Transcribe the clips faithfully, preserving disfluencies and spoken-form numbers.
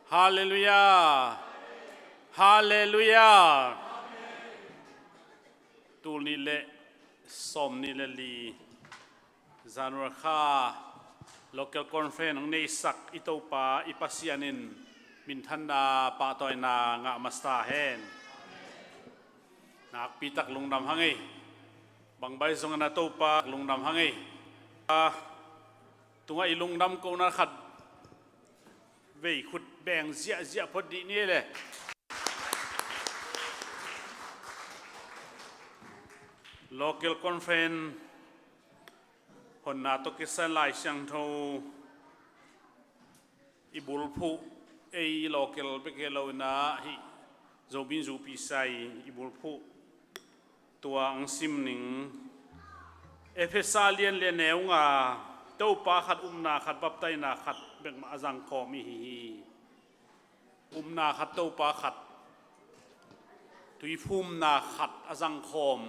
Halleluiah. Halleluiah. Tul nih le sawm nih le li January kha local conference hong neisak i Topa i Pasian in minthanna pahtawina ngah masa hen. Nakpi tak lungdam hang ei. Bangbai zong a na Topa lungdam hang ei. A tungah i lungdam kohna khat vei khut beng ziahziah phot dih ni le. Local conference honna tawh kisai Lai Siangtho i bulphuh, ei local bek hi lo in ah hih Zomi Zu Pi Sai i bulphuh tua ang sim ning. Efesa lian le neu nga, Topa khat, upna khat, baptaina khat bekmah a zangkhawm i hi hi. Upna khat, Topa khat, tuiphumna khat a zangkhawm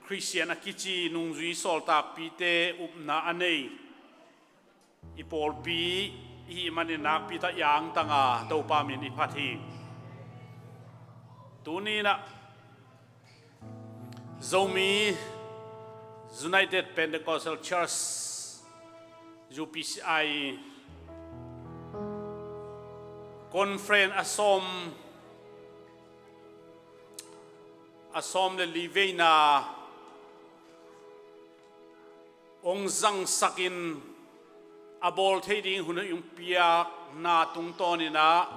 Khristian a kici nungzui sawltakpite upna a nei i pawlpi i hih manin nakpi tak i angtang a, Topa min i phat hi. Tuni in ah Zomi United Pentecostal Church, U P C I, conference a sawm, a sawm le li veina hong zangsakin a bawl thei ding hun hong piakna tungtawnin ah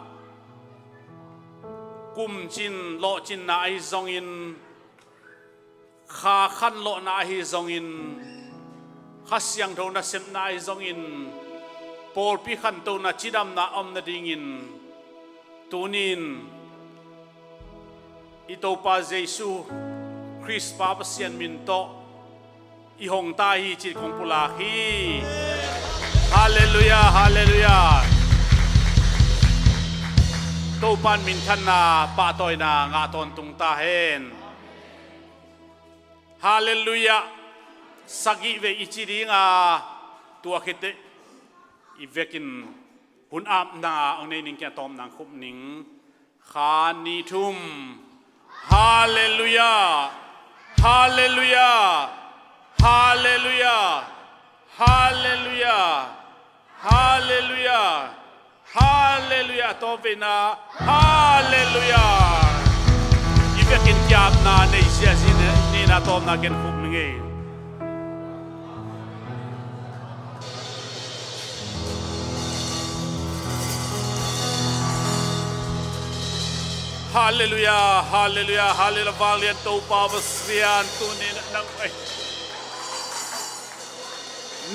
kumcin lawhcinna ahi zongin, kha khanlawhna ahi zongin, Kha Siangtho nasepna ahi zongin, pawlpi khantona cidamna a om nadingin, tunin i Topa Jesu Khrist pa Pasian min tawh i hong ta hi cih kong pulak hi. Halleluiah, halleluiah. Topa in minthanna pahtawina ngah tawntung ta hen. Halleluiah. Sagih vei i ci ding a, tua khit teh i vekin hun apna hong nei ning, kiang tawpna hong khup ning. Khat, nih, thum. Halleluiah. Halleluiah. Halleluiah. Halleluiah. Halleluiah. Halleluiah. Tawpna. Halleluiah. I vekin kiapna nei sia si ni na tawpna ken khup ning ei. Halleluiah, halleluiah, halleluiah. Vanglian Topa Pasian, tuni na nang ai,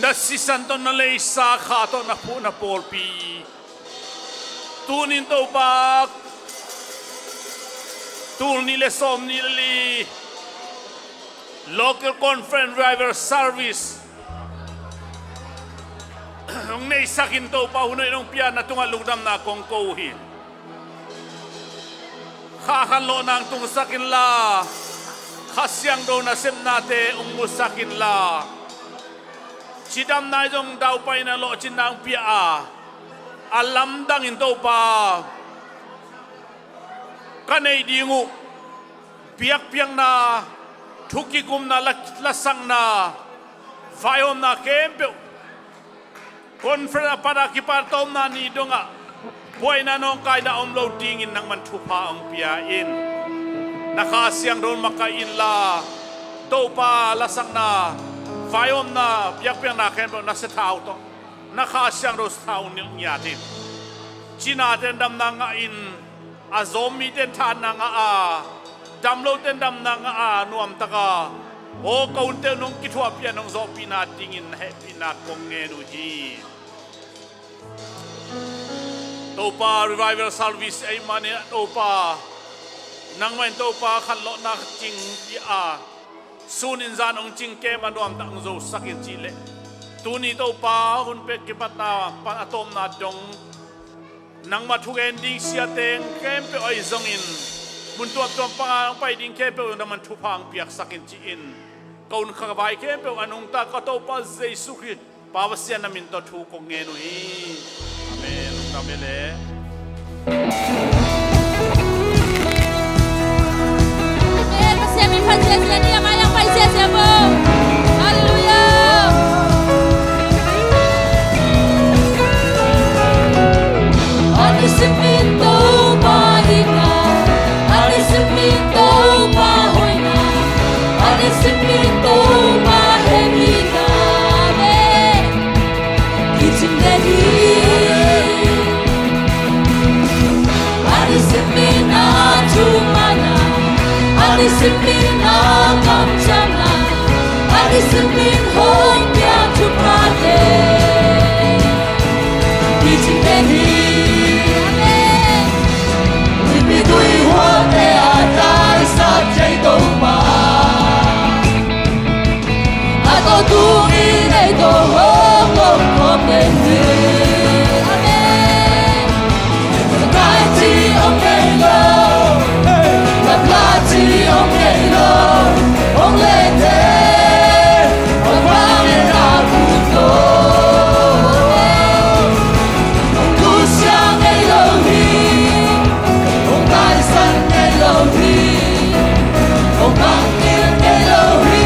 na sisan tawh na leisa kha tawh na phuh na pawlpi, tunin Topa, tul nih le sawm nih le li Local Conference Revival Service hong neisakin Topa hun hoih nong pia na tungah lungdamna kong ko uh hi. Kha khanlawhna hong tungsak inla, Kha Siangtho nasepnate hong musak inla, cidamna i zong daupaina lawhcinna hong pia a, a lamdangin Topa ka neih ding uh biakpiakna, thu kigumna, la, lasakna, vaihawmna khempeuh conference a pat a kipat tawpna ni dongah buaina nawngkaina om lo dingin nangman thupha hong pia in. Na Kha Siangtho makaih inla, Topa lasakna, vaihawmna, biakpiakna khempeuh na sathau tawh, na Kha Siangtho sathau nilh ngiat in. Cinate in damna ngah in, a zawm mite in thahatna ngah a, damlote in damna ngah a, nuamtaka aw ka hunte uh nong kithuahpih a nong zawhpihna dingin na hehpihna kong ngen uh hi. Topa, Revival Service ahih manin Topa, nangmah in Topa khanlawhna cing pia a, sun in zan hong cingkem a nuamtak hong zosak in cih leh, tuni Topa hun pek kipatna pan a tawpna dong nangmah thugen ding siateng khempeuh ahi zongin, mun tuamtuam panga hong pai ding khempeuh nangman thupha hong piaksak in ci-in, ka hun ka vai khempeuh a nungta ka Topa Jesu Khrist Pa Pasian na min tawh thu kong ngen uh hi. Amen. Lungdam hi leh. Amen. Pasian min phat ziahziah ni, a mai-ah pai ziahziah bo. Halleluiah. A nisim in Topa hihna, a nisim in Topa hoihna, a nisim in Topa hehpihna. Amen. Kicing den hi. A nisim in a thumanna, a nisim in a kamciamna, a nisim in hong pia thuphate kicing den hi. Amen. Mipi tui huate a taisan thei Topa, a tawh tungin ei tawh hong om khawm den hi. Amen. Kai ci om ngei lo, tapa ci om ngei lo, hong lete, hong pang e na kut lo. Hong nusia ngei lo hi, hong taisan ngei lo hi, hong mangngilh ngei lo hi.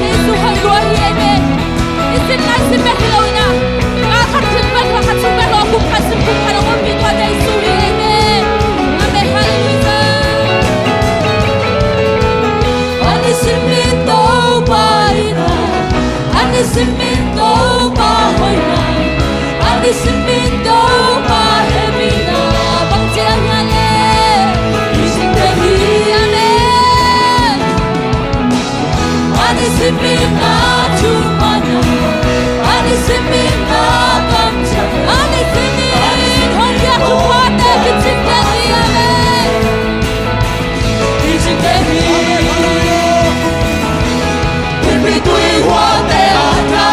Jesuh hong lua hi, amen. I sin lai sin bek hi lo in ah, kal khat khit bek, kal khat sung bek lo, kum khat sung kum khat hong ompih tua Jesuh hi, amen. Amen. Halleluiah. A nisim in Topa hihna, a nisim in Topa hoihna, a nisim in Topa hehpihna bang ci hiam cih leh, kicing den hi. Amen. A nisim in a thumanna, a nisim in a kamciam, a nisim in hong pia thuphate kicing den hi. Amen. Kicing den hi. Mipi tui huate a taisan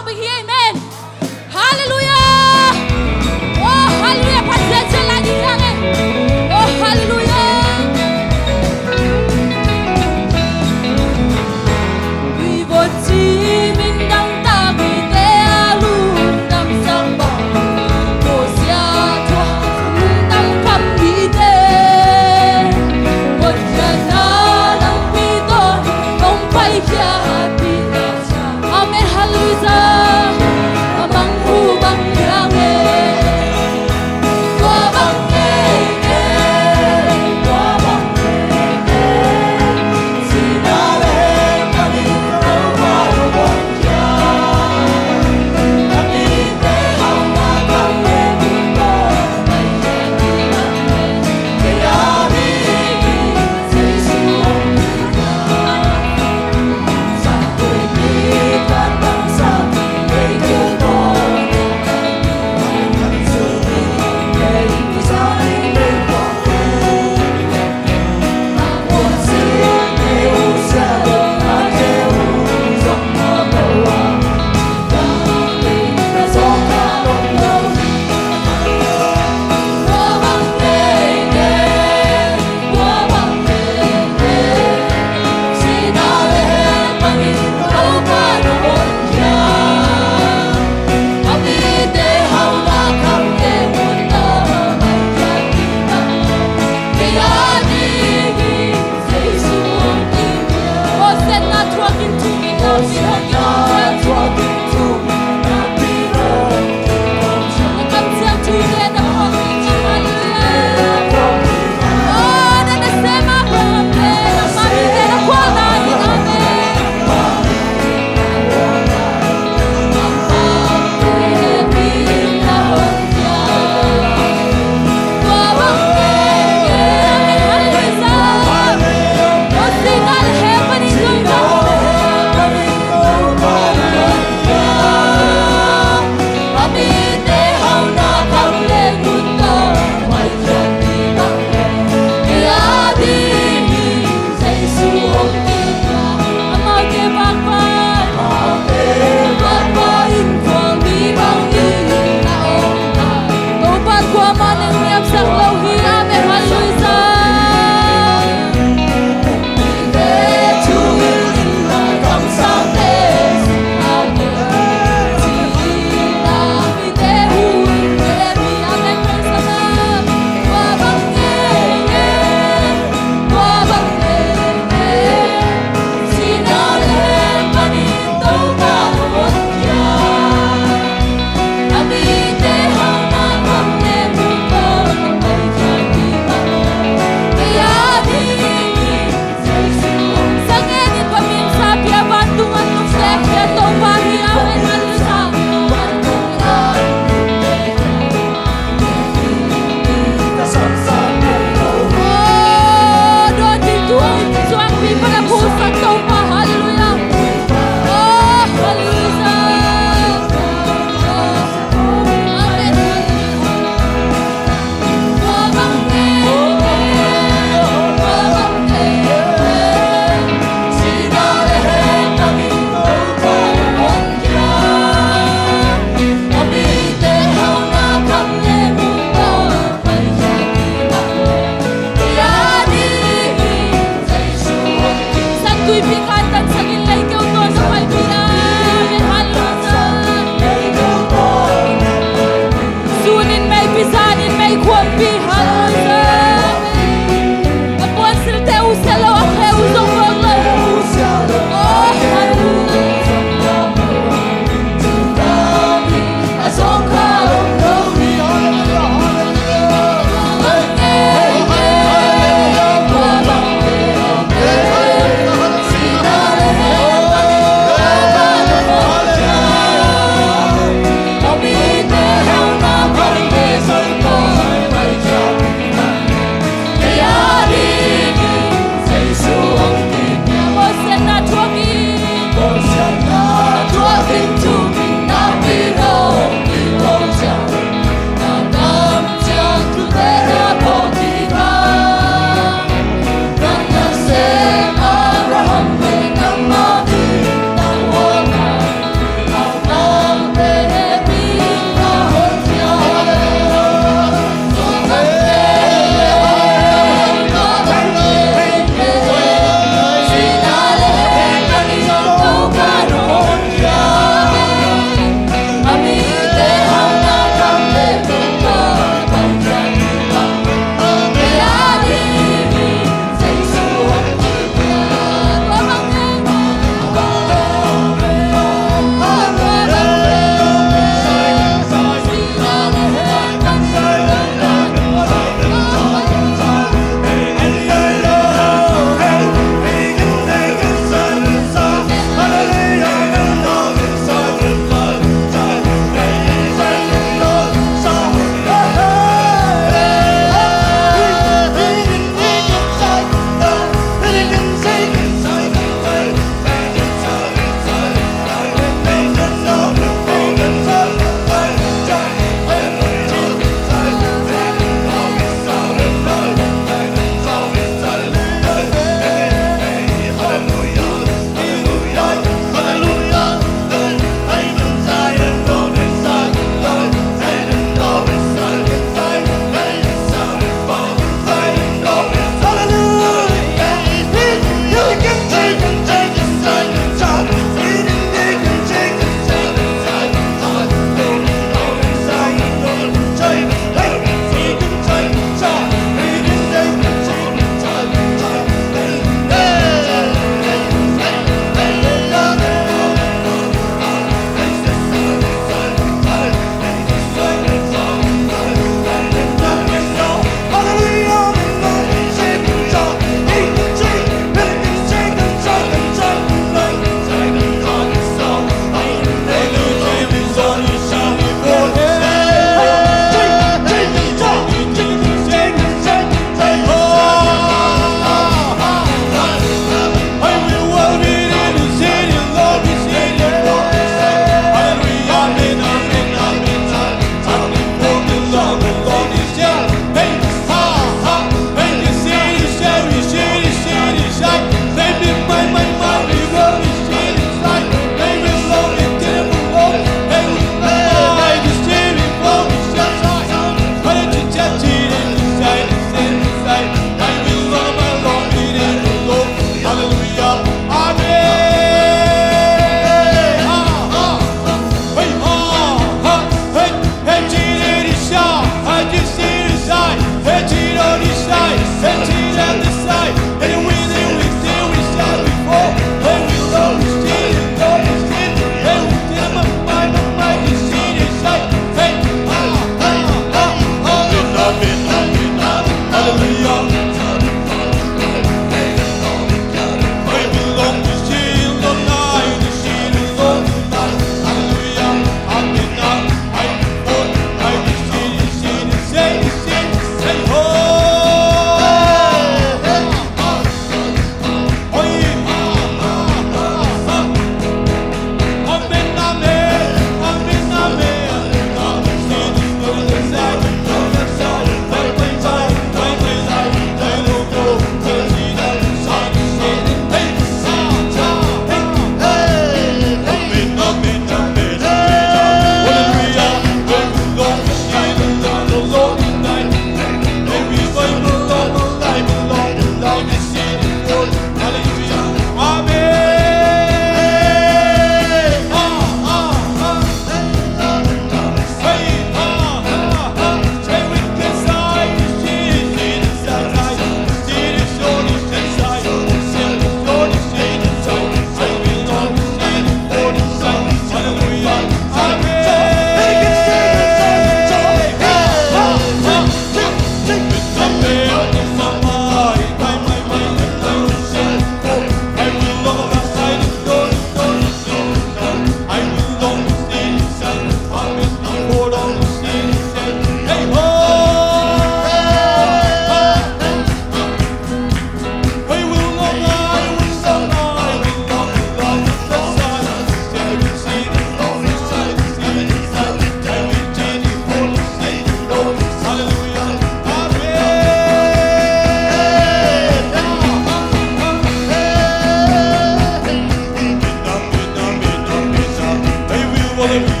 Amen.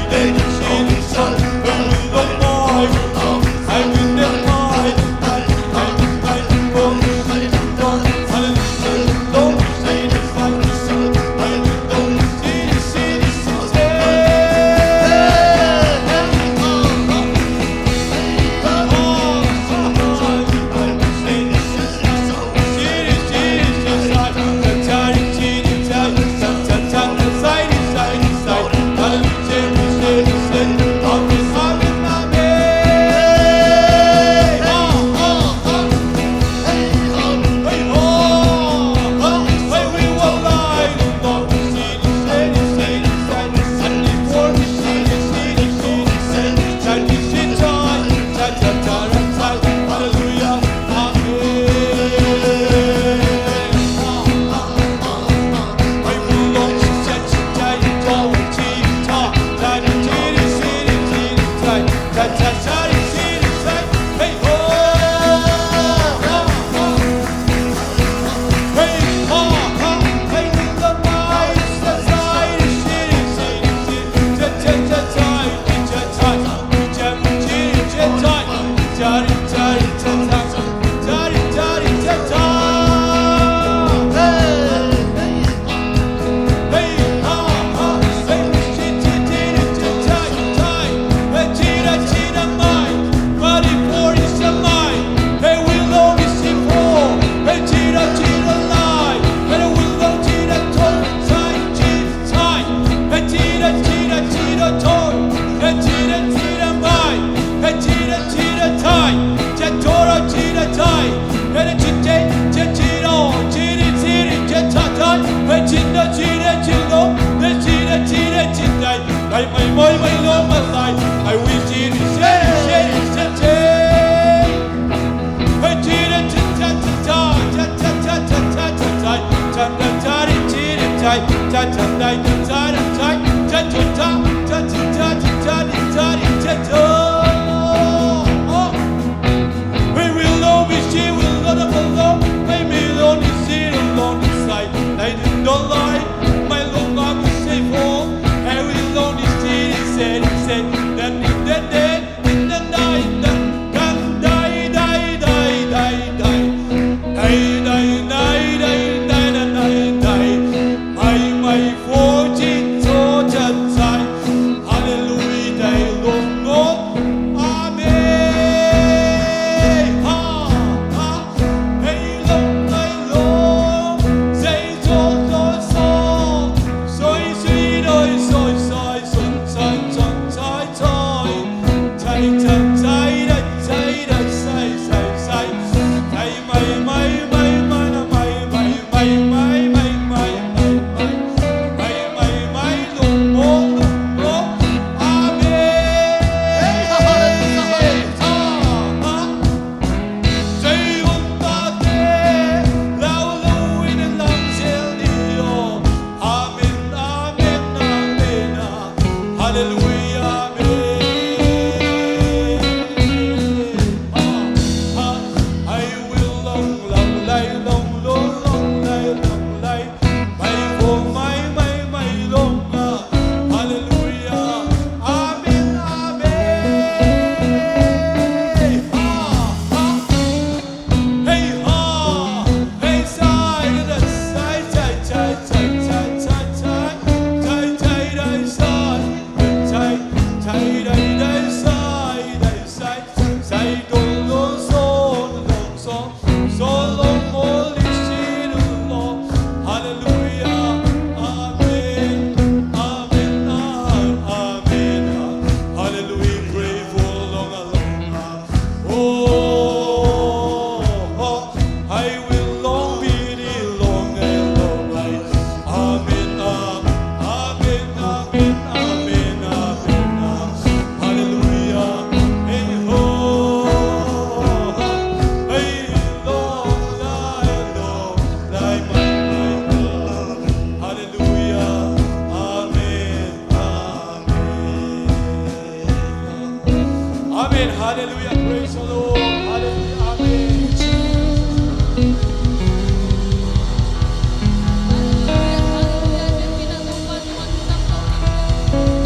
Hallelujah. Praise the Lord. Hallelujah.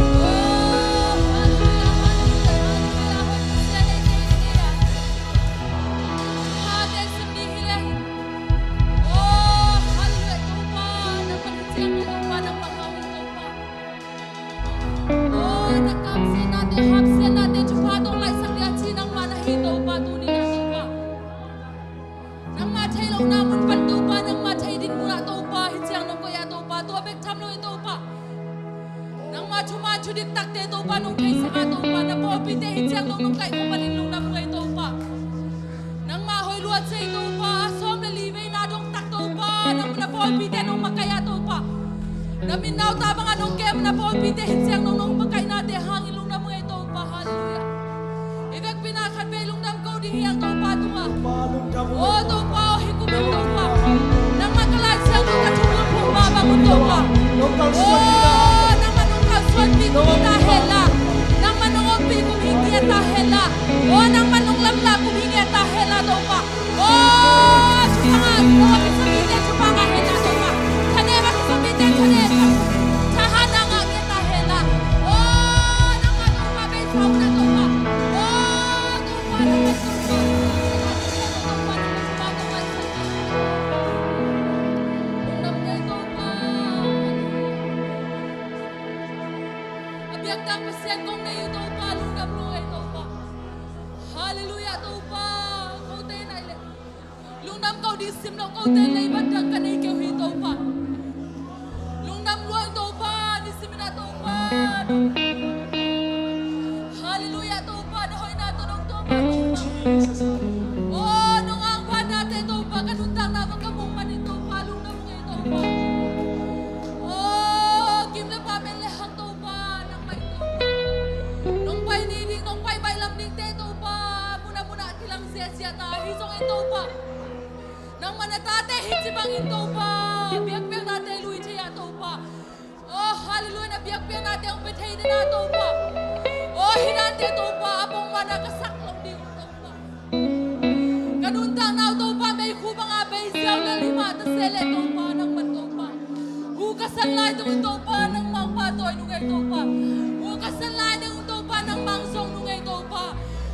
Amen. Hapsiatnate thupha tawh laihsak ding a ci nangmah na hi Topa, tuni-in ah Topa. Nangmah thei lohna mun pan Topa, nangmah thei ding munah Topa, hih ciang nong koih ah Topa, tua bek tham lo hi Topa. Nangmah thuman thudiktakte Topa nong theisak ah Topa, na pawlpite hih ciang nong nong kaih khawm manin lungdam ung ei Topa. Nangmah hoih lua ci ei Topa, sawm le li veina dongtak Topa, nang na pawlpite nong makaih ah Topa. Na min na awlta bangah nong kem na pawlpite hih ciang nong nong makaihnate hangin lungdam ung ei Topa. Halleluiah. I vekpi-in ah khat vei lungdam ko ding hi hang Topa tungah. Aw Topa aw, hih kum in Topa, nangmah ka Lai Siangtho ka thunggulh phum mah bang un Topa. Aw nangmah nong kalsuanpih kum hi ta hen la, nangmah nong ompih kum hi ngiat ta hen la, aw nangmah nong lamlah kum hi ngiat ta hen la Topa. Aw thupha ngah, aw kisapite thupha ngah hen la Topa. Thanem a kisapite thanem, thahatna ngah ngiat ta hen la. Aw nangmah Topa bei sa un ah Topa. Aw Topa nangmah Topa, Topa nangmah Topa, Topa nangmah Topa. A biaktak Pasian kong nei uh Topa, lungdam lua ei Topa. Halleluiah Topa. Kote nai le lungdam ko ding sim lo, kote leibat dang ka nei kei uh hi Topa. Lungdam lua ung Topa, nisimin ah Topa. Halleluiah Topa, na hoihna tawh nong tawm ah Topa. Aw nong angkuanate Topa, ka nuntakna bang ka muh manin Topa, lungdam ung ei Topa. Aw gim le pa, men le hang Topa, nangmah in Topa. Nong pai ni ding, nong pai baihlam dingte Topa, mun a mun ah kilang ziahziah ta, ahi zongin Topa, nangmah na tate hih ci bangin Topa, biakpiaknate lui thei ah Topa. Aw halleluiah, na biakpiaknate hong pia thei den ah Topa. Aw hih dante Topa, a pongmawhna ka sak loh ding uh Topa. Ka nuntakna uh Topa, meikhu banga bei ziau lel hi mah ta se leh Topa, nangmah Topa, hu ka san lai teng un Topa, nangmah hong pahtawi nung ei Topa. Hu ka san lai teng un Topa, nangmah hong zong nung ei Topa.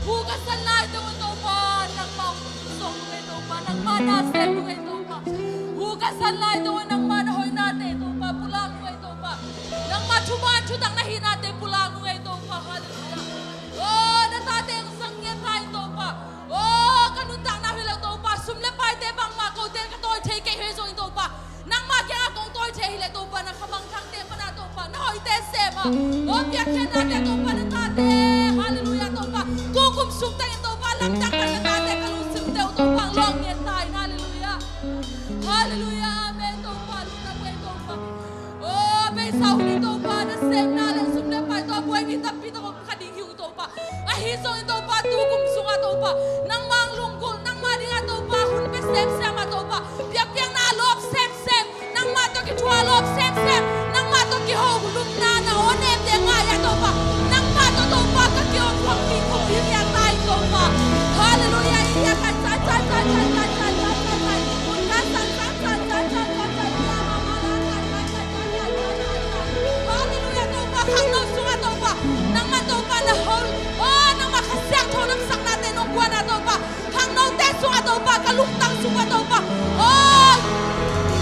Hu ka san lai teng un Topa, nangmah hong zong nung ei Topa, nangmah na sem nung ei Topa. Hu ka san lai teng un nangmah na hoihnate Topa, pulak nung ei Topa. Nangmah thuman thutak na hihnate pulak nung ei Topa. Halleluiah. Aw na tate hong zang ngiat ta in Topa. Aw ka nuntakna hi lo Topa, sum le paite bangmah kote ka tawi thei kei hi zongin Topa, nangmah kiangah kong tawi thei hi leh Topa, na kha mangthangte pana Topa, na hoihte sem ah. Aw biakpiaknate Topa, na tate, halleluiah Topa, tukum sung tengin Topa, lamdang pan na tate ka lungsimte uh Topa, lawh ngiat ta in, halleluiah. Halleluiah, amen Topa, lungdam ei Topa. Aw beisa hun in Topa, na semna le sum le pai tawh buai mi tampi tawh kha ding hi uh Topa. Ahi zongin Topa, tukum sungah Topa, nangmah hong lunggulh, nangmah dingah Topa, hun pia semsem ah Topa, biakpiakna lawp semsem, nangmah tawh kithuah lawp semsem, nangmah tawh kiho lupna na aw nemte ngai ah Topa, nangmah tawh Topa ka kiho phammi kum hi ngiat ta in Topa. Halleluiah. I hiah kai cai cai cai cai cai cai cai cai cai, hun ka sang sang cai cai cai cai cai cai. Halleluiah Topa, khangno sungah Topa, nangmah Topa na hol, aw nangmah Kha Siangtho damsaknate nong guan ah Topa, khangnote sungah Topa, ka lungtang sungah Topa, aw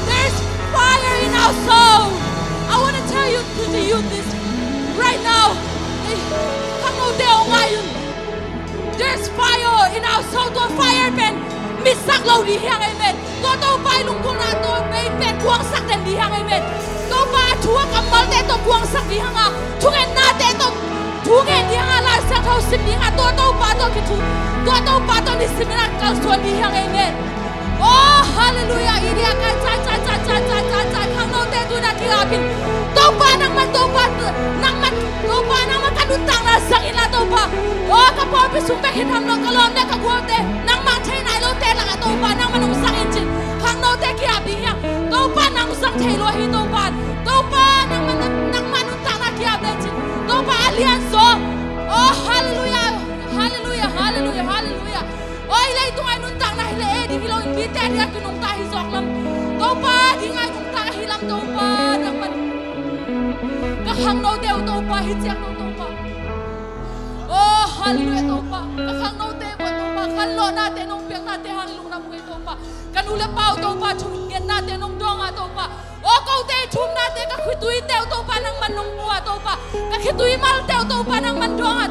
there is fire in our soul. I want to tell you to the youth this right now. Khangnote aw ngai un. There's fire in our soul. Tua fire pen mitsak lo ding hi hang, amen. Tua Topa i lunggulhna tua vei pen kuangsak den ding hi hang, amen. Topa a thu a kammalte tawh kuangsak ding hi hang a, thungennate tawh thungen ding hi hang a, Lai Siangtho sim ding hi hang a, tua Topa tawh kithu, tua Topa tawh nisimin a kalsuan ding hi hang, amen. Oh halleluiah. I dia kai cai cai cai cai cai cai cai, khangnote tuna kiapin, Topa nangman, Topa nangman, Topa nangman ka nuntakna zang inla Topa. Oh ka pawlpi sung bek hi tham lo, ka lawm le ka gualte, nangmah thei nai lote lakah Topa nangman hong zang in cin, khangnote kiap ding hiam? Topa nang zang thei lua hi Topa. Topa nangman, nangmah nuntakna kiap le cin, Topa a lian zaw. Oh halleluiah. Halleluiah, halleluiah, halleluiah. Oi leitung ai nuntakna hi le ei ding hi lo in, mite dia kinungta hi zawk lam, Topa ding ai nungta hi lam Topa nangman. Ka khangnote uh Topa hi ciang lo Topa. Oh halleluiah Topa. Ka khangnote uh Topa, khanlawhnate nong piaknate hang lungdam uh ei Topa. Ka nu le pa uh Topa thungetnate nong dawng ah Topa. Oh kote i thumnate, ka khituite uh Topa nangman nong mu ah Topa. Ka khitui malte uh Topa nangman dawng ah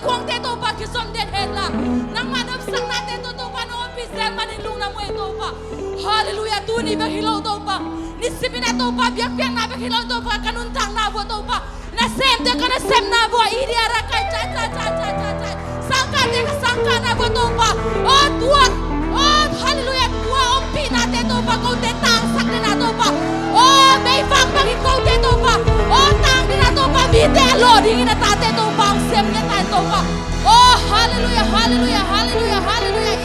khuangte Topa kizom den hen la, nangmah na omsaknate tawh Topa na ompih zel manin lungdam uh ei Topa. Halleluiah. Tuni bek hi lo Topa, nisim in ah Topa biakpiakna bek hi lo Topa, ka nuntakna uh ah Topa, nasemte ka nasemna uh ah, i dia ra kai cha cha cha cha cha cha, sangkahte ka sangkahna uh ah Topa, aw tua, aw halleluiah, tua ompihnate Topa, kote tangsak den ah Topa, aw meivak bangin kote Topa, aw tang den ah Topa, mite a lawh dingin a tate Topa hong sem den ah Topa. Oh, halleluiah, halleluiah, halleluiah, halleluiah.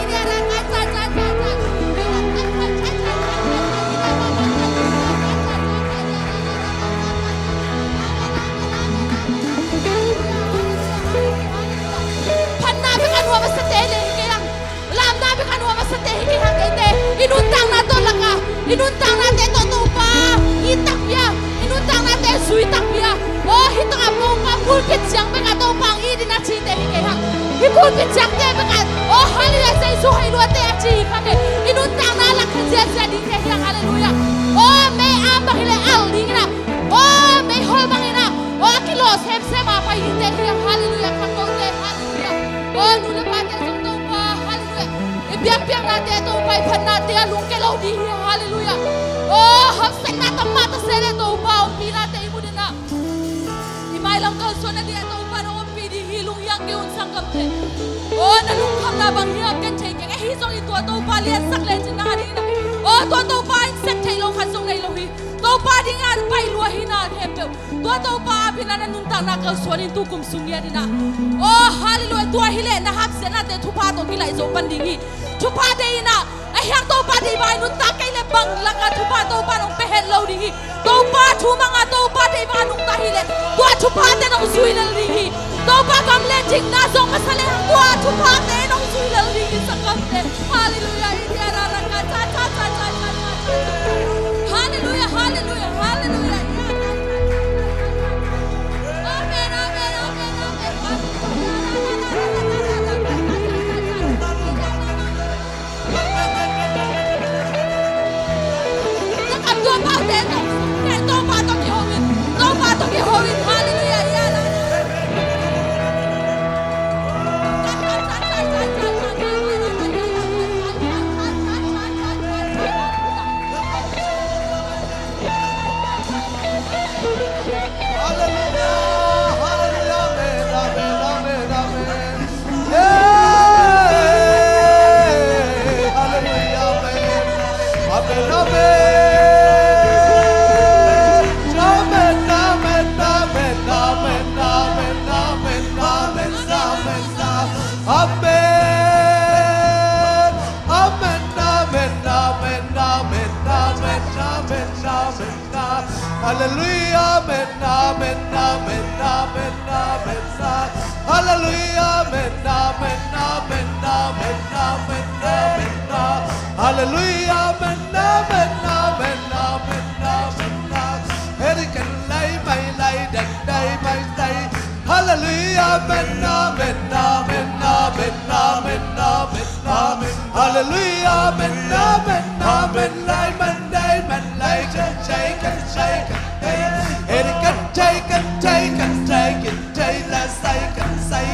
Phatna bek a nuam a sate le hi kei hang. Lamna bek a nuam a sate hi kei hang eite. I nuntakna tawh lak a, i nuntaknate tawh Topa it takpi a, i nuntaknate zui takpi a. Oh, hih tawh a Topa pulpit ciang bek a Topa hong it in a cite hi kei hang. Hih pulpit ciangte bek a, oh halleluiah, Jesu hei luate a ci hi kha kei. I nuntakna lak kha ziazia dingte hi hang, halleluiah. Oh mei am bang hi leh al dingin ah, oh mei hol bangin ah, oh a kilawh semsem a pai dingte hi hang, halleluiah. Khangnote, halleluiah. Oh nu le pate zong Topa, halleluiah, i biakpiaknate Topa, i phatnate a lungke lo ding hi hang, halleluiah. Oh haksatna tam mah ta se leh Topa ompihnate i mu den ah, i mailam kalsuan nading ah Topa na ompih ding hi, lunghiang kei un sanggamte. Oh na lungkhamna bang hiam ken thei keng, ahi zongin tua Topa liansak lecin na dingin ah, oh tua Topa in sep theih lo khat zong nei lo hi. Topa dingin pai lua hi na khempeuh, tua Topa apin ah na nuntakna kalsuan in tukum sung ngiat in ah, oh halleluiah, tua hi leh na hapsiatnate thupha tawh kilaih zo pan ding hi. Thupha deih in ah, a hiang Topa deih bang a i nuntak kei leh bang lak a thupha Topa nong pia het lo ding hi. Topa thu mang a, Topa deih bang a nungta hi leh tua thuphate nong zui lel ding hi. Topa gam le dikna zong masa leh tua thuphate nong zui lel ding hi, sanggamte. Halleluiah. Halleluiah, halleluiah, halleluiah, halleluiah. Amen, amen, amen, amen. Topa tawh kihong in, Topa tawh kihong in. Halleluiah. Hallelujah, hallelujah, amen, amen, amen, amen. Hey, hallelujah, amen. Amen, amen. Amen, amen, amen. Amen, amen, amen, amen. Hallelujah, amen, amen, amen, amen, amen. Hallelujah, amen, amen, amen, amen, amen, amen. Hallelujah, amen, amen, amen, amen, amen. Heri kan lai mai lai dan dai mai dai. Hallelujah, amen, amen, amen, amen, amen, amen, amen. Hallelujah, amen, amen, amen. Lai man dai man lai kan shai kan shai kan dai. Heri kan shai kan shai kan shai kan shai la sai kan sai.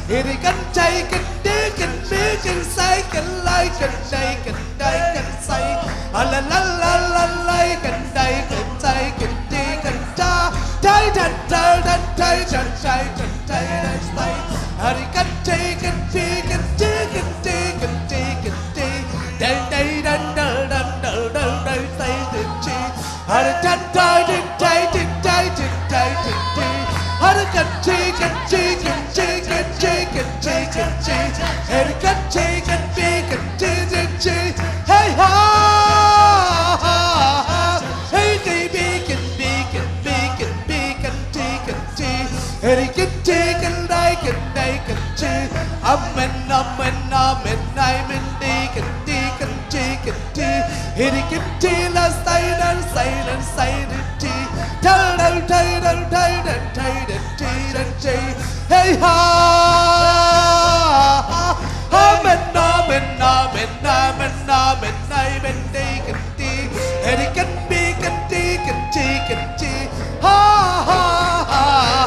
Heri kan shai kan dai kan mi kan sai kan lai kan dai kan dai kan sai. A la la la la lai kan dai kan sai kan di kan da. Dai dan dal dan dai dan dai dan dai dan sai. Hari kan di kan di kan di kan di kan di kan di. Dai dai dan dal dan dal dal dai sai kan di. Hari dan dai din dai din dai din dai din di. Hari kan di kan di kan di kan di kan di kan di. Hari kan di kan di kan di din di. Hey ha ha ha. Hey, hey, bi kin, bi kin, bi kin, bi kan ti kan ti. Heri kan ti kan dai kan dai kan ti. Amen, amen, amen, amen, di kan ti kan ti kan ti. Heri kan ti la sai dan sai dan sai dan ti. Tal dal tai dal tai dan tai dan ti dan ti. Hey ha. Amen, amen, amen, amen, amen, amen, di kan ti. Heri kan bi kan ti kan ti kan ti. Ha ha ha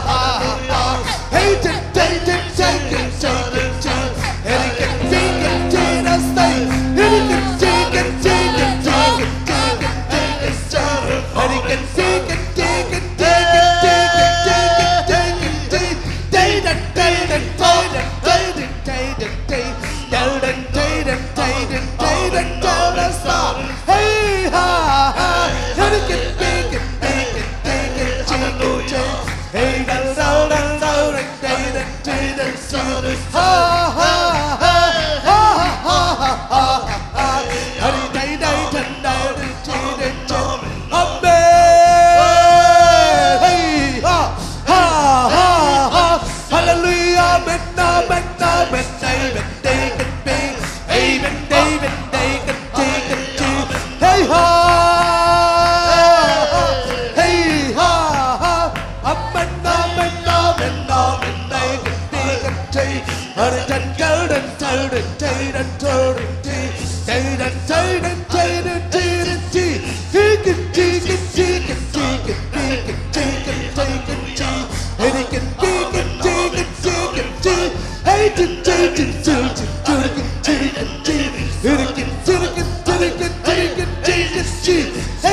ha ha. Hey, ti ti ti ti ti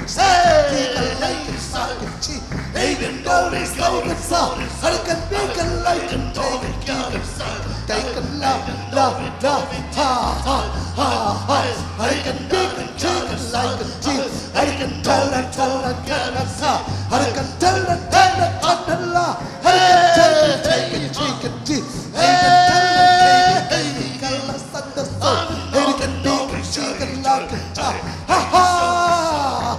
kan si kan di kan lai kan sa kan ci. Ei kan do kan sai kan sa. Har kan bi kan lai kan thei kan di kan sai kan tei kan la la la ha ha ha ha. Har kan bi kan ci kan lai kan ci. Har kan thal la thal la thal la sa. Har kan thal la thal la thal la la. Har kan thal kan thei kan ci kan di. Har kan thal kan thei kan di kan la san da so. Har kan bi kan ci kan la kan ta. Ha ha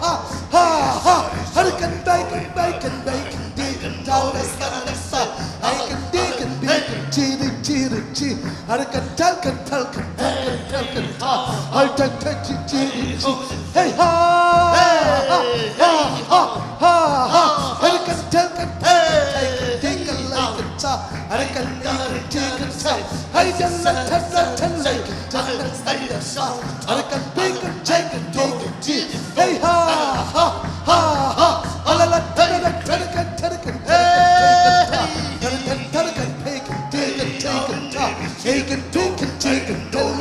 ha ha ha. Har kan bai kan bai kan bai kan di kan thal la san da sa. Har kan di kan bi kan ci di ci di ci. Har kan thal kan thal kan thal kan thal kan tha. Har kan thal ci ci di ci. Hey ha ha ha ha ha. Har kan thal kan thal kan thal kan di kan lai kan sa. Har kan di kan ci kan sa. Hai dan la thal la thal lai kan thal kan sai kan sa. Har kan bi kan ci kan di kan ci. Hey ha ha ha ha. Ala la thal la thal kan thal kan thal kan thal kan thal kan thal kan thal kan thal kan thal kan thal kan thal kan thal kan thal kan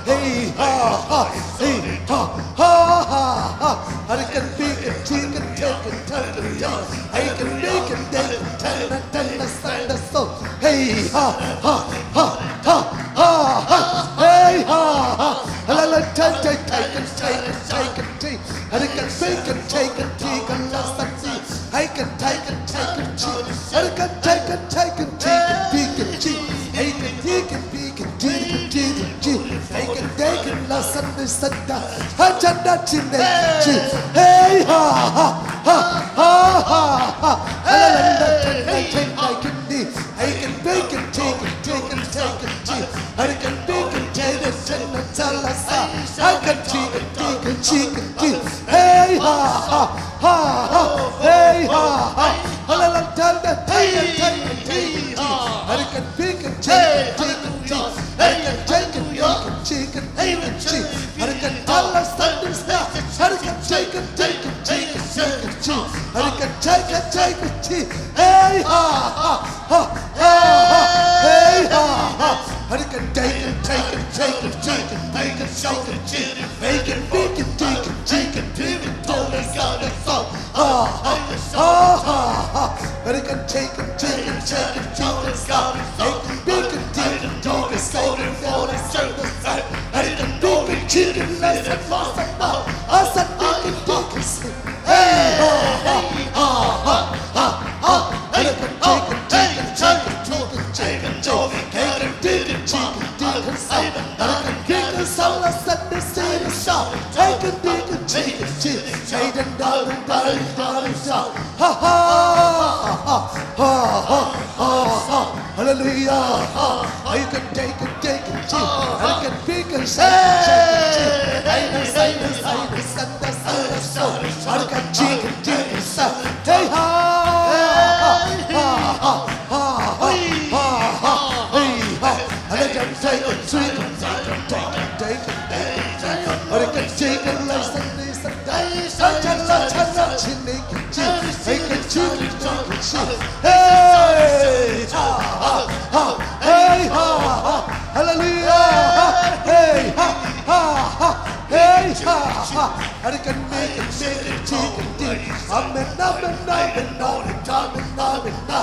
Hey ha ha, hey ha ha ha ha. Hurry can be can take and take and take and take. I can make and take and take and take the sun the soul. Hey ha ha ha ha ha ha. Hey ha ha. La la take take take and take and take and take. Hurry can be can take and take and la sun the I can take and take and take. Hurry can take and take and take and be can take. I can take and be can take and take and take. I can take and la sun the sun da. Ha chan da chin the chin. Hey ha ha ha ha ha ha. La la la take and take and take and be. I can be can take and take and take and take. Hurry can be can take and take and take la sa. I can take and take and take and take. Hey ha ha ha ha. Hey ha ha. Hurry can be can take and take and take and take. Hurry can be can take and take and take. Hurry can take and take and take and take and take. Hurry can tell us that this now. Hurry can take and take and take and take and take. Hurry can take and take and take. Hey ha ha ha ha ha. Hey ha ha. Hurry can take and take and take and take and take and take and take. Make it big and take and take and take and take and take. Ha ha ha ha ha. But it can take and take and take and take and take. Make it big and take and take and take and take and take. And it can big and take and less and less and less. Us and big and take and take. Hey ha ha ha ha ha ha. And it can take and take and take and take and take and take. Make it big and take and take and take and take. And it can big and take and less and less and less. Hey, can be can take and take. Hey, dan dan dan dan dan dan. Ha ha ha ha ha ha ha. Hallelujah. Ha. You can take and take and take. And can be can take and take and take. Hey, this, hey, this, hey, this, and this, and this, so. And can take and take and take. Hey ha ha ha ha ha ha ha ha. Hey ha. And I can take and take and take and take and take and take. And I can take and less and less and less. Hey ha ha ha. Hey ha ha. Hallelujah. Hey ha ha ha. Hey ha ha. And it can make it, make it, take it, take it. Amen, amen, amen, amen, amen, amen, amen.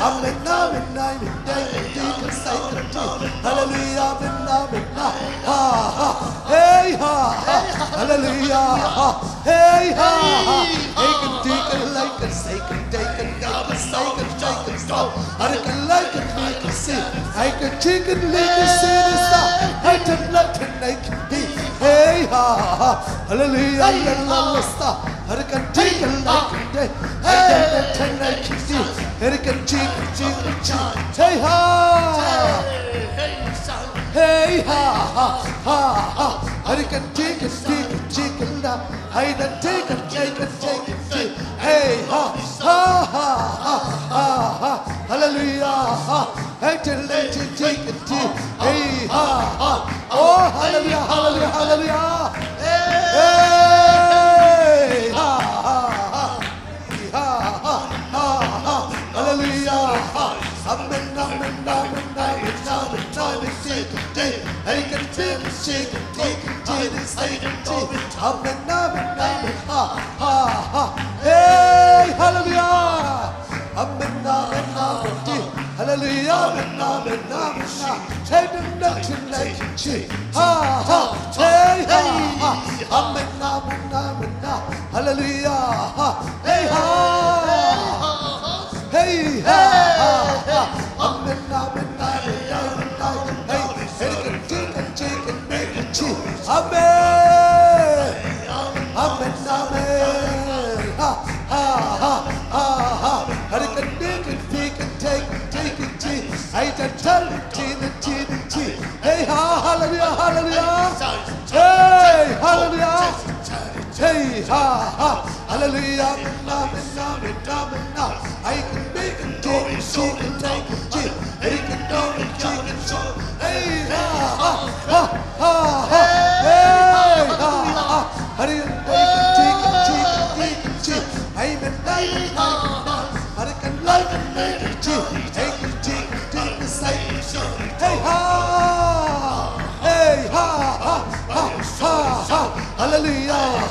Amen, amen, amen, amen, amen, amen. Hallelujah, amen, amen, amen. Ha ha. Hey ha ha. Hallelujah. Ha. Hey ha ha. Hey, can take it, like it, say can take it, like it, say can take it, go. I can like it, like it, see. I can take it, like it, see this stuff. I can like it, like it, be. Hey ha ha. Hallelujah, hallelujah, star. Hurry can take it, like it, hey. Hey, can take it, like it, see. Hurry can take it, take it, take it. Hey ha. Hey ha ha ha ha. Hurry can take it, take it, take it, love. Hey, then take it, take it, take it, take. Hey ha ha ha ha ha ha. Hallelujah ha. Hey, till they take it, take it, take. Hey ha ha. Oh, hallelujah, hallelujah, hallelujah. Hey ha ha ha. Ha ha ha ha. Hallelujah ha. Amen, amen, amen, amen, amen, amen. Take it, take it, take it, take it, take it, take it, take it. Amen, amen, amen. Ha ha ha. Hey, hallelujah. Amen, amen, amen. Hallelujah, amen, amen, amen. Take the nothing like you. Ha ha. Hey ha ha. Amen, amen, amen. Hallelujah. Hey ha. Hey ha ha ha. Amen, amen, amen, amen, amen. Hey, hey, can take and take and make it cheap. Amen. Amen, amen. Ha ha ha ha ha. Hurry can make it, take and take, take it cheap. I can tell it, teen it, teen it, teen. Hey ha, hallelujah, hallelujah. Hey, hallelujah. Hey ha ha. Hallelujah. Amen, amen, amen, amen. I can make it, take it, take it, take it, take it. I can do it, take it, take it. Hey ha ha ha ha ha. Hey ha ha. Hallelujah. I can take it, take it, take it, take it. Amen, amen, amen. I can like it, make it, take it, take it, take it, take it. Hey ha.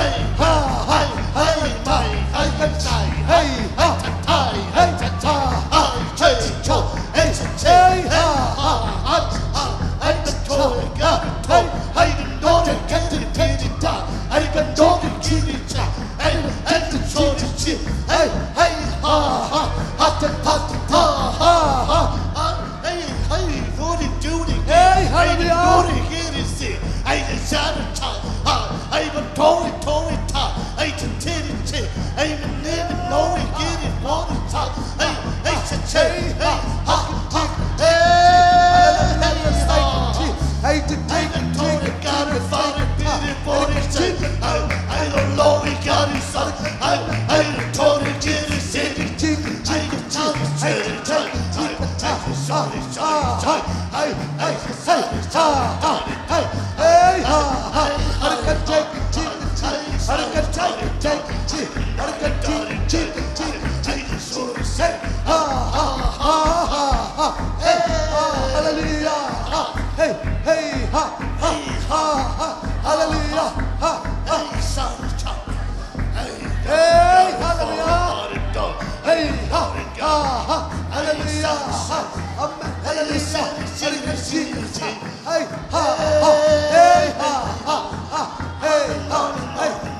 Hey, ha, hey, hey, mai, hey, hey, hey, ha, hey, hey, ha, hey, hey, cho, hey, hey, ha, ha, ha, hey, cho, hey, hey, hey, no, hey, hey, hey, hey, hey, no, hey, hey, hey, hey, hey, hey, ha, ha, ha, ha, ha, ha, ha, hey, hey, hey, Rudy Doody. Hey, hallelujah. Hey, Rudy Doody, hey, the Shadow Child. Hey, but Tori, Tori, Ta. Hey, Titty, Tit. Hey, my name is Lori, get it, Lori, Ta. Hey, hey, Tit, Tit. Hey, ha, ha, hey, hey, ha. Hey, the Tori got it, find it, beat it, forty, Tit. Hey, hey, the Lori got it, son. Hey, hey, the Tori, get it, city, Tit. Hey, the Tori, Tit, Tit. Hey, hey, sorry, sorry, sorry. Hey, hey, hey, ha, ha, hey, hey, ha, ha, ha, ha, ha, hallelujah, ha, hey, hey, ha, ha, ha, ha, hallelujah, ha, ha. Hey, hallelujah. Hey, ha, ha, hallelujah, ha, amen, hallelujah, hallelujah. Hey, ha, ha, hey, ha, ha, ha, hey, ha, hey.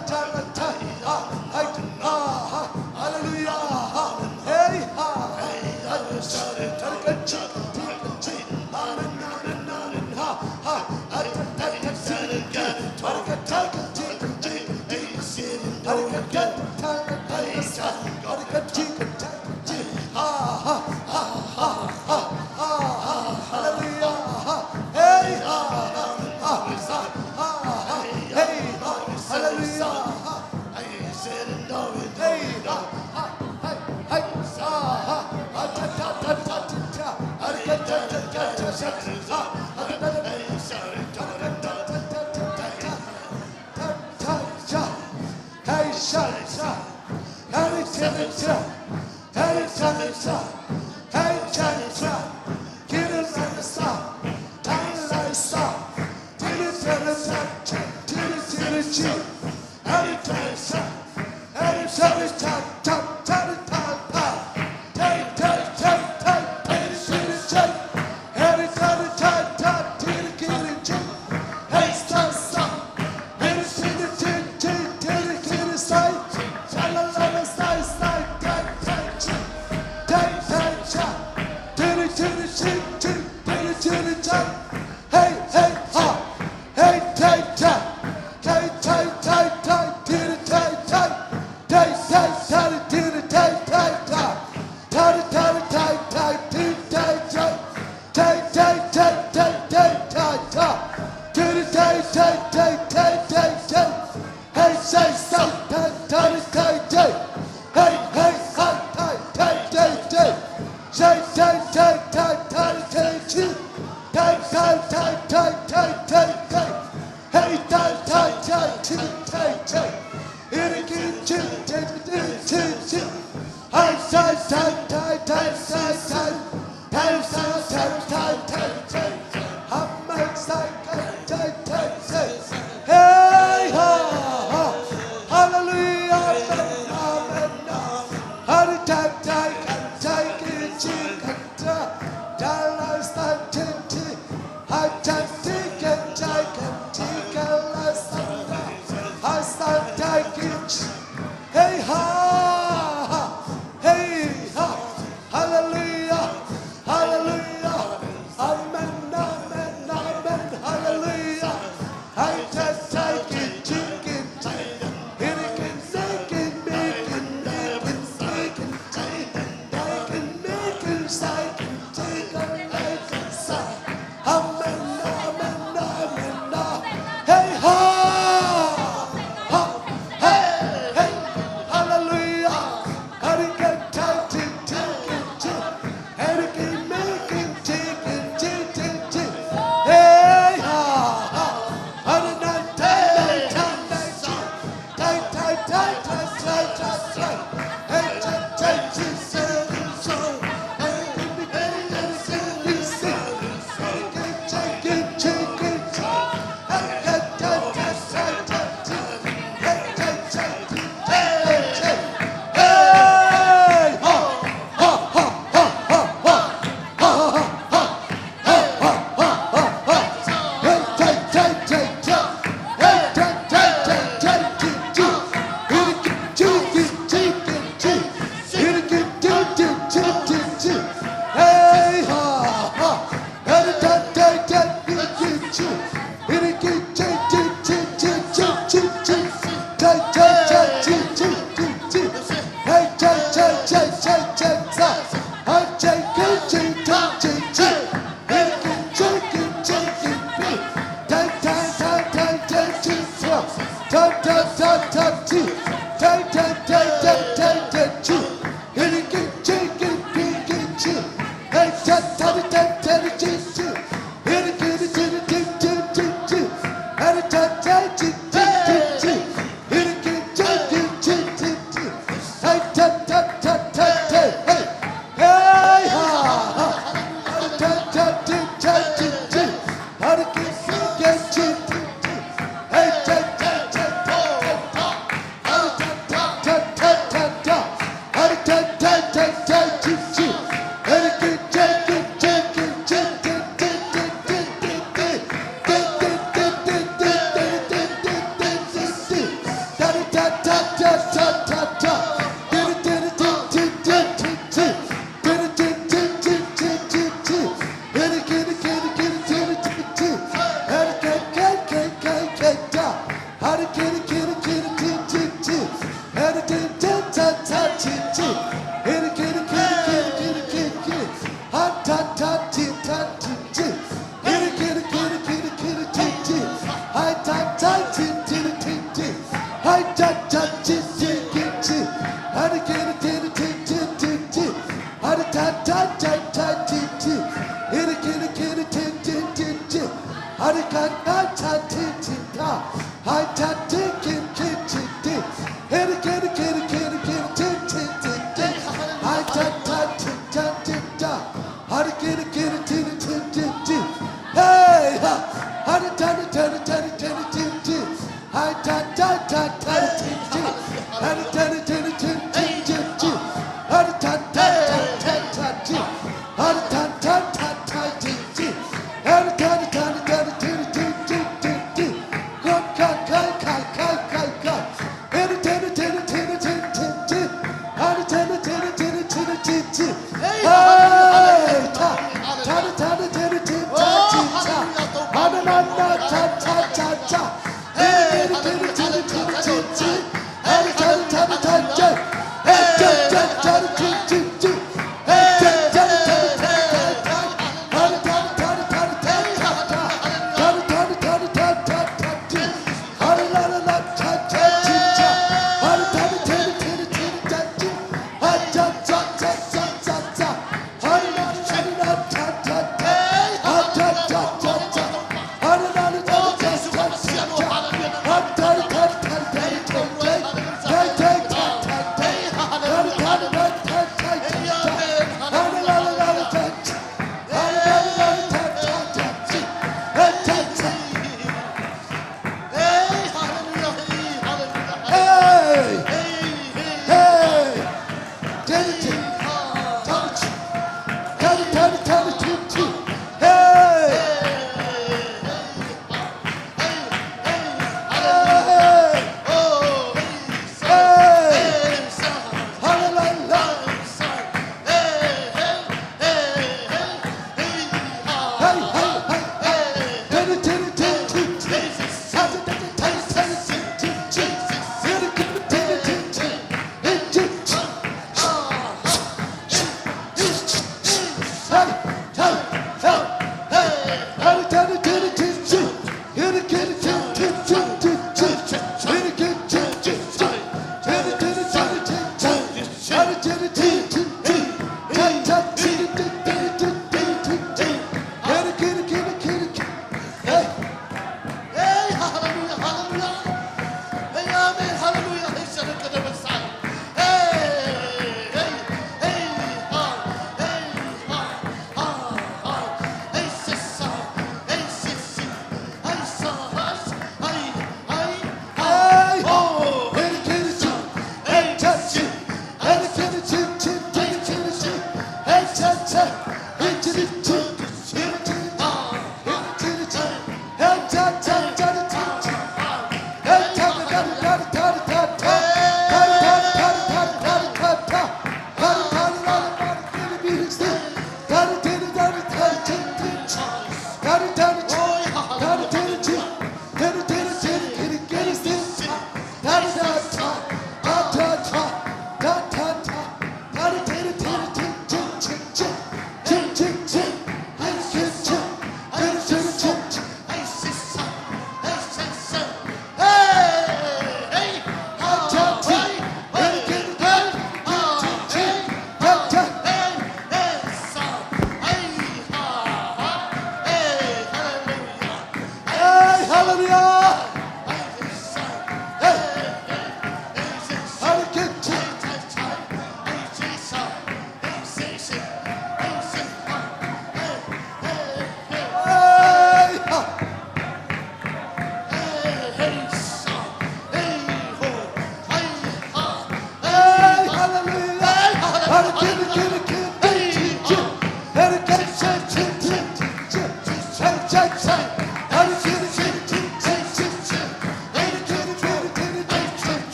Hey ha! Hey ha! Hallelujah! Hallelujah! Amen, amen, amen, hallelujah! Hey, hey, hey, king, king, king, king, hirikin, sikin, mikin, mikin, sikin, sikin, mikin, sikin, sikin, sikin, sa. Amen, Hari kan kan ta ti ti ta. Hai ta ti kin kin ti ti. Heri keri keri keri keri ti ti ti ti. Hai ta ta ti ta ti ta. Hari keri keri ti ti ti ti. Hey ha. Hari ta ta ta ta ti ti ti. Hari ta ta ta ta ti ti. Hari ta ta ta ta ti ti ti. Hari ta ta ta ta ta ti. Hari ta ta ta ta ti ti. Hari ta ta ta ta ti ti ti ti ti. Kai kai kai kai kai kai. Hari ta ta ta ta ta ti ti ti. Hari ta ta ta ta ta ti ti ti. Hey, ta ta ta ta ta ti ti ti. Hari na na ta ta ta ta.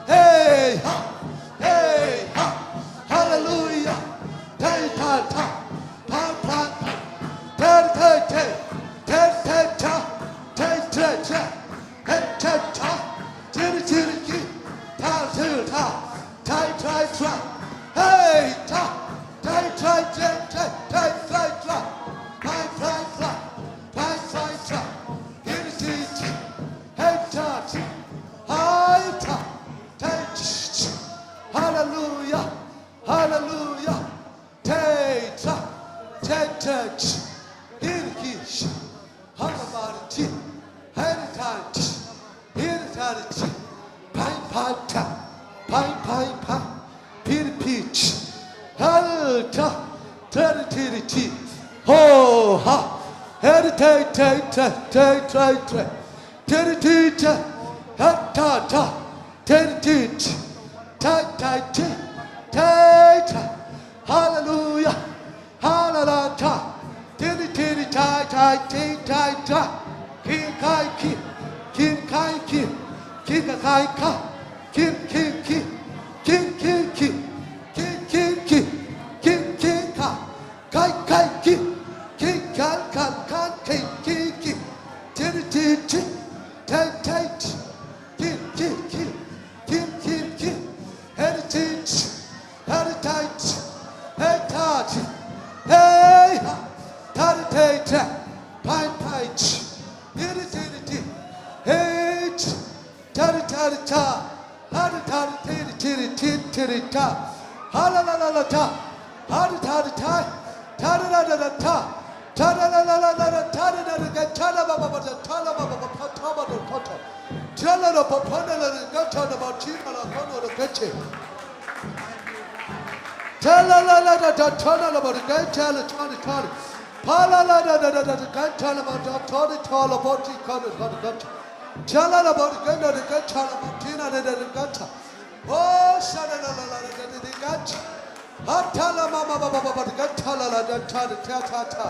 Hey ha, hey ha, hallelujah. Hey ta ta, pa pa pa, ta ta ta, ta ta ta, ta ta ta, hey ta ta, tiri tiri ki, ta ta ta, tai tai ta, hey ta, tai tai tai tai tai tai tai, tai tai tai, tai tai ta, tiri tiri ki, hey ta ti, hai ta, tai ti ti, hallelujah. Hallelujah. Tetra, tetra, hirkish. Halabarti, heritage, heritage. Pai, pai, ta, pai, pai, pai. Pirpich. Halta, tertiriti. Ho, ha. Heritage, tetra, tetra, tetra. Teritita, hatata, teritita, taitaiti, taita. Hallelujah. Halalata. Tiri tiri tai tai ti tai ta. Ki kai ki. Kin kai ki. Ki ka kai ka. Kin kin ki. Kin kin ki. Kin kin ki. Kin kin ka. Kai kai ki. Ki kan kan kan ki ki ki. Tiri tiri ti. Tai tai ti. Ki ki ki. Kim kim kim. Heritage. Heritage. Heritage. Hey ha. Tari tai tai. Pai pai ti. Tiri tiri ti. Hey ti. Tari tari ta. Tari tari tiri tiri tiri tiri ta. Hala la la la ta. Tari tari tai. Tari la la la ta. Tari la la la la la. Tari la la la. Tari ba ba ba ta. Tari ba ba ba pa ta ba da pa ta. Tari la ba pa na la la. Tari ba ti ma la pa no la ka ti. Tala la la da da tala la ba da ga tala tala tala. Pala la da da da da da ga tala ba da tala tala ba ti ka da da da ga. Tala la ba da ga da da ga tala ba ti na da da da ga ta. Oh, sha da la la la da da da ga ta. Ha tala ma ma ba ba ba ba da ga tala la da ta da ta ta ta.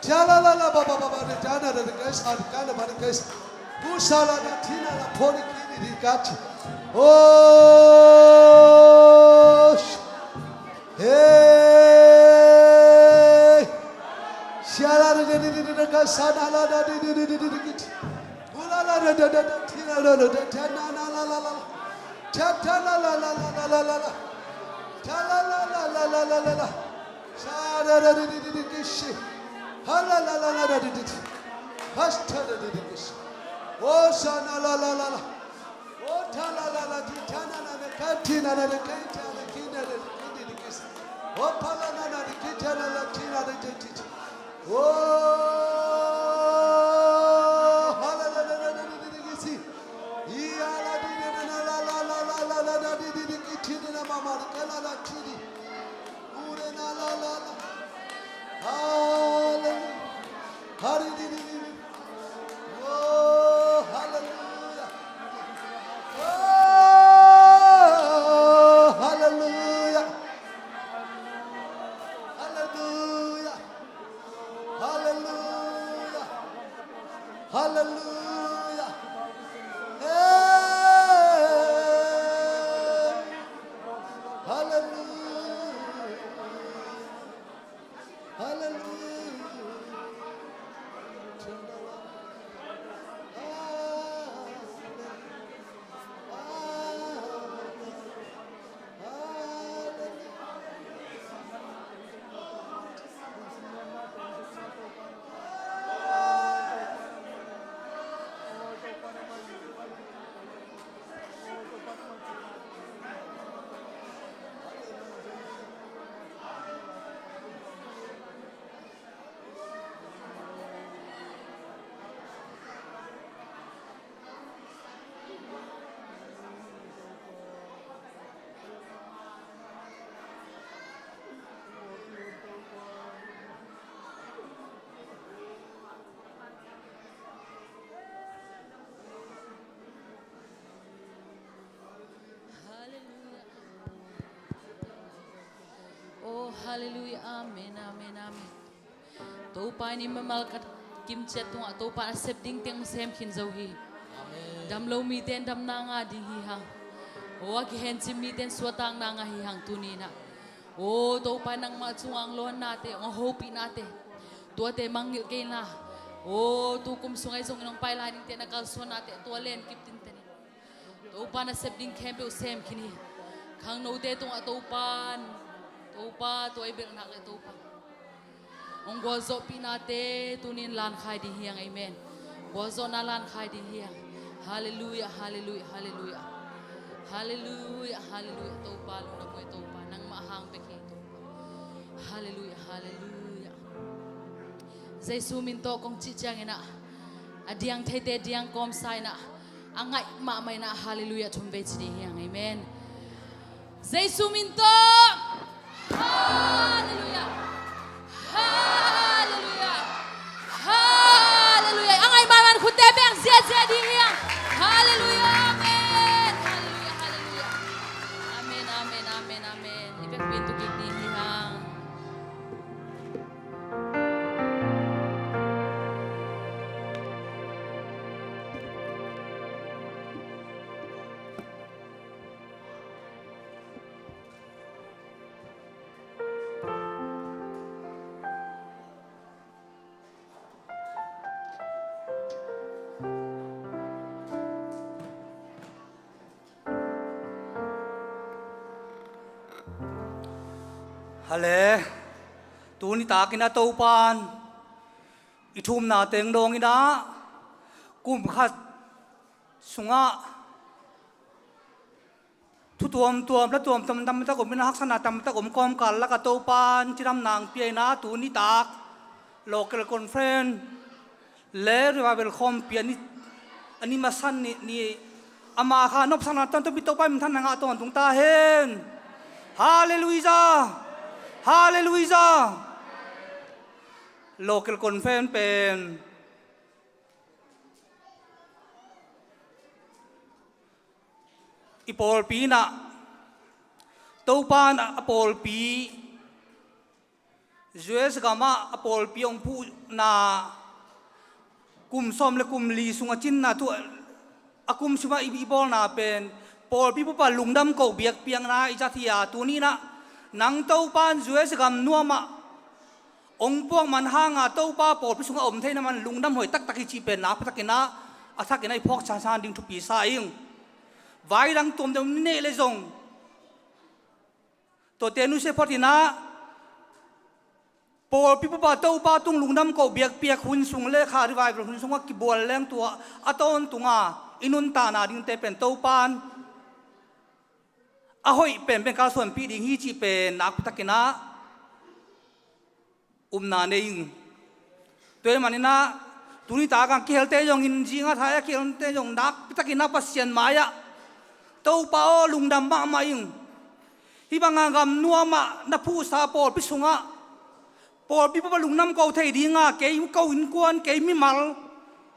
Tala la la ba ba ba ba da da da da ga sa da ga da ba da ga sa. Ku sa la da ti na la po di ki di di ga ti. Oh, sh- Hey! Siala da da da da da da ka sa na la da di di di di di di. Ula la da da da da ti la la la da da na na la la la. Ta ta la la la la la la la la. Ta la la la la la la la la. Sa da da di di di di ki shi. Ha la la la la da di di di. Ha sta da di di ki shi. Oh, sa na la la la la. Oh, ta la la la ti ta na na na ka ti na na na ka ta na ki na na ki di di ki si. Oh, pa la na na di ki ta na la ti na na di di di. Oh, ha la la la la la di di di ki si. I a la di na na na la la la la la la la di di di ki ti na na ma ma di ka la la ti di. Ure na la la la. Hallelujah. Hari di di di di. Oh, hallelujah. Oh, hallelujah. Hallelujah. Hallelujah. Hallelujah. Hey. Hallelujah. Hallelujah. Hallelujah. Oh, hallelujah. Amen, amen, amen. Topa in i mimal ka kimciat tungah Topa in a sep ding teng sem khin zo hi. Amen. Damlo mite in damna ngah ding hi hang. Oh, a kihencim mite in suahtakna ngah hi hang tuni-in ah. Oh, Topa in nangmah cungah hong lawinnate, hong hopihnate, tuate mangngilh kei inla. Oh, tukum sungah i zongin hong pai lai dingte na kalsuannate, tua len kip tinten in. Topa na sep ding khempeuh sem khin hi. Khangnote tungah Topa in, Topa tua i belhnak le Topa hong gualzawhpihnate tuni-in lankhai ding hi hang. Amen. Gualzawhna lankhai ding hi hang. Hallelujah, hallelujah, hallelujah. Hallelujah, hallelujah. Topa lungdam uh e Topa, nangmah hang bek hi Topa. Hallelujah, hallelujah. Jesu min tawh kong cih ciangin ah, a diang theite diang kawmsa in ah, a ngaih mahmah in ah, hallelujah thum vei ci ding hi hang. Amen. Jesu min tawh. Hallelujah. Hallelujah. Hallelujah. A ngaih mahmah in khutte beng ziahziah ding hi hang. Hallelujah. Amen. Hallelujah. Hallelujah. Amen. Amen. Amen. Amen. I biakpiin tu kik ding hi hang. Hale, tuni takin a Topan i thumna teng dawngin ah kum khat sungah thu tuamtuam, la tuamtuam tamtak om in ah, haksatna tamtak om kawmkal lakah Topan cidamna hong pia in ah, tuni tak local conference le revival khawmpi a ni, a ni masa ni, ni, ama kha nopsakna tawntung pi Topa minthanna ngah tawntung ta hen. Halleluijah! Halleluijah! Local conference pen i pawlpi in ah, Topa in ah a pawlpi, U S gamah a pawlpi hong phuhna kum sawm le kum li sungah cinna thu a kum sungah i, i bawlna pen pawlpi bup ah lungdam ko biakpiakna i zat hi a, tuni in ah nang Topa in U S gam nuamah hong puak man hanga Topa pawlpi sungah om theihna man lungdam hoih taktak hi cih pen nakpi takin ah a thakin ah i phawk sansan ding thupi sa ing. Vai dang tuamtuam i neih leh zong, tuate nusia phot in ah, pawlpi bup ah Topa tung lungdam ko biakpiak hun sung le kha revival hun sungah kibual leng tua a tawntunga i nuntakna dingte pen Topa in a hoih penpen kalsuanpih ding hi cih pen nakpi takin ah upna nei ing. Tua ahih manin ah, tuni tak a kihelte zongin, zinga thai a kihelte zong nakpi takin ah Pasian mai-ah, Topa aw, lungdam mahmah ing. Hih banga gam nuamah na phuhsa pawlpi sungah, pawlpi bup ah lungdam ko thei dinga, kei ko innkuan, kei mimal,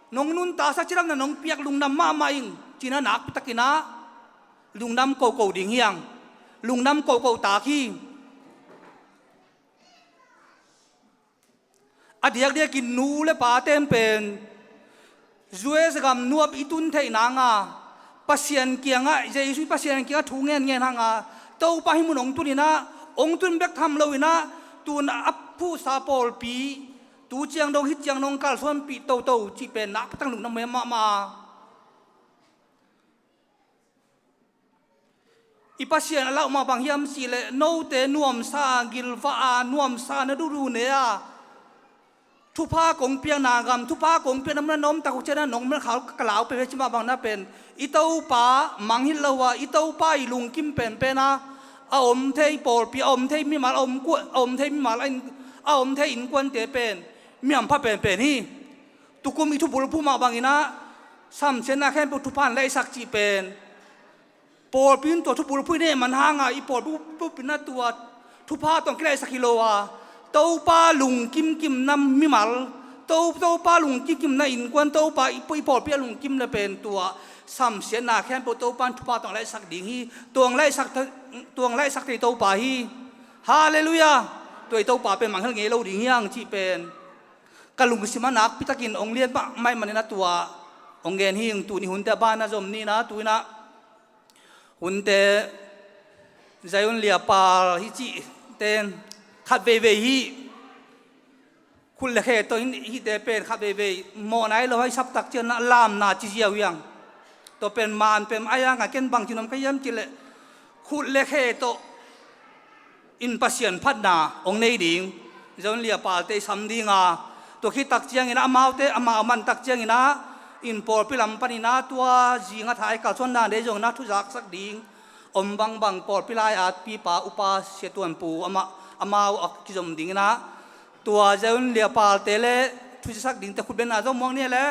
nong nuntaksak cidamna nong piak lungdam mahmah ing, ci-in ah nakpi takin ah lungdam koko ding hi hang. Lungdam koko tak hi. A diakdiakin nu le pa ten pen U S gam nuam i tun theih nanga Pasian kiangah, Jesu Pasian kiangah thu ngenngen hanga, Topa hih mun hong tun in ah, hong tun bek tham lo in ah, tu-in a phuhsa pawlpi, tu ciang dong, hih ciang dong kalsuanpih toto cih pen nakpi tak lungdam mahmah. I Pasian a lauh mah bang hiam cih leh, note nuamsa, gilvah a, nuamsa na duhduh ne a, thupha kong piakna gam, thupha kong piakna mun ah na om tak uh ciangin ah nong melkhau ka lau peuhpeuh ci mah bang na pen, i Topa mangngilh lo a, i Topa i lungkim penpen a, a om thei pawlpi, a om thei mimal, a om kua-, a om thei mimal, a in-, a om thei innkuante pen mi hampha penpen hi. Tukum i thubulphuh mah bangin ah samsiatna khempeuh thupha in laihsak cih pen, pawlpi in tua thubulphuh i neih man hanga i pawlpi bup in ah tua thupha tawh kilaihsak hi lo a, Topa lungkimkimna mimal, To-, Topa lungkimkimna innkuan, Topa i, i pawlpi a lungkimna pen tua samsiatna khempeuh Topa in thupha tawh laihsak ding hi. Tua laihsak, tua laihsak thei Topa hi. Halleluijah. Tua i Topa pen mangngilh ngei lo ding hi hang cih pen ka lungsim ah nakpi takin hong lian mahmah ahih manin ah tua hong gen hi ing. Tuni hunte a ban ah zom ni in ah, tu-in ah hunte Zion Liapal hih cih ten khat veivei hih khut le khe tawh hih, hihte pen khat veivei mawhna hi lo a, i sap tak ciangin ah lamna ci ziau hi hang. Tua pen man pen a hi hang a, ken bangci nuam ka hiam cih leh khut le khe tawh in Pasian phatna hong nei ding, Zion Liapalte i sam ding a, tua khit tak ciangin ah amaute, amau man tak ciangin ah in pawlpi lam panin ah tua zinga thai kalsuanna dei zongin ah thu zaksak ding om bangbang pawlpi lai atpipa Upa Sia Tuan Pu amah, amau a kizom dingin ah tua Zion Liapalte le thu zaksak dingte khut bengna zong muang ni le.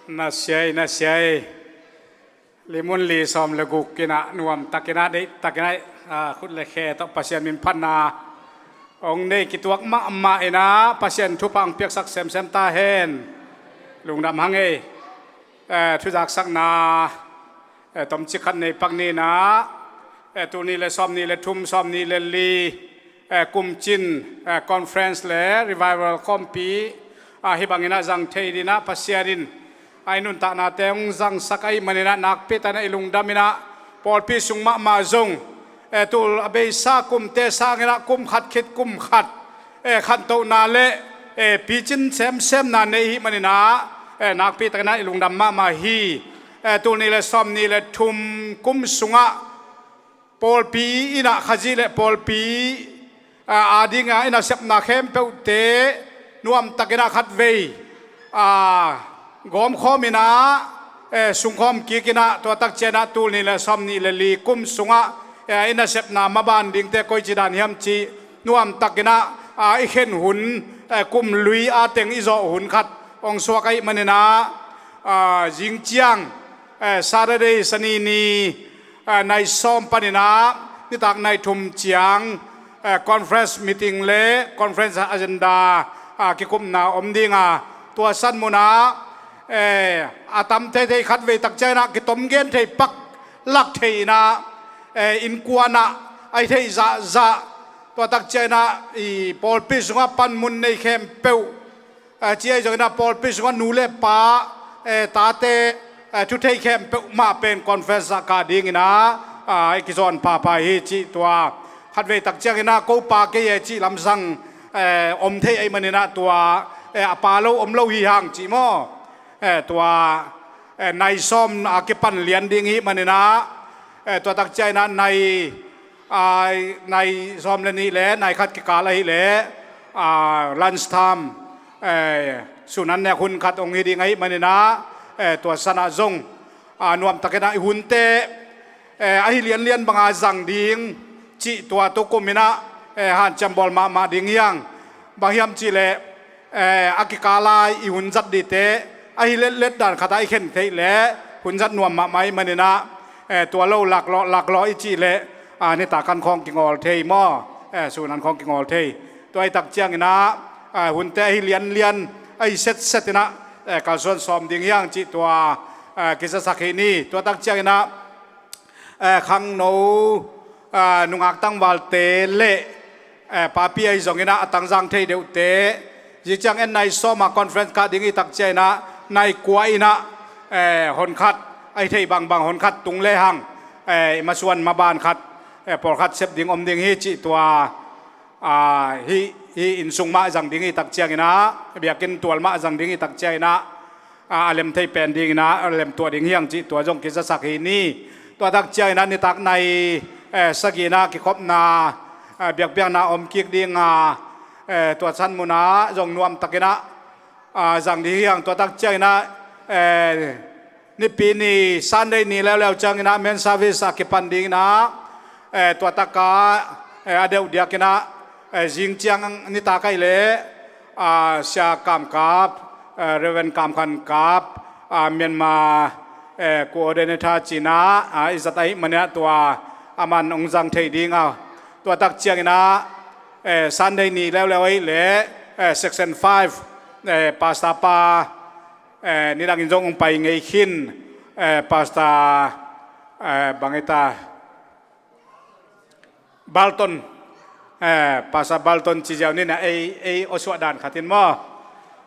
Na siai, na siai. Limun li sawm le guk in ah nuam takin ah, deih takin ah, ah, khut le khe tawh Pasian min phatna hong nei kituak mahmah in ah, Pasian thupha hong piaksak semsem ta hen. Lungdam hang ei. Eh, thuzaksakna, eh, tomcik khat nei pak ni in ah, eh, tul nih le sawm nih le thum, sawm nih le li, eh, kumcin, eh, conference le revival khawmpi, ah, hih bangin ah zang thei dingin ah Pasian in a i nuntaknate hong zangsak ahih manin ah nakpi takin ah i lungdam in ah, pawlpi sung mahmah zong, eh, tul a beisa kumte sangin ah kum khat khit kum khat, eh, khantohna le, eh, picin semsemna nei ahih manin ah, eh, nakpi takin ah i lungdam mahmah hi. Eh, tul nih le sawm nih le thum kum sungah pawlpi in ah, Khazih le pawlpi, ah, adingin ah i nasepna khempeuhte nuam takin ah khatvei, ah, gawmkhawm in ah, eh, sungkhawm kik in ah, tua tak ciangin ah tul nih le sawm nih le li kum sungah, eh, i nasepna maban dingte koici dan hiam cih nuam takin ah, ah, i khen hun, eh, kum lui a teng i zawh hun khat hong suak ahih manin ah, ah, zing ciang, eh, Saturday, Sani ni, eh, nai sawm panin ah nitak nai thum ciang, eh, conference meeting le conference agenda, ah, kikupna om ding a, tua san mun ah, eh, a tam theithei khatvei tak ciangin ah kitom gen thei pak lak thei in ah, eh, innkuan ah a i theih zahzah, tua tak ciangin ah i pawlpi sungah panmun nei khempeuh, eh, ci ahi zongin ah pawlpi sungah nu le pa, eh, tate, eh, thu thei khempeuh mah pen conference ah kah dingin ah, ah, i kizawn phapha hi cih tua. Khatvei tak ciangin ah ko pa kei e cih lamsang, eh, om thei ahih manin ah tua, eh, a pa lo om lo hi hang cih maw? Eh, tua, eh, nai sawm a kipan lian ding ahih manin ah, eh, tua tak ciangin ah nai, ah, nai sawm le nih le nai khat kikal ahih leh, ah, lunch time, eh, sun an nek hun khat hong hi ding ahih manin ah, eh, tua san ah zong, ah, nuam takin ah i hunte, eh, ahi lianlian banga zang ding cih tua tukum in ah, eh, hanciam bawl mahmah ding hi hang. Bang hiam cih leh, eh, a kikal a i hun zat dingte ahi letlet dan khat ah i khen theih leh hun zat nuam mahmah ahih manin ah, eh, tua lo laklawh, laklawh i cih leh, ah, nitak an khawng kingawl thei maw? Eh, sun an khawng kingawl thei. Tua ahih tak ciangin ah, ah, hunte ahi lianlian, ahi setset in ah, eh, kalsuan sawm ding hi hang cih tua, eh, kizasak hi ni. Tua tak ciangin ah, eh, khangno, ah, nungak tangvalte le, eh, papi ahi zongin ah a tangzang thei deuhte, zing ciang en nai sawm a conference kah ding ahih tak ciangin ah nai kua in ah, eh, honkhat, ahi thei bangbang honkhat tung lehang, eh, i masuan maban khat, eh, pawlkhat sep ding om ding hi cih tua, ah, hih, hih inn sung mah zang ding ahih tak ciangin ah, biakinn tual mah zang ding ahih tak ciangin ah, ah, a lem thei pen dingin ah, a lem tuah ding hi hang cih tua zong kizasak hi ni. Tua tak ciangin ah nitak nai, eh, sagihna kikhopna, eh, biakpiakna om kik ding a, eh, tua san mun ah zong nuam takin ah, ah, zang ding hi hang. Tua tak ciangin ah, eh, Nipi ni Sunday ni leuleu ciangin ah men service a kipan dingin ah, eh, tua tak a, eh, a deuh diakin ah, eh, zing ciang nitak ahih leh, ah, Sia Kam Kap, eh, Reverend Kam Khan Kap, ah, Myanmar, eh, coordinator ci-in ah, ah, i zat ahih manin ah tua aman hong zang thei ding a. Tua tak ciangin ah, eh, Sunday ni leuleu ahih leh, eh, section five, eh, pastor pa, eh, nidangin zong hong pai ngei khin, eh, pastor, eh, bang hi ta, Balton, eh, pastor Balton ci ziau ni in ah, ei, ei awsuah dan khat in maw?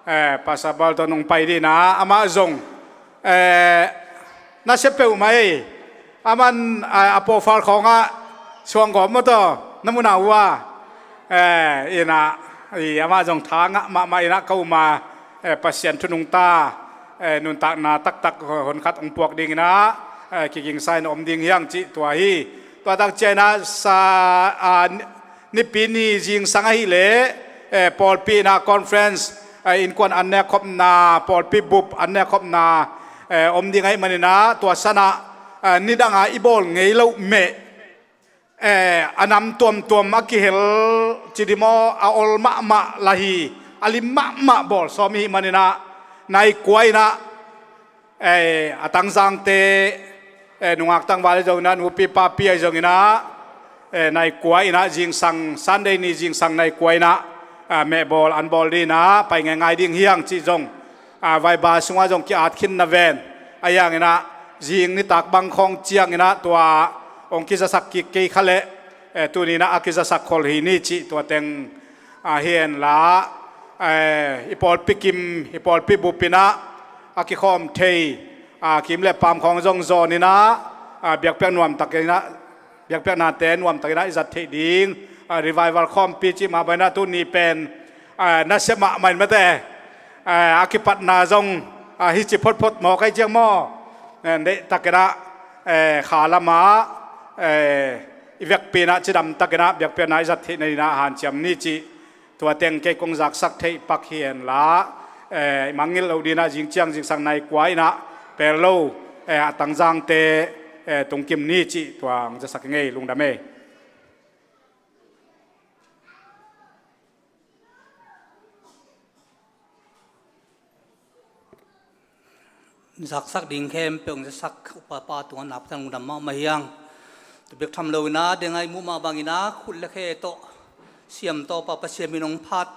Eh, pastor Balton hong pai dingin ah, amah zong, eh, na sia peuhmah ei. Aman, ah, a profile khawngah suang gawp maw taw, na mu na uh a. Eh, in ah, i amah zong tha ngah mahmah in ah ka um a, eh, Pasian thu nungta, eh, nuntakna taktak honkhat hong puak dingin ah, eh, kigingsa in om ding hi hang cih tua hi. Tua tak ciangin ah sa, ah, Nipi ni zingsang ahih leh, eh, pawlpi in ah conference, eh, innkuan an nek khopna, pawlpi bup an nek khopna, eh, om ding ahih manin ah, tua san ah, eh, nidang a i bawl ngei loh meh, eh, a nam tuamtuam a kihel ci ding maw, a ol mahmah la hi, a lim mahmah bawl sawm i hih manin ah, nai kua in ah, Eh, a tangzangte, eh, nungak tangval ahi zongin ah, nupi papi ahi zongin ah, eh, nai kua in ah zingsang, Sunday ni zingsang nai kua in ah, ah, mehbawl an bawl ding in ah pai ngeingai ding hi hang cih zong, ah, vaiba sungah zong ki-at khin na ven. Ahi hangin ah zing nitak bang khawng ciangin ah tua hong kizasak kik kei kha leh, eh, tuni in ah a kizasak khol hi ni cih tua teng, ah, hi hen la, eh, i pawlpi kim, i pawlpi bup in ah a kikhawm thei, ah, kim le paam khawng zong zawn in ah, ah, biakpiak nuamtak in ah, biakpiaknate nuamtak in ah i zat theih ding, ah, revival khawmpi cih mah bang in ah tuni pen, ah, nasia mahmah in mate, ah, a kipatna zong, ah, hici photphot mawk ahi ciang maw, eh, deihtak in ah, eh, kha lamah, eh, i vekpi in ah cidamtak in ah biakpiakna i zat theihna ding in ah hanciam ni cih tua teng kei kong zaksak theih pak hi hen la, eh, i mangngilh loh ding in ah zing ciang zingsang nai kua in ah pel lo, eh, a tangzangte, eh, tungkim ni cih tua hong zasak ing ei. Lungdam ei. Zaksak ding khempeuh hong zasak Upa pa tungah nakpi takin lungdam mahmah hi hang. Tua bek tham lo in ah, deng a i muh mah bangin ah khut le khe tawh siam tawh pa Pasian min hong phat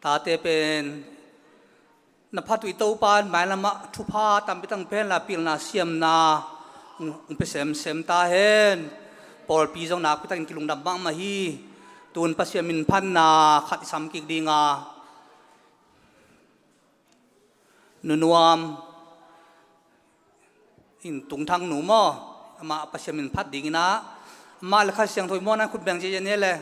tate pen na phat uh i Topa in mailamah thupha tampi tak hong pia hen la, pilna siamna hong, hong pia semsem ta hen. Pawlpi zong nakpi takin kilungdam mahmah hi. Tun Pasian min phatna khat i sam kik ding a, Nu Nuam in, Tung Thang nu maw, amah Pasian min phat ding in ah, amah le Kha Siangtho i muanna khut beng ciacian hi le.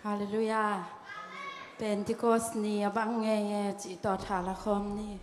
Halleluiah. Pentecost ni a bang ngei e cih tawh thala khawm ni.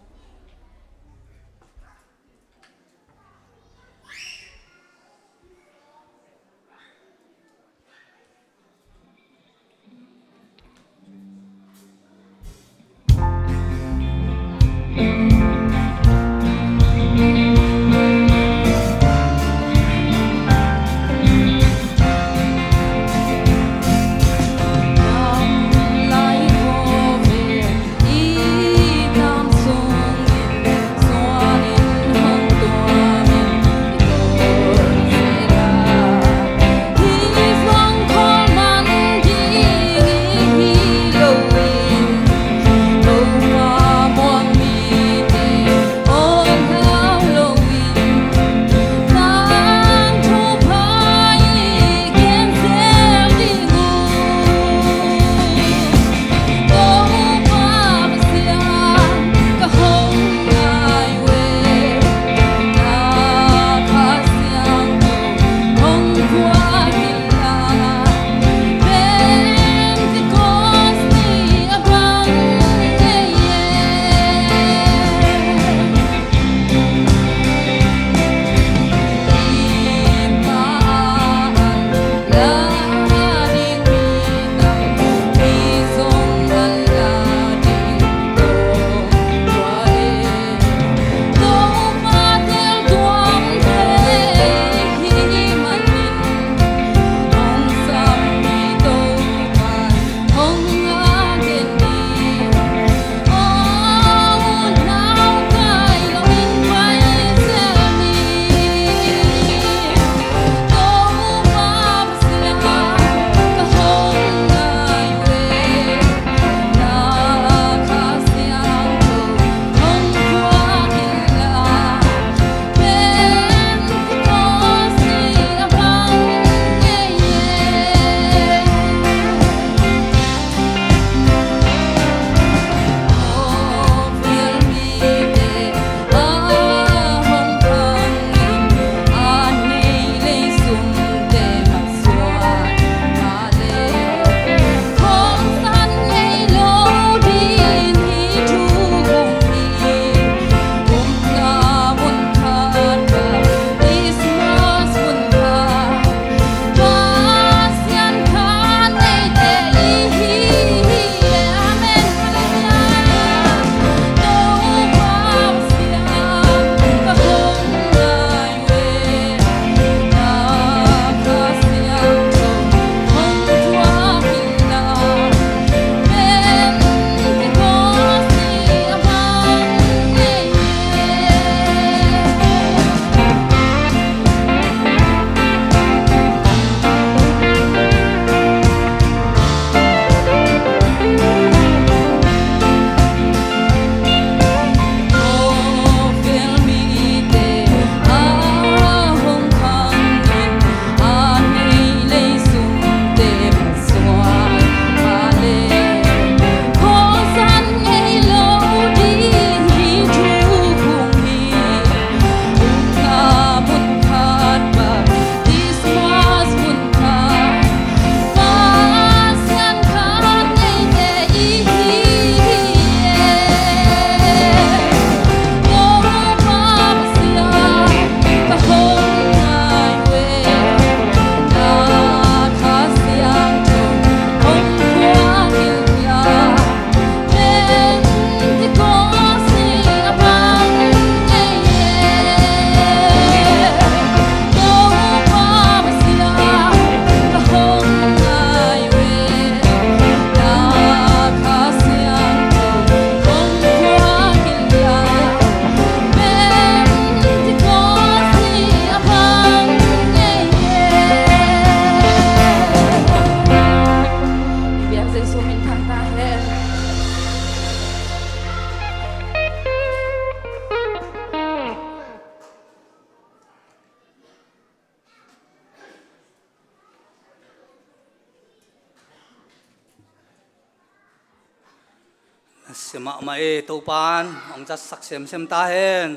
Sia mahmah e, Topan hong zatsak semsem ta hen.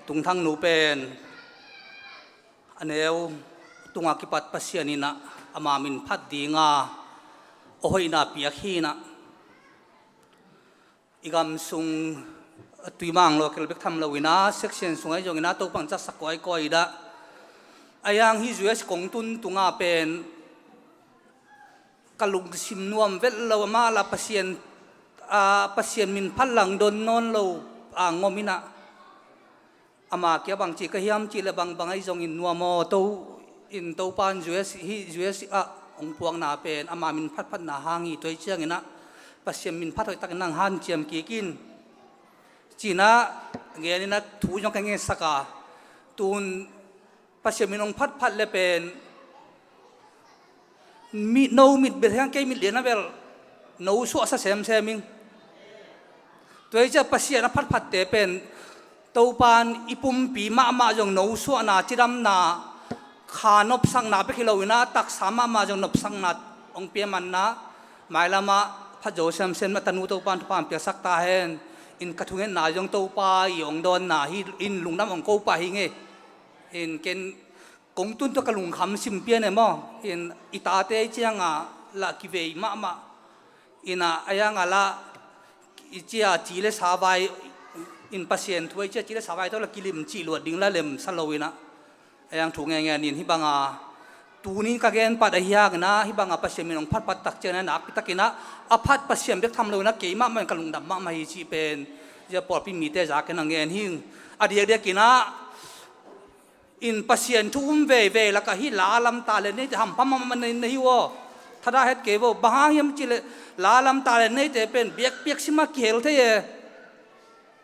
Tungthang nu pen a neu tungah kipat Pasian in ah ama min phat dinga a hoihna piak hi in ah, i gam sung Tuimang local bek tham lo in ah, section sung ahi zong in ah Topan zatsak kawikawi in ah, a yang hi U S kong tun tunga pen ka lungsim nuam vet lo, amah lah Pasian, ah, Pasian min phat lang don nawn lo a ngom in ah, ama kia bang ci ka hiam cih leh bangbang ahi zongin nuam aw, to in Topan U S hi, U S ah hong puakna pen ama min phatphatna hang hi, tua hi ciangin ah Pasian min phat hoihtakin nang hanciam kik in, ci in ah gen in ah thu zong ka ngetsak a, tun Pasian min hong phatphat le pen mi, no mit bel hiang, kei mit lian a bel no suahsa semsem ing. Tua hi ciah Pasian a phatphatte pen Topan i pumpi mahmah zong no suahna, cidamna, kha nopsakna bek hi lo in ah, taksa mahmah zong nopsakna hong pia man in ah, mailamah phat zo semsem a tanu Topan thupha hong piaksak ta hen. In ka thungetna zong Topa i hong dawnna hi in lungdam hong ko pah hi ing e. In ken kong tun tawh ka lungkham sim pian e maw. In i tate ciangah lah kivei mahmah. In ah a yang ah lah i cia ci le sa vai, in Pasian thu a i cia ci le sa vai tawh lah kilim cih luat ding lah lemsa lo in ah, a yang thu ngengen in hih banga tuni ka gen pat ahi hangin ah, hih banga Pasian min hong phatphat tak ciangin ah, nakpi takin ah a phat Pasian bek tham lo in ah, kei mahmah in ka lungdam mahmah hi cih pen zia pawlpi mite zak in ah ngen hi ing. A diakdiak in ah, in Pasian thu um veivei lakah hih la lam talent neite hampha mahmah na hi uh aw. Thadah het kei vo, bang hang hiam cih leh la lam talent neite pen biakpiak simah kihel thei e.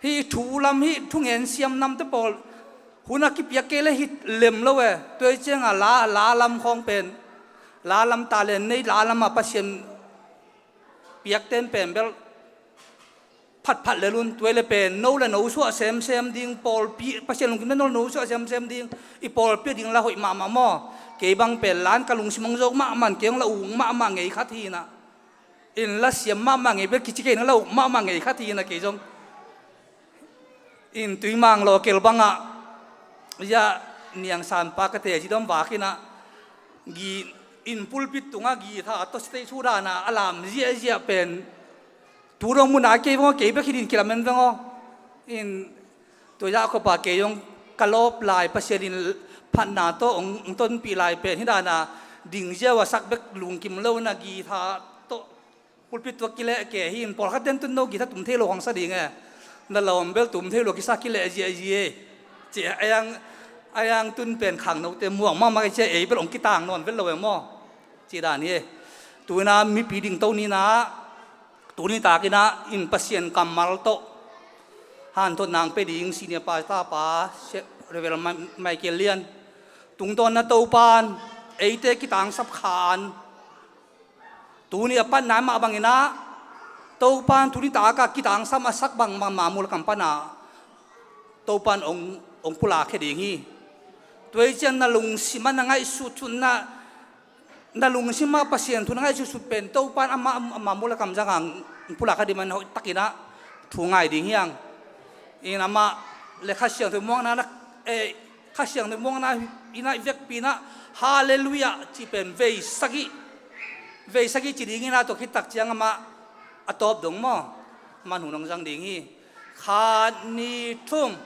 Hih thu lam, hih thungen siam namte pawl hun a kipiak kei leh hi lem lo e. Tua hi ciangah la, la lam khawng pen, la lam talent nei, la lamah Pasian piakten pen bel phatphat lel un. Tua hi leh pen no le no suah semsem ding, pawlpi, Pasian lungkim le no le no suah semsem ding, i pawlpi a ding lah hoih mahmah maw. Kei bang pen la in ka lungsim hong zo mahmah in, kei hong lah uk mahmah ngei khat hi in ah. In lah siam mahmah ngei bel kici kei in ah, lah uk mahmah ngei khat hi in ah kei zong. In Tuimang local bangah, ya, Niangsanpa ka te ci dom vak in ah, gi in pulpit tungah guitar tawh stage thu dan a a lam ziahziah pen tu dong mun a kei veng aw, kei bek hi ding kilamen veng aw. In tua zah khop a kei zong ka lawp lai, Pasian in phatna tawh hong, hong tonpih lai pen hih dan a ding ziau a sak bek lungkim lo in ah guitar tawh pulpit tawh kileh kei hi in, pawlkhat ten tun no guitar tum thei lo hong sa ding e. Na lawm bel tum thei lo kisa kileh ziahziah e. Ci a yang, a yang tun pen khangnote muang mahmah e, ci a ei bel hong kitang nawn vet lo e maw. Ci dan hi e. Tu in ah mipi dingto ni in ah, tuni tak in ah in Pasian kammal tawh hanthotna hong pia ding senior pastor pa, Reverend Ma-, Michael Lian, tungtawn in ah Topan eite kitangsap kha in, tuni a patna mah bangin ah Topan tuni tak a kitangsap a sak bang, bang ma mul kam pan a Topan hong, hong pulakkhia ding hi. Tua hi ciang na lungsim a na ngaihsut, na, na lungsim a Pasian thu na ngaihsutsut pen Topan ama, ama mul a kam zang hang pulakkhia ding man, hoih takin ah thu ngai ding hi hang. In amah le Kha Siangtho muakna na, eh, Kha Siangtho muakna in ah i vekpi in ah Halleluiah cih pen vei sagih, vei sagih ci ding in ah, tua khit tak ciang amah a tawp dong maw. Amah hun hong zang ding hi. Khat, nih, thum.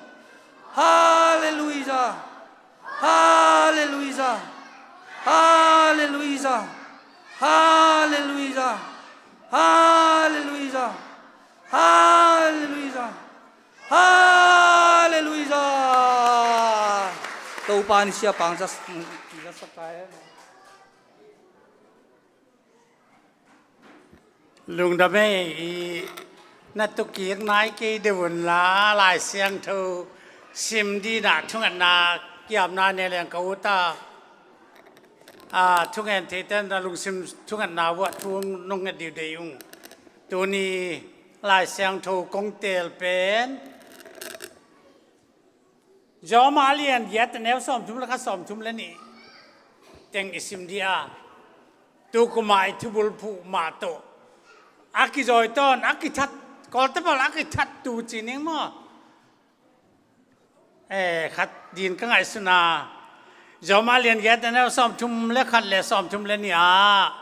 Halleluiah. Halleluiah. Halleluiah. Halleluiah. Halleluiah. Halleluiah. Halleluiah. Topa in siapa hong zat, zatsak ta hen. Lungdam ei, i na tukik nai kei deuh un la, Lai Siangtho sim ding in ah thungetna kiamna ne leng ka ut a. A, thungen theite na lungsim thungetna uah thu nong nget ding deih ung. Tuni Lai Siangtho kong teel pen Rom a lian giat a neu sawmthum le khat, sawmthum le nih teng i sim ding a, tu kum a i thubulphuh mah tawh a kizawi tawn, a kithat Kawlte pawl a kithat tu ci ning maw? Eh, khat din ka ngaihsun a, Rom a lian giat a neu sawmthum le khat le sawmthum le nih ah,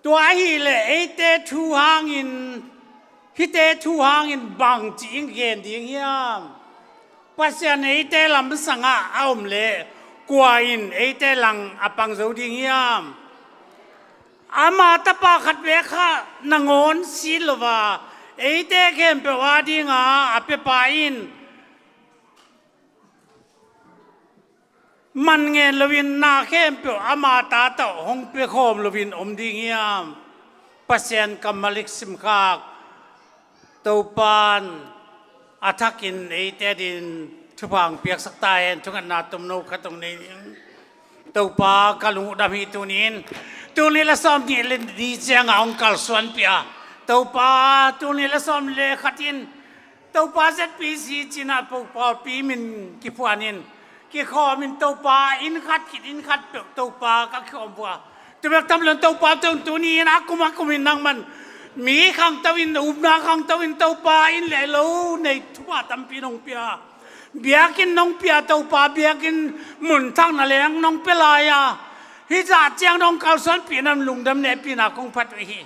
tua ahih leh eite thu hangin, hihte thu hangin bang ci-in gen ding hiam? Pasian eite lamsangah a om leh kua in eite lang a pang zo ding hiam? Ama tapa khat bek kha nangawn sit lo a, eite khempeuh adinga a piapa in man ngen loin na khempeuh ama ta tawh hong pia khawm loin om ding hiam? Pasian kammal i simkhak Topa'n a thakin eite adingin thupha hong piaksak ta hen. Thungetna tomno khat hong nei ning. Topa, ka lung uh dam hi tuni-in. Tul nih le sawmnih le nih ciangah hong kalsuanpih a, Topa, tul nih le sawmnih le khat in Topa Z P C ci-in ah pawlpi min kiphuanin, kikhawmin Topa inn khat khit inn khat peuh Topa ka kikhawm uh a, tu bek tham loin Topa, tu, tuni-in a kum a kumin nangman mi khangto in, upna khangto in Topa, inn le lo nei thupha tampi nong pia. Biakinn nong pia Topa, biakinn mun thak na leng nong pia lai a, hih zah ciang nong kalsuanpih na lungdam nehpihna kong phat uh hi.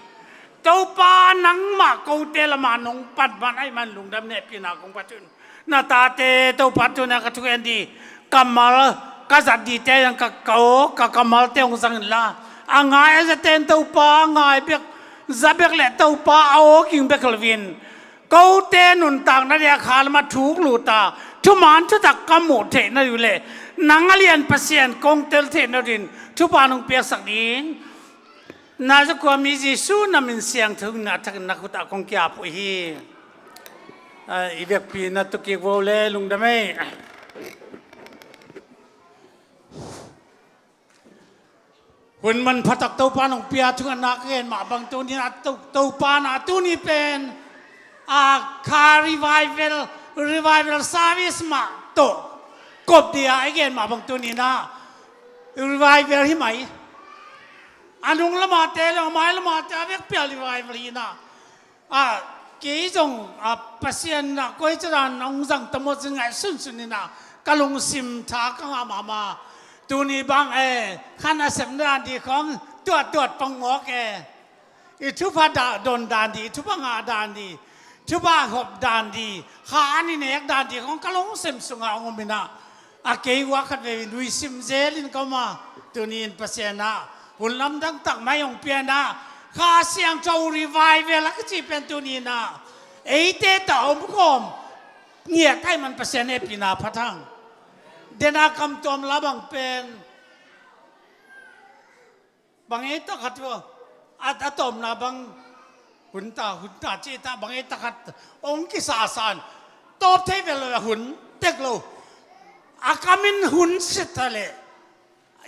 Topa, nangmah kote lamah nong pan man ahih man lungdam nehpihna kong phat uh. Na tate Topa, tuni-a ka thugen ding kammal ka zat dingte zong ka, ka aw, ka kammalte hong zang inla, a ngai a zate in Topa ngai bek, za bek le Topa a aw ging bek loin, kote nuntakna dia kha lamah thuk lut a, thuman thutak ka muh theih nading uh le nang a lian Pasian kong tel theih nadingin thupha nong piaksak ding. Nazareth khuami Jesu na min siangtho in a thakin na khut ah kong ki-ap uh hi. Ah, i vekpi na tu kik vo le, lungdam ei. Hun manpha tak Topa nong pia thungetna ka gen mah bang tuni-in a To-, Topa na tuni pen a kha revival, revival service mah tawh kop dia i gen mah bang tuni-in a revival hi mai. A nung lamate le a mai lamate a vekpi a revival hi na. A, kei zong, a, Pasian na koi cadan hong zang ta maw cin ngaihsun sun in a, ka lungsim tha ka ngah mahmah. Tuni bang e, khan a sepna dan ding khawng tuattuat pang mawk e. I thupha dah don dan ding, i thupha ngah dan ding, thupha hop dan ding, kha an i nek dan ding khawng ka lungsim sungah hong om in a. A kei uh a khatvei nuisim zelin ka om a, tuni-in Pasian ah hun lamdang tak mai hong pia in a, Kha Siangtho revival a kici pen tuni-in a eite tawh a om khawm ngiat ahih man Pasian hehpihna pha thang. Dena kamtuam la bang pen bang ei takhat uh a, a tawpna bang hun ta, hun ta ci ta, bang ei takhat hong kisasa in tawp thei vel lo a, hun tek lo. A kamin hun sit ta leh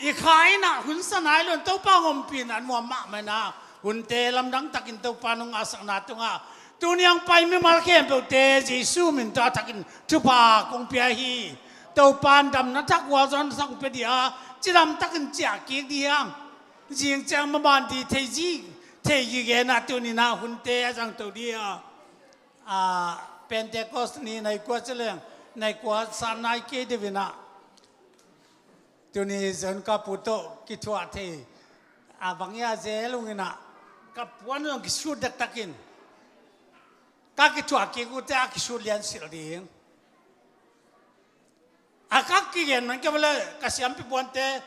i kha in a hun sa nai lo in Topa hong ompih in a nuam mahmah in a, hunte lamdang takin Topa nong ngahsakna tungah tuni hong pai mimal khempeuhte Jesu min tawh a thakin thupha kong pia hi. Topa in damna thak, gualzawhna thak hong pia ding a, cidam takin ciah kik ding hi hang. Zing ciang maban ding thei zi, thei gige in a, tuni-in a hunte a zangto ding a, a, Pentecost ni nai kua ci leng nai kua san nai kei deuh in a, tuni zon ka pu tawh kithuah thei a, bang ia zel ung in a, ka puan zong kisut dektakin ka kithuah kik uh teh a kisut lian silh ding. A ka kigen man ka vele ka siampi puante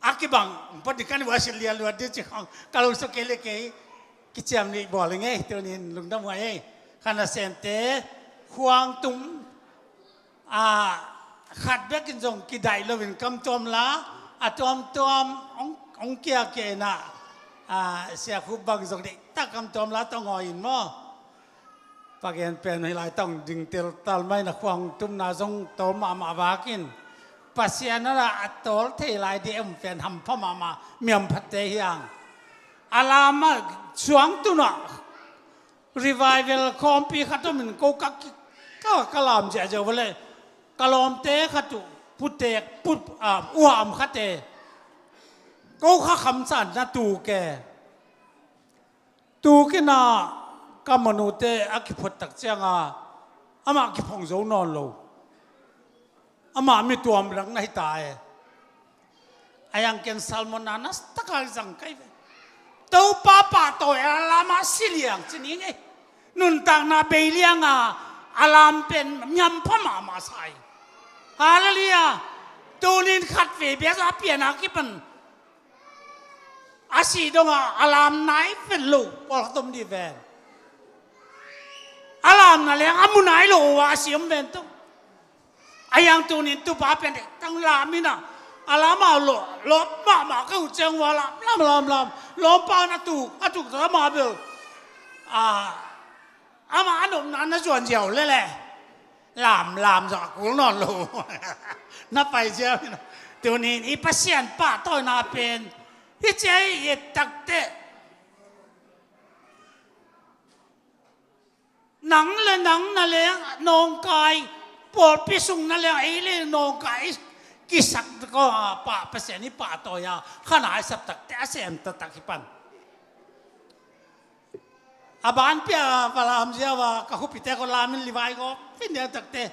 a kibang pawh ding ka ni uh a, silh lian luat ding ci khawng ka lo suk kei le kei. Kiciam nih bawl ing ei, tuni-in lungdam huai ei. Kha nasemte khuang tum a, khat bekin zong kidaih loin kamtuam la, a tuamtuam hong, hong kiakia in a, a, Sia Khup bang zong deihtak kamtuam la tawh ngawi in maw. Pagen pen hih lai tawh ding teltal mai na, khuang tumna zong tawl mahmah vakin Pasian a, a tawl thei lai ding om pen hampha mahmah, mi hamphatte hi hang. A lamah suang tunah revival khawmpi khat om in ko ka ki, ka, ka lam ziahziah vele ka lawmte khat uh putek, put, a, uha om khate ko kha khamsan na tuk e. Tukinah ka manute a kiphuat tak cianga amah kiphong zo nawn lo. Amah mi tuam dang na hi ta e. A yang ken sermon na nasa taka zang kai ve. Topa pahtawi a lamah si liang ci ni ngei. Nuntakna bei lianga a lam pen nyampha mahmah sa hi. Halleluiah. Tunin khat vei bia a pian a kipan a si dongah a lam nai vet lo pawlkhat om dih ven. A lamna leng a mu nai lo a si om ven tong. A yang tunin tupa pen tang lam inah a lamah lawp mahmah ka uh ciang uh a lam lam lam lam lawmpa na tuk a tuk tak amah bel a amah a nopna na zuan ziau lele. Lam lam zong a kul nawn lo. Na pai ziau inah tunin i Pasian pahtawina pen hi cia i et takteh nang le nang na leng nawngkai pawlpi sung na leng ei le nawngkai kisak ko a pah Pasian i pahtawi a khana i sap takteh a sem taktak hi pan. A ban pia va lam ziau a ka khupite ko lamin livai ko fin dia takteh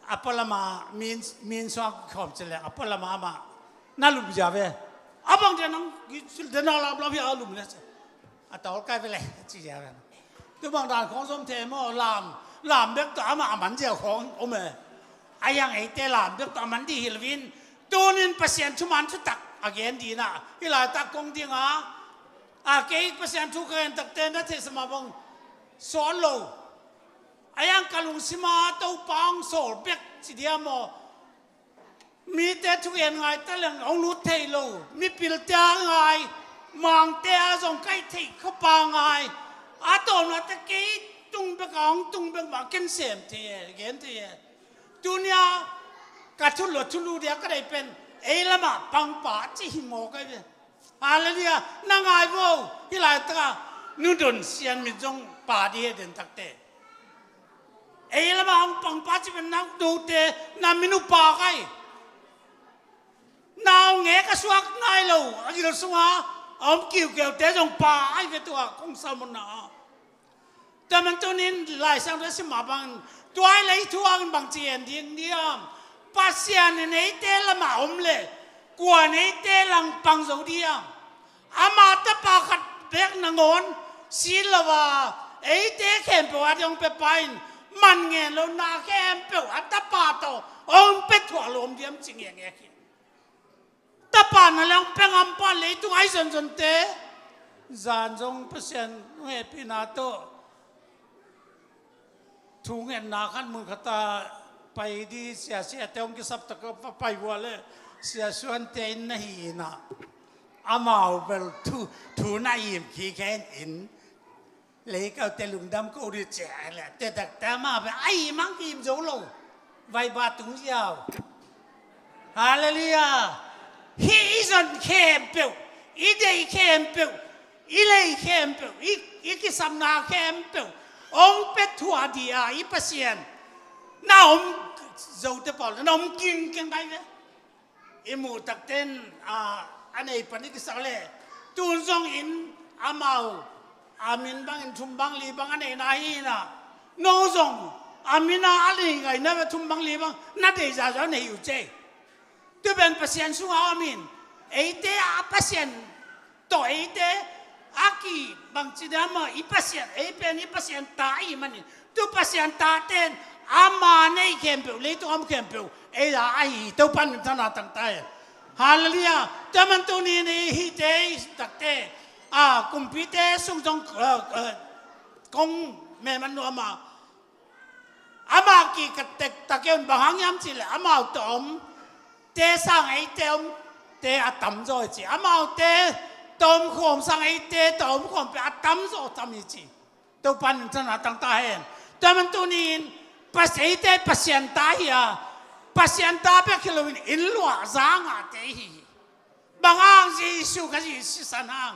a pualama min min suak khawm cileh a pualama amah na lum ziau ve. A bang dia nang gitsil dena lam lam hi a lum le a tawl kai vele ci ziau ve. Tu bang dan khawng zom the maw lam lam bek tawh amah a man ziau khawng om e. A yang eite lam bek tawh a man dih hi lovin tunin Pasian thuman thutak a gen dinah hi laitak kong dinga a kei Pasian thu ka gen takte na theihsa mah bang sawn lo. A yang ka lungsima Topa hong sawl bek ci dia maw? Mite thugen ngai ta leng hong lut thei lo. Mipil tia ngai, mangte a zong kaih theih khawpa ngai. A tawmna te kei tung bek a hong tung bek mah ken sem thei e, gen thei e. Tunia ka thulu thulu dia ka dei pen ei lamah pangpa ci hi maw kai ve. Halleluiah. Na ngai vo. Hi laitaka nudon sian mit zong pa di he den takte ei lamah hong pangpa ci pen na dute na minu pa kai. Nau nge ka suak ngai lo a gil sunga a om kiukeute zong pa ai ve tua kong salmonna a. Tua man tunin Lai Siangtho sim mah bangin tua i lei thu angin bang ci en ding diam? Pasian in eite lamah om le kuan eite langpang zo diam? Ama tapa khat bek nangawn si lo a eite khempeuh a dong pepa in man ngen lo na khempeuh a tapa tawh hong pe thuah lo om diam ci ngenge hi. Tapa na leng pengam pan leitung ai zonzonte zan zong Pasian hehpihna tawh thu ngetna khat mun khata pai di siasiate hong kisap tak pai vua le siasuante in na hi inah amau bel thu thu na im khi khen in. Leikaute lungdam ko dih ciah le te takte amah bel a imang im zo lo. Vaiba tung ziau. Halleluiah. Hih i zon khempeuh, i deih khempeuh, i lei khempeuh, i, i kisapna khempeuh hong pe thuah dih a i Pasian na om zote pawl na om kingkeng kai ve. I muh takten a nei pan i kisak le tun zongin amau a min bangin thum bang li bang a neihna hi inah no zong a min a a nei ngaina ve thum bang li bang na deih zahzah a nei uh cei. Tu pen Pasian sungah a om in eite a Pasian tawh eite a ki bangci dama i Pasian ei pen i Pasian ta ahi manin tu Pasian taten ama nei khempeuh leitung a om khempeuh ei a ahi Topa min thana tangta hen. Halleluiah. Tua man tunin i hihte i takte a kumpite sung zong kong meman nuam a amah kihka tektak e un bang hang hiam cihleh amau tawh om te sang eite om te a tamzaw i ci amaute tawh om khawm sang eite tawh om khawm pe a tamzaw tam i ci. Topa min thana tangta hen. Tua man tunin eite Pasian ta hi a Pasian ta bek hi loin inn luah za ngahte i hi hi. Bang hang Jesu ka zih sisan hang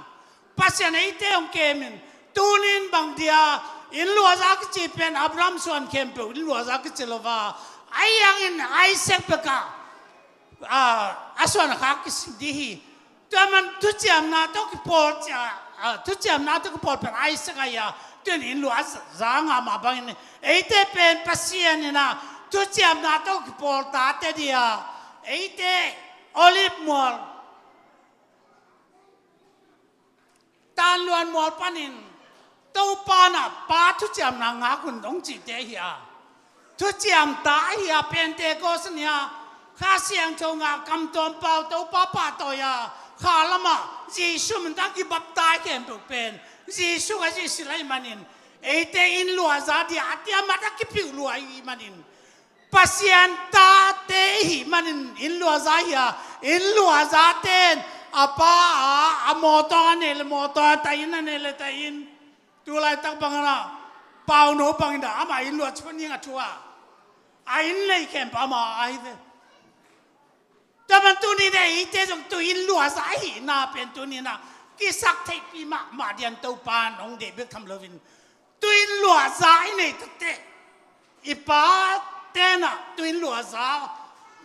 Pasian eite hong kemin tunin bang dia inn luahza kici pen Abraham suan khempeuh inn luahza kici lo va a iangin Isaac peka a suan a khak kisi di hi. Tua man thuciamna tawh kipawl cia, a, thuciamna tawh kipawl pen Isaac ahi a, tuin inn luah za ngah mah bangin eite pen Pasian in a thuciamna tawh kipawl tate dia eite Olive mual, Tanluan mual panin Topa na pa thuciamna ngak un hong cihte ahi a, thuciam ta ahi a, Pentecost ni a Kha Siangtho ngah, kam tawm pau Topa pahtawi a, kha lamah Jesu min tawh kibaptai khempeuh pen Jesu a cih silh ahih manin eite inn luah za dia a tiamat a kipiuh luah ahih manin Pasian tate ihih manin inn luah za hi a, inn luah zaten a pa a, a mawtaw a nei le mawtaw, a taih inn a nei le taih inn. Tu laitak bangin a Pauno bangin a amah inn luah ci pah ning a thu a, a inn lei khempeuh amah a hi ve. Tua man tuni-in eite zong tu inn luah za ahihna pen tuni-in a kisak theihpih mahmah dian Topa in hong deih bek tham loin tu inn luah za i neih takteh i pate in a tu inn luah za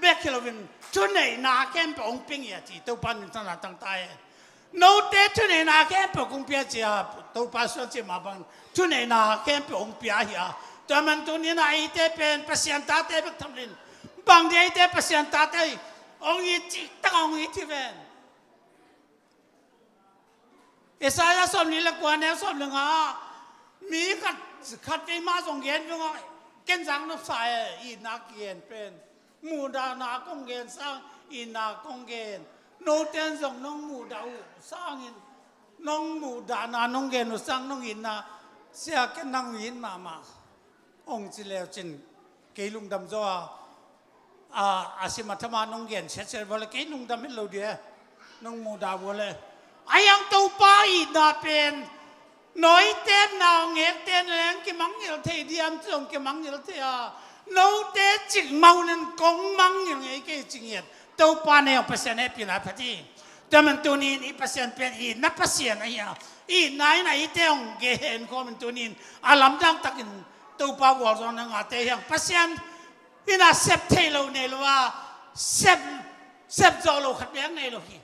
bek hi loin thuneihna khempeuh hong pia ngei a ci Topa in min thangna tang ta hen. Note thuneihna khempeuh kong pia ci a, Topa suan ci mah bang thuneihna khempeuh hong pia ahi a. Tua man tuni-in a eite pen Pasian tate bek tham loin bang dia eite Pasian tate hong it cih tak a hong it hi ven. Isaiah sawmli le kua neu sawm le nga ah mi khat, khat vei mah zong gen veng a, ken zang nopsa e, itna kigen pen muhdahna kong gen sang itna kong gen. Noten zong nong muhdah uh sangin, nong muhdahna nong gen uh sang nong itna, sia ken nang it mahmah hong ci leu cin kei lungdam zaw a, a, a sim a thama nong gen siatsiat vua le kei lungdam het lo dia, nong muhdah vua le. A hiang Topa itna pen note na hong ekte na leng kimangngilh thei diam, ci zong kimangngilh thei a, note cikmah un kong mangngilh ngei kei ci ngiat Topa nei hong Pasian hehpihna phat hi. Tua man tuni-in i Pasian pen itna Pasian ahi a, itna in a ite hong gen khawmin tuni-in a lamdang takin Topa gualzawhna ngahte hiang Pasian in a sep theih loh nei lo a, sep, sep zawh loh khat bek nei lo hi.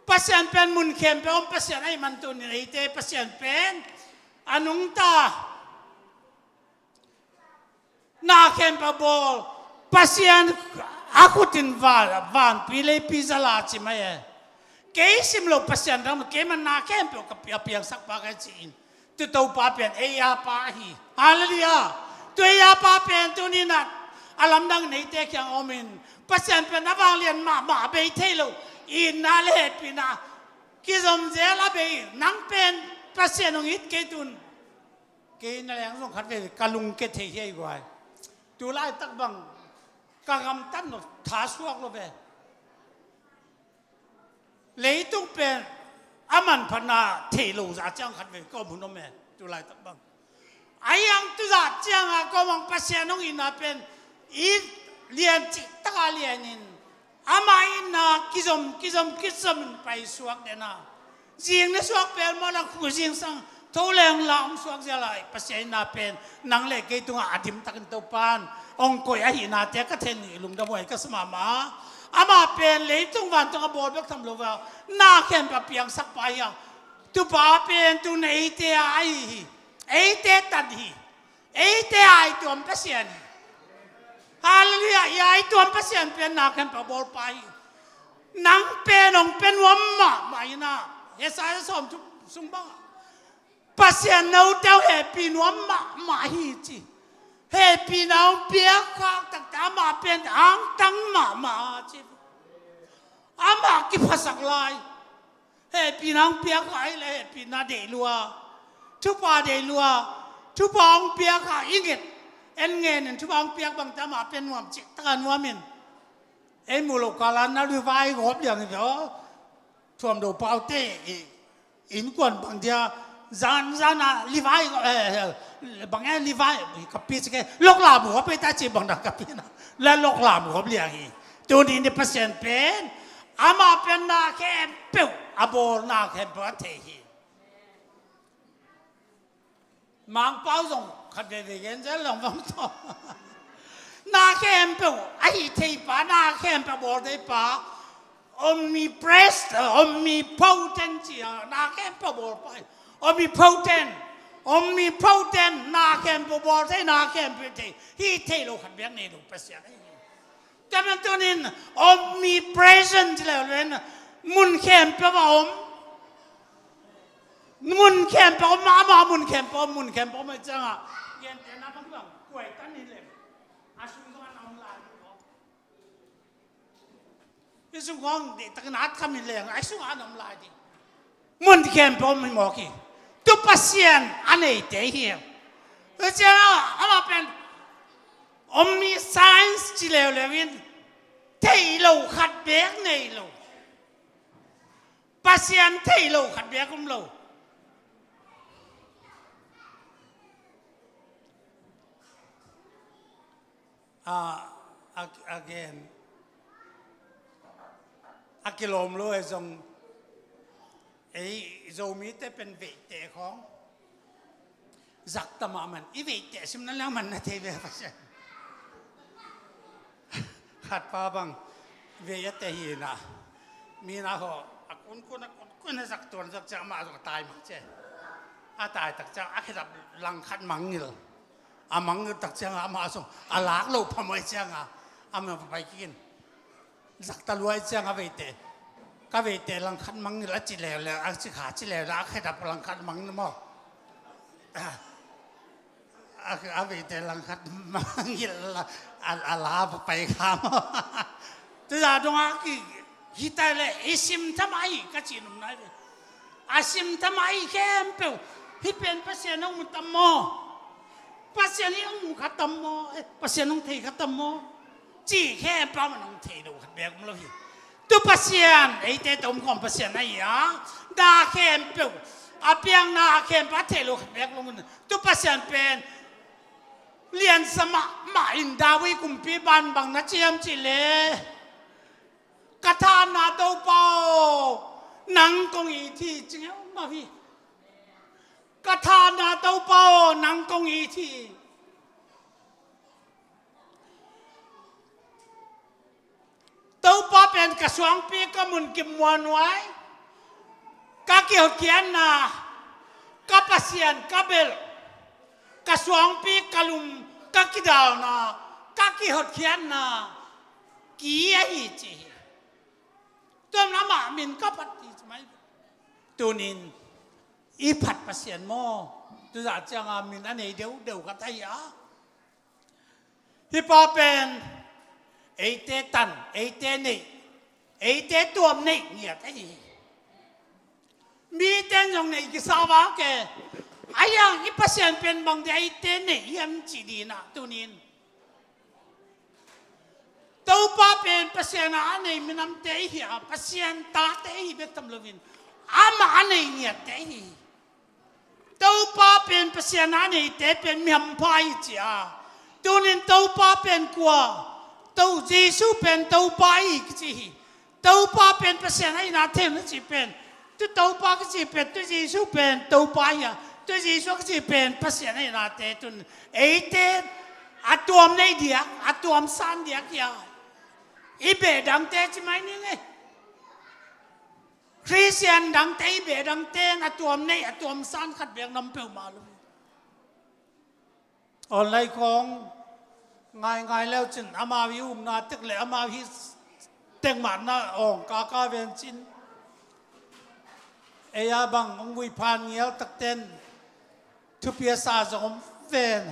Pasian pen mun khempeuh om Pasian ahih man tuni-in eite Pasian pen a nungta na khempeuh bawl Pasian a khutin van, vanpi leipi zala ci mai e. Kei sim lo Pasian ram kei man na khempeuh ka pi-, a piangsak pa ka hi ci-in tu Topa pen ei a pa ahi. Halleluiah. Tu ei a pa pen tuni-in a lamdang neite kiang omin Pasian pen a vanglian mahmah a bei thei lo itna le hehpihna kizom zel a bei nang pen Pasian hong it kei tun. Kei na leng zong khat vei ka lungke thei hi ei guai. Tu laitak bang ka gamtat lo tha suak lo ve. Leitung pen a manphatna thei lo zah ciang khat vei ka om hun om e tu laitak bang. A hiang tu zah ciangah ka om ang Pasian hong itna pen it lian cih taka lianin Amah in na kizom, kizom, kizom in paisuak den a. Zing na suak pel maw, na khu zingsang tho leng la hong suak zia lai, Pasian in na pen nang le kei tungah a dimtakin Topa in hong koih ahihnate ka theih ning lungdam huai ka sa mahmah. Amah pen leitung vantung a bawl bek tham lo a, na khempeuh a piangsak pa hi a. Tupa pen tu-in eite a ahi hi. Eite tan hi. Eite a aituam Pasian hi. Halleluiah. I aituam Pasian pen na khempeuh a bawlpa hi. Nang pen hong pia nuam mahmah hi na. Isaiah sawmthum sung bangah Pasian note uh hehpih nuam mahmah hi ci. Hehpihna hong piak khak takte amah pen angtang mahmah ci. Amah kiphasak lai. Hehpihna hong piak kha ahih leh hehpihna deih lua, thupha deih lua, thupha hong piak kha i nget. En ngenin thupha hong piak bangte amah pen nuam cih taka nuamin. Ei muh loh kal a na livai gawp liang hi ve aw. Thuamdo paute i innkuan bang dia zan zan a livai, eh, bang e livai ka pi cih ke lokla muh a pei ta cih bang na ka pi na la lokla muh a liang hi. Tuni ni Pasian pen amah pen na khempeuh a bawl, na khempeuh a thei hi. Mangpau zong khat veve gen zel long vang tawh. Na khempeuh a hih thei pa, na khempeuh a bawl thei pa. Omnipresent, omnipotent ci a, na khempeuh bawl pai. Omnipotent, omnipotent, na khempeuh bawl thei, na khempeuh thei, hi thei lo khat beek nei lo Pasian ahi hi. Tua man tunin omnipresent ci leuleu in mun khempeuh a om. Mun khempeuh om, amah mun khempeuh om, mun khempeuh om ahih ciangah gentehna bangbang kuai tan hi leh a sung zong a na om lai ding maw? Hih sung khawng deihtakin a at kha mi leng a sungah a na om lai ding. Mun khempeuh om hi mawk hi. Tu Pasian a neite hi. Tua ciangah amah pen omniscience ci leuleu in theih loh khat beek nei lo. Pasian theih loh khat beek om lo. A, a, a gen a kilawm lo e zong ei Zomite pen veihte khawng zak ta mahmah in i veihte sim na leng man na thei ve Pasian. Khat pa bang veih a te hi na. Mi na haw a kunkun a kunkun a zak tuan zak ciang amah zong a tai mah ci. A tai tak ciang a khedap lang khat mangngilh. A mangngilh tak ciang amah zong a lak loh phamawh ciang a amah pai kik in. Zak ta lua ciang a veihte, ka veihte lang khat mangngilh a ci leuleu, a ci kha ci leuleu, a khedap lang khat mangngilh maw? A, a veihte lang khat mangngilh a, a, a la pai kha maw? Tua zah dong a ki, hi ta leh i sim tham ahi ka ci num nai ve. A sim tham ahi khempeuh, hih pen Pasian hong mu tam maw? Pasian hi hong mu kha tam maw? Eh, Pasian hong thei kha tam maw? Ci khempeuh amah hong thei lo khat beek om lo hi. Tu Pasian, eite tawh om khawm Pasian ahi a, na khempeuh, a piakna khempeuh a thei lo khat beek lo mun. Tu Pasian pen liansa mahmah in David kumpipa in bang na ci hiam cih leh, ka thahatna Topa aw, nang kong it hi ci ngeu mah hi. Ka thahatna Topa aw, nang kong it hi. Topa pen ka suangpi, ka munkip muanhuai, ka kihotkhiatna, ka Pasian, ka belh, ka suangpi, ka lum, ka kidalna, ka kihotkhiatna ki ahi ci hi. Tua amah min ka phat hi ci mai. Tunin i phat Pasian maw? Tuzah cianga min a nei deuhdeuh ka thei a. Hih pa pen eite tan, eite neih, eite tuam neih ngiat ahi hi. Mite in zong neih kisa vak e. Ahi hang i Pasian pen bang dia eite neih hiam cih ding ah tunin Topa pen Pasian a a nei minamte ihi a, Pasian tate ihi bek tham loin amah a nei ngiatte ihi hi. Topa pen Pasian a neite pen mi hampha hi ci a. Tunin Topa pen kua? To Jesu pen Topa ihi kici hi. Topa pen Pasian a hihna thei na ci pen, tu Topa kici pen, tu Jesu pen Topa hi a, tu Jesu kici pen Pasian a hihnate tun eite a tuam nei diak, a tuam san diak hi a. I behdangte ci mai ning e. Khristian dangte, i behdangte in a tuam nei, a tuam san khat bek nam peuhmah lo. Online khawng ngaingai leu cin amau i upna tek le amau i tekmatna awng kaka ven cin. Ei a bang hong vui phan ngial takten thupi a sa zong om ven.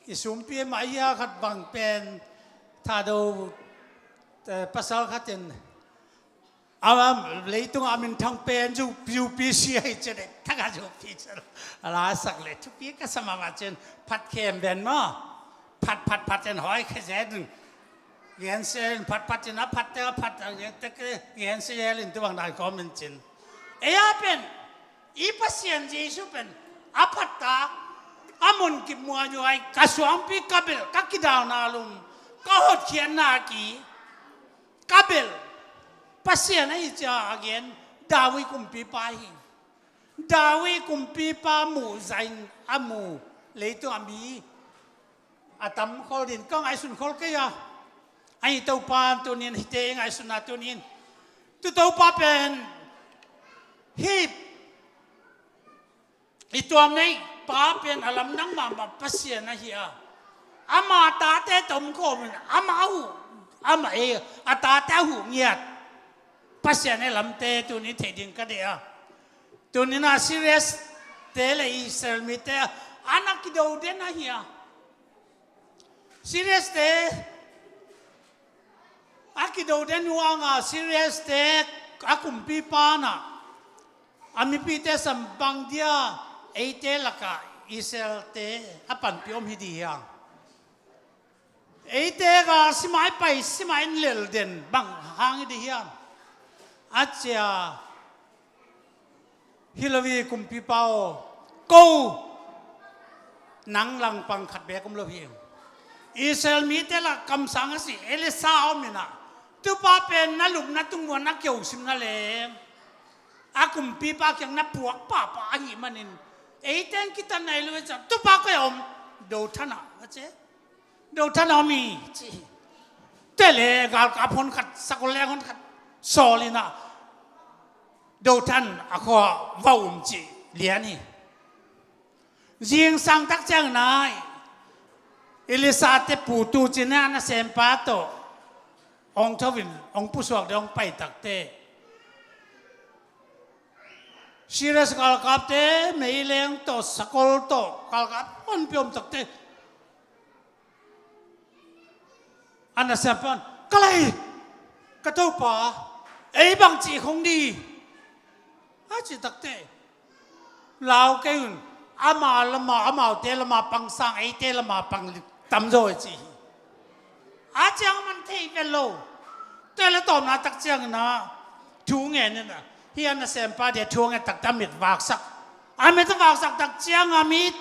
I sumpi mah i a khat bang pen Thado, eh, pasal khat in a, a, leitungah a minthang pen U P C ahi ci a, thangah U P C a la sak le thupi ka sa mahmah cin phat khem ven maw? Phat, phat, phat cin hoi khe zel in. Ngen zel in, phat, phat cin a phat, a phat, a ngen tek, ngen zel in tu bang dan kawm in cin. Ei a pen i Pasian Jesu pen a phat ta, a munkip muanhuai, ka suangpi, ka belh, ka kidalna lum, ka hotkhiatna ki, ka belh Pasian ahi ci a a gen David kumpipa hi. David kumpipa muh zahin a mu leitung a mi a tam khol din ka ngaihsun khol kei a. Ahi Topa, tunin hihte i ngaihsutna tunin tu Topa pen hih i tuam neih pa pen a lamdang mahmah Pasian ahi a, ama tate tomkhawmin amah a huh, amah ei a tate a huh ngiat Pasian ei lamte tunin theih ding ka deih a. Tunin a Syria te le Israel mite a na kido den ahi a. Syria te a kido den uh a nga Syria te a kumpipa na a mipite sam bang dia eite lakah Israel te a panpih om hi dih hiang. Eite gal simah i pai simah in lel den bang hang hi dih hiang. A cia hi lo hi kumpipa aw, ko nang langpang khat beek om lo hi. Israel mite lah kamsang a si Elisa om inah tupa pen na lupna tungmuan na keusim na leng a kumpipa kiang na puak pahpah ahi manin eiten kitan na i lo i ca tupa koi a om Dothan ah a ce. Dothan a om hi ci hi. Tele galkap hon khat sakol leng hon khat sawl inah Dothan a khua va um ci lian hi. Zingsang tak ciang inah Elisa te putu cina a nasempa tawh hong thovin hong pusuak de hong pai takte Syria galkapte meileng tawh sakol tawh galkap honpi om takte a nasempan ka lei ka topa ei bang cih khong di a cih takte lau kei un. Ama lama amaute lama pang sang eite lama pang tamzaw i cih hi. A ciang man thei vet lo. Tua le tawpna tak ciangin ah thu ngen in ah hi a nasempa dia thu ngen takte a mit vaksak. A mit a vaksak tak ciang a mit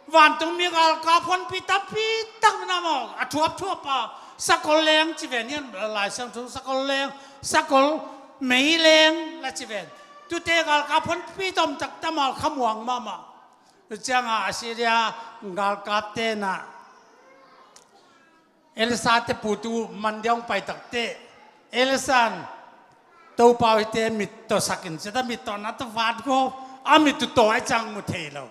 vantung mi galkap honpi tampi tak min a mawk a thuapthuap a sakol leng ci ven hian Lai Siangtho sakol leng sakol mei leng la ci ven. Tute galkap honpi tom takte mal khamuang mahmah. Tua ciangah Assyria galkap tenah Elisa te putu mandia hong pai takte Elisa in Topa aw hihte mit tawh sakin cita mit tawh na tawh vat ko a mit tu tawh ai cang mu thei lo.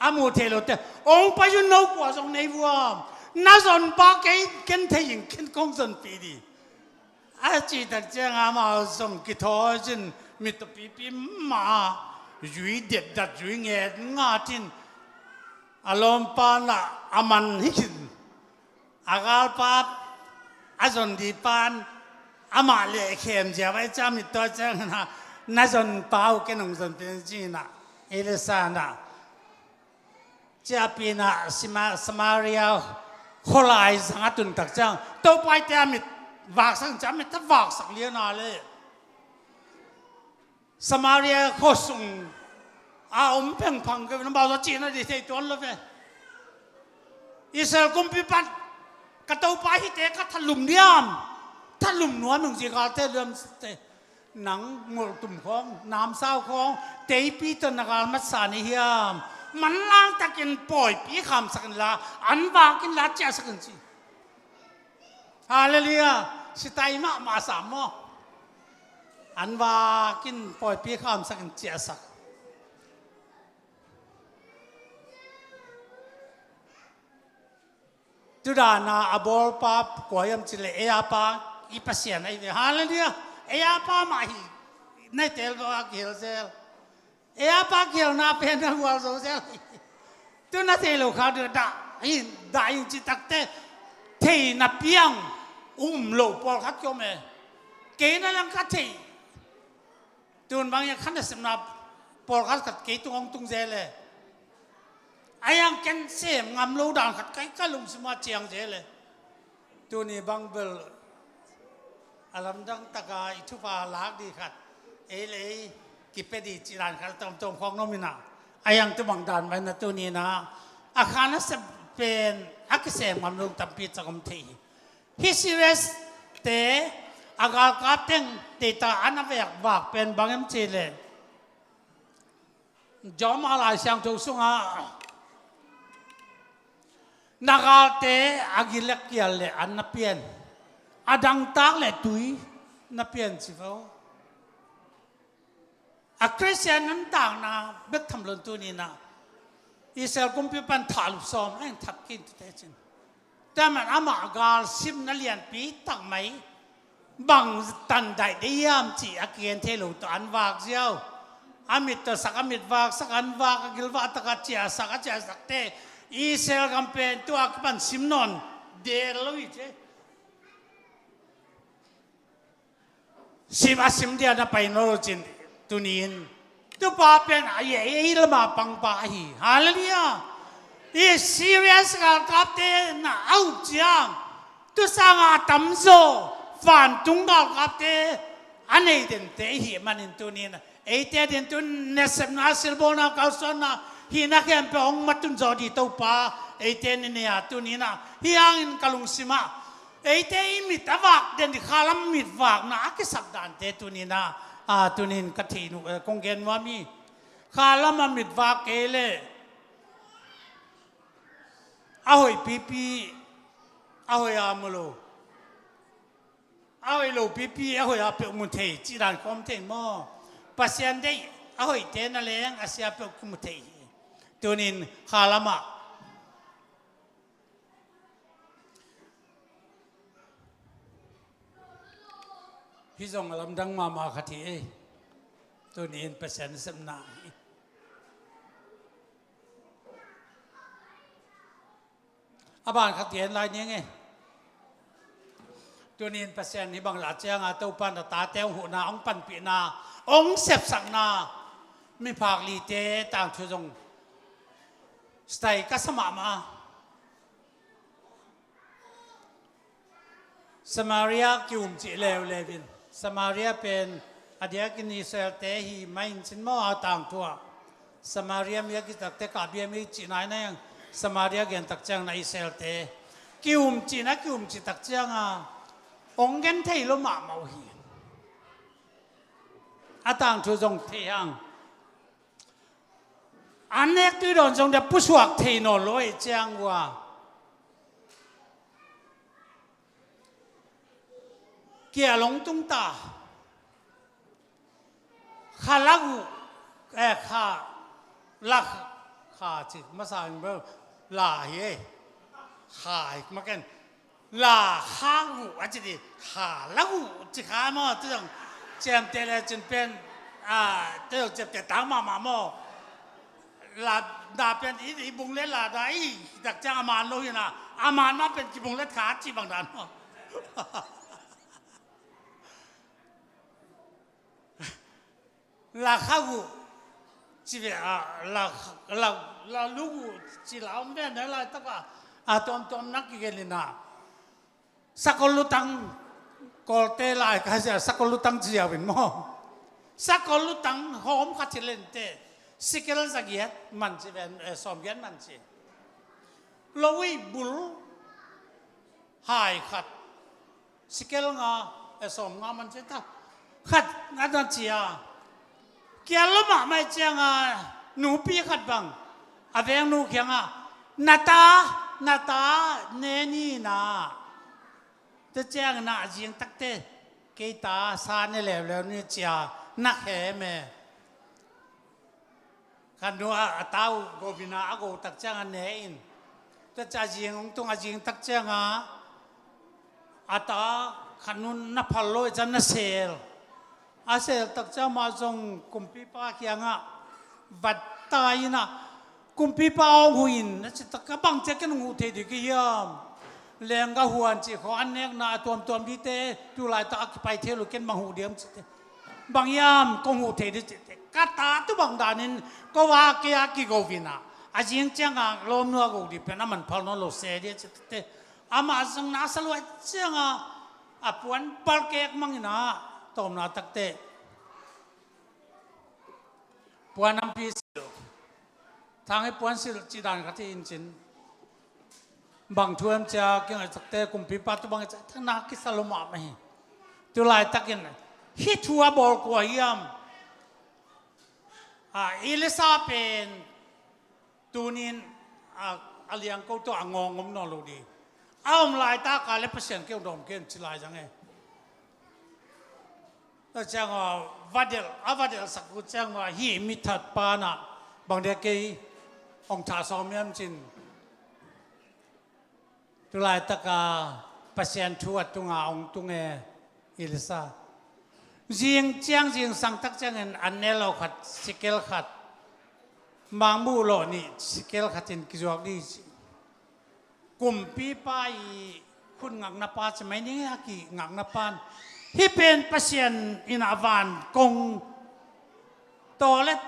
A mu thei lo te hong pai un no kua zong nei vuam na zon pa kei ken thei in ken kong zon pi di. A cih tak ciangah amau zong kithawi cin mit tawh pipi mah a zui detdat zui nget ngat in a lawmpa nah a man hi khin a galpa a zon di pan amah leh khem zia vai ca mit tawh ciangah na zon pa uh ken hong zon pen cinah Elisa nah ciahpinah Samaria khualai zang a tun tak ciang Topa aw hihte a mit vaksak in ciah a mit a vaksak liana le Samaria khuasung a om phengphang kei na bauzaw cihna di thei tuan lo ve. Israel kumpi pan ka Topa aw hihte ka thalum diam? Thalum nuam ung ci galte liam te nang ngolhtum khawng namsau khawng teipi tawh na galmat sa ni hiam? Manlang takin pawipi khamsak inla an vak inla ciahsak in ci. Halleluiah. Sitai mahmah sam maw? An vak in pawipi khamsak in ciahsak. Tudana a bawlpa kua hiam cileh ei a pa i Pasian ahi ve. Halleluiah. Ei a pa mah hi. Nai tel lo a kihel zel. Ei a pa kihelna pen a hual zo zel. Tuna thei lo kha dah in dah in ci takte thei na piang um lo pawlkhat kiom e. Kei na lang ka thei. Tun bang hian khan a semna pawlkhat khat kei tung hong tung zel e. A hiang ken sem ngam lo dan khat kai ka lungsim a ciang zel e. Tuni bang bel a lamdang taka i thupha lak di khat ei le ei kipia di ci dan khat a tawmtawm khawng nominah a hiang tu bang dan mai na tuninah a khan a sem pen a kisem ngam lo tampi cak om thei hi. Hih Syria te a galkap teng teita an a vek vak pen bang em ci le Rom a Lai Siangtho sungah na galte a gilkial le an na pian a dangtak le tui na pian ci vo. A Khristian nuntakna bek tham lo in tuni-in ah Israel kumpi pan thahlup sawm a in that khin tute cin. Tua man amah galsimna lianpi tak mai bang tan daih dei hiam cih a kigen thei lo tawh an vak ziau. A mit tawh sak, a mit vak sak, an vak, a gilvah tak a ciahsak, a ciahsakte Israel gam pen tua kipan sim nawn del lo hi ci. Sim a sim dia na pai nawn lo cin tuni-in tupa pen a ei lama pangpa ahi. Halleluiah. I serious galkapte na a up ciang tusanga a tamzaw vantung galkapte a nei dente i hih manin tuni-in eite din tun nasepna, silbawlna, kalsuanna, hihna khempeuh hong matun zaw ding Topa eite ni nei a tuni-in ah hih hangin ka lungsim ah eite i mit a vak den ding, khalam mit vakna a kisap dante tuni-in ah, a, tuni-in ka theih nuam, eh, kong gen nuam hi. Khalam a mit vak kei leh a hoih pipi, a hoih a mu lo, a hoih lo pipi, a hoih a peuh mu thei cih dan khawm thei maw? Pasian deih a hoihte na leng a sia peuh kimu thei hi. Tuni-in khalam ah hih zong a lamdang mahmah khat hi ei. Tuni-in Pasian nasepna hi. A ban khat gen lai ning ei. Tuni-in Pasian hih bang lah cianga Topa in a tate hong huhna, hong panpihna, hong sepsakna miphak lite tangthu zong style ka sa mahmah. Samaria ki-um cih leuleu in Samaria pen a diakin Israelte hi mah in cin maw, a tangthu ah Samaria mi a kitakte, Kahbia mi cih nai nai ang, Samaria gen tak ciang na Israelte ki-um cih na ki-um cih tak cianga hong gen thei lo mahmah uh hi. A tangthu zong thei hang. An nek tui dawn zong dia pusuak thei nawn lo ei ciang uh a. Kia long tung ta. Kha la uh, eh, kha la kha ci masa in bel la hi ei. Kha hi ma ken. La kha uh a ci di, kha la uh ci kha maw, tu zong ciamteh le cin pen, ah, tu zong ciamteh tang mahmah maw. La da pen i, i bung le la da i, tak ciang a man lo hi na, a man mah pen kibung le kha ci bang dan maw. La kha uh ci ve a, la, la, la lu uh ci la om ve na lai tak a, a tuamtuam nak kigen in a. Sakol lutang, Kawlte lai ka zia, sakol lutang ci ziau in maw. Sakol lutang hawm khat hi lente, sikel zagiat man ci ve, eh, sawmgiat man ci. Lo ui bul hai khat, sikel nga, eh, sawm nga man ci ta. Khat a na ci a. Kial lo mahmah cianga nupi khat bang a vengnu kiangah, na ta, na ta ne ni na. Tua ciangin a zing takte, kei ta sa ne leuleu ni cia na khem e. Khat nu a, a ta uh govina a go tak cianga ne in. Tua cia zing hong tung a zing tak cianga a ta khat nu na phal lo i ciang na sel. A sel tak ciang mah zong kumpipa kiangah vat ta in a, kumpipa hong huh in a ci tak a, bang cia ken hong huh thei ding ka hiam? Lengga huan ci khaw an nekna a tuamtuam dite tu laitak a kipai thei lo, ken bang huh diam cite. Bang hiam kong huh thei ding cite. Ka ta tu bang danin ko a kia kigovina a zing cianga lawmnu a go ding pen a man phal nawn lo se ding cite. Amah zong na sa luat cianga a puan palkek mangina tawmna takte. Puan ampi silh. Thang hi puan silh cih dan khat hi in cin. Bang thu em cia kingaihsakte kumpipa tu bang i cia thangna kisa lo mahmah hi. Tu laitakin hih thu a bawl kua hiam? A, Elisa pen tunin a, a liangko tawh a ngawng om nawn lo ding. A om laitak a le Pasian kei hong dawm kei un ci lai zang e. Tua ciang a va delh, a va delhsak uh ciang a hih mi that pa in ah bang dia kei hong thah sawm hiam cin. Tu laitak a Pasian thu a tung a hong tung e, Elisa. Zing ciang, zingsang tak ciangin an nel lo khat, sikel khat, mangbuh lawh nih, sikel khat in kizuak dih ci. Kumpipa i khut ngakna pa ci mai ning a, kingakna pan, hih pen Pasian in a van kong tawlet,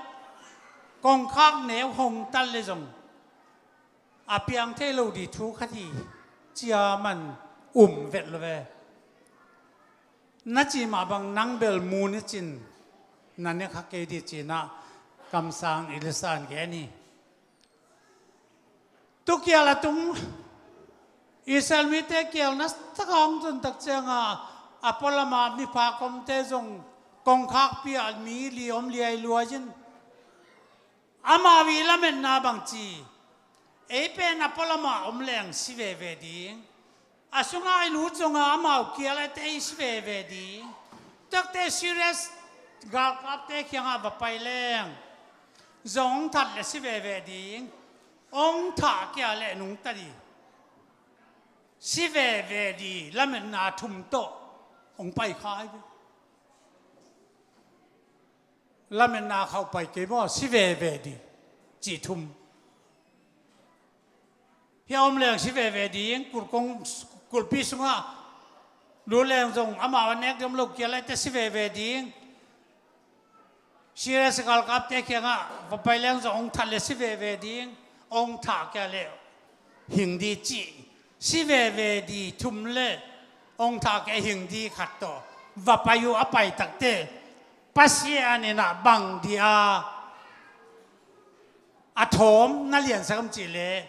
kongkhak neu hong tal le zong a piang thei lo dih thu khat hi, ci a man um vet lo ve. Na cih mah bang nang bel mu ni cin, na ne kha kei dih ci-in ah kamsang Elisa in gen hi. Tu kial a tung Israel mite kial na tak a hong tun tak ciang a, a pualam a miphak omte zong kongkhakpi ah mi li om liailuai in, amau i lametna bang ci, ei pen a pualam a om leng si veve ding. A sungah i lut zong a amau kial a te i si veve ding. Tuakte Syria galkapte kiangah va pai leng zong hong that le si veve ding. Hong thah kei a le nungta dih. Si veve dih, lametna thum tawh hong pai kha hi ve. Lametna khauh pai kei maw, si veve dih cih thum. Hia om leng si veve ding, kulkong, kulpi sungah lut leng zong amau a nek ding om lo kial a te si veve ding. Syria galkapte kiangah va pai leng zong hong that le si veve ding, hong thah kei a le hing dih cih. Si veve dih thum le hong thah kei a hing dih khat tawh va pai uh a pai takte Pasian in ah bang dih a a thawm na liansak om cih leh,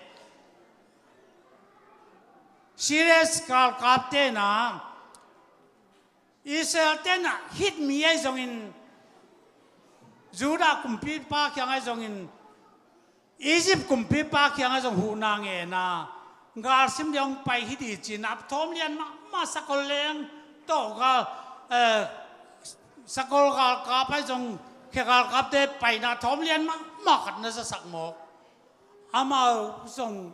Syria galkapte in ah Israel-te in ah hih mi ahi zongin, Judah kumpipa kiang ahi zongin, Egypt kumpipa kiang ahi zong huhna ngen a, galsim ding hong pai hi dih ci-in a thawm lian mahmah, sakol leng tawh gal, eh, sakol galkap ahi zong, khia galkapte paina thawm lian mahmah khat na zasak mawk. Amau zong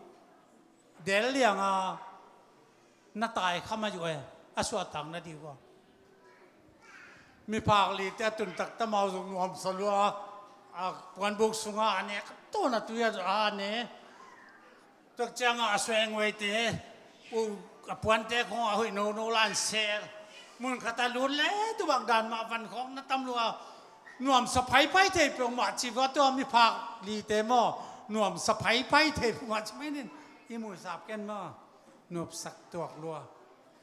del liang a na tai kha mah uh e, a suahtak na dih uh a. Miphak lite a tun takte amau zong nuamsa lua a, a puanbuk sungah a ne, ka tawn a tui a ne. Tuak ciangah a suaingwei te, uh, a puante khong a hoih nono lan sel. Mun khat a lut le tu bang dan mah van khawng na tam lua. Nuamsa phaiphai thei peuhmah ci vua tua miphak lite maw. Nuamsa phaiphai thei peuhmah ci mai nin. I muisap ken maw. Nuamsak tuak lua.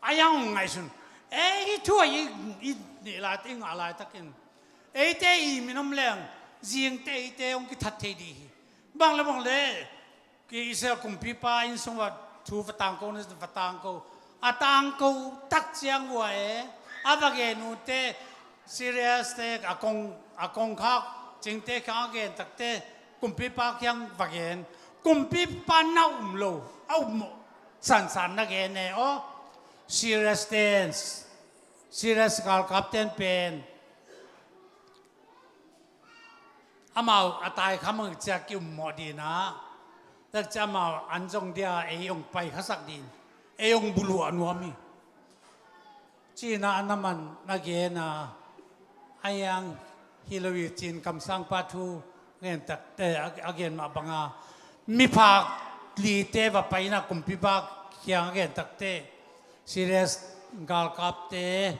A yang ngaihsun. Ei, hih thu a i, i nih laite i ngah laitakin, eite i min om leng, zingte eite hong kithat thei dih hi. Bang le bang le, Israel kumpipa inn sung va thu va tangko na, va tangko. A tangko tak ciang uh a e, a va gen uh te, Syria-te a kong, a kongkhak cingte kiang a gen takte, kumpipa kiang va gen. Kumpipa na um lo, a um sansan na gen e aw. Syria-te, Syria galkapte in pen amau a tai kha mang ciang ki-um mawh dih in ah, tak ciang amau an zong dia ei hong pai khasak dih in, ei hong buluh a nuam hi. Ci-in ah a na man na gen a, a yang hi lo hi ci-in kamsangpa thu gen tak, eh, a, a gen mah bang a, miphak lite va pai in ah kumpipa kiang a gen takte, Syria galkapte,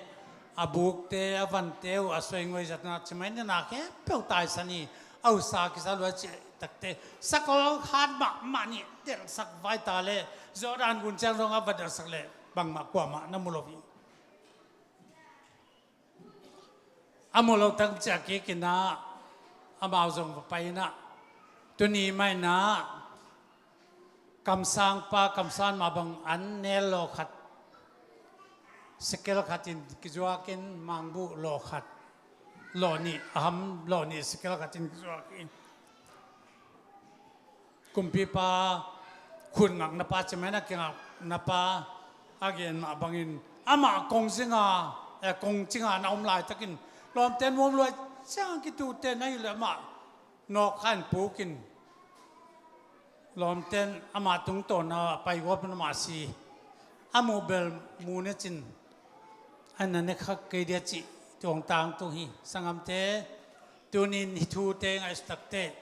a bukte, a vante uh a suaingwei zatna ci mai nin a khempeuh taisan hi. A usa kisa lua cih takte, sakol hat mahmah nih delhsak vai ta le, Jordan gun ciang zong a va delhsak le, bangmah kuamah na mu lo hi. A mu lo tang ciah kik in ah, amau zong va pai in ah, tuni mah in ah, kamsangpa, kamsang mah bang an nel lawh khat, sekel khat in kizuak in, mangbuh lawh khat, lawh nih, a ham lawh nih sekel khat in kizuak in. Kumpipa khut ngakna pa ci mai na kingak Na pa a gen mah bangin amah kong zinga, eh, kong cinga na om laitakin lawmte nuam luai ciang kitute na hi le amah nawk khan pukin lawmten amah tungtawn a pai guap na mah si a muh bel mu ne cin a na ne kha kei dia cih tuang tangtung hi. Sangamte, tunin hi thute ngaihsut takte,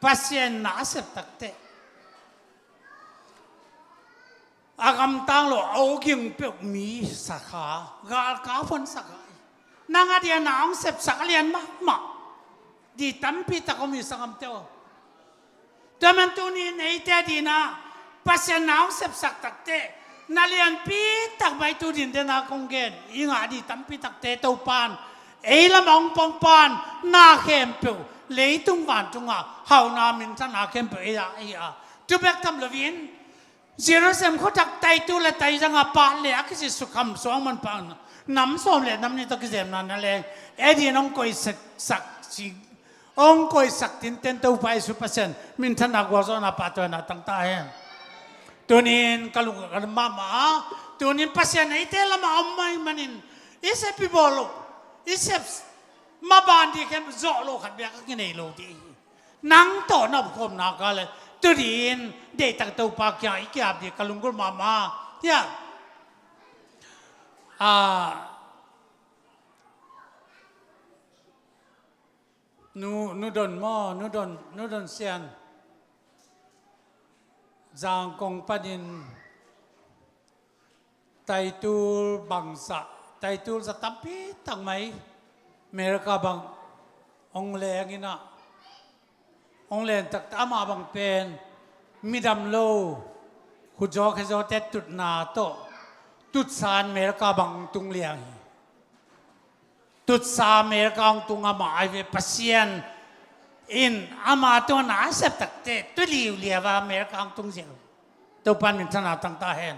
Pasian na a sep takte a gamtang lo a awging peuh mi sakha, galkap hon sakha. Nang a dia na hong sepsak a lian mahmah. Di tampi tak om hi sangamte aw. Tua man tunin eite a dina Pasian na hong sepsak takte na lianpi tak mai tu din dena kong gen i ngah di tampi takte Topan ei lam a hong pongpan na khempeuh leitung vantunga hauna minthanna khempeuh ei a, ei a. Tu bek tham loin Jerusalem khuatak taitu le taizanga pat le a kisi sukham suang man pang nam sawm le nam ni tawh kizemna na leng ei din hong koisak sak si hong koisak tinten Topa Jesu Pasian minthanna gualzawhna pahtawina tangta hen. Tunin ka lung ka mahmah a, tunin Pasian eite lamah om mai manin i sep i bawl lo, i sep maban di khem zawh lo khat bia ka kinei lo di. Nang tawh na khawmna ka le tudin deihtak Topa kiang i kiap di ka lunggulh mahmah. Ya. Ah, nu, nu don maw, nu don, nu don sian. Zangkong panin taitul bangzah, taitul za tampi tak mai America bang hong leng inah, hong leng taktak amah bang pen midam lo, khutzaw khezawte tutna tawh tutsan America bang hong tung liang hi. Tutsa America hong tung amah ai ve. Pasian in ama tungah na a sep takte tu liuliau a America hong tung ziau. Topan minthanna tangta hen.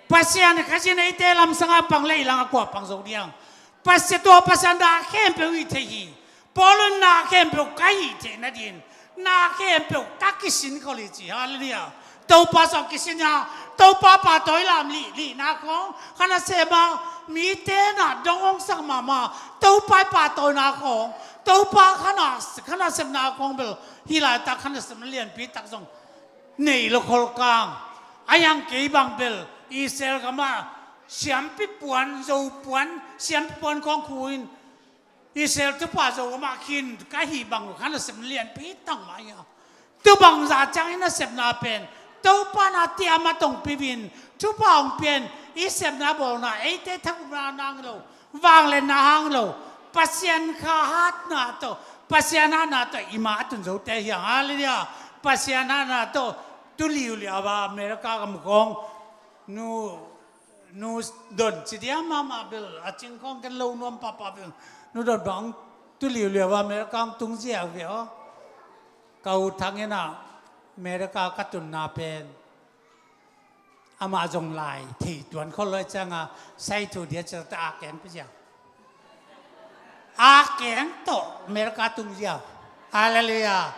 Pasian Kha Siangtho eite lamsanga pang le i langa kua pang zo diang. Pasian tua Pasian na khempeuh i thei hi. Paul in na khempeuh ka hih theih nadin na khempeuh ka kisin khol hi ci. Halleluiah. Topa sawh kisin a, Topa pahtawi lam lihlihna khawng kha nasem a, mite na dong hong sak mahmah. Topa i pahtawina khawng, Topa kha na, kha nasepna khawng bel hih laitak kha nasepna lianpi tak zong nei lo kholkang. A hiang kei bang bel Israel gamah siampi puan, zo puan, siampi puan khawng khu in Israel thupha zo amah khin ka hih bang kha nasepna lianpi tang mah hi a. Tu bangzah ciangin nasepna pen Topa na tiam a tongpi in thupha hong pian i sepna bawlna eite thakupna nang lo, vangliatna hang lo, Pasian kha hatna tawh, Pasian hatna tawh i ma a tun zote hiang. Halleluiah. Pasian hatna tawh tu liuliau a America gam khawng nu Nu don ci dia mahmah bel a cing khawng ken lo nuam pahpah bel. Nu don bang tu liuliau a America hong tung ziau ve aw. Ka u Thang in ah America ka tunna pen amah zong lai thei tuan khol lo cianga sai thu dia ci ta a keng pi ziau. A keng tawh America tung ziau. Halleluiah.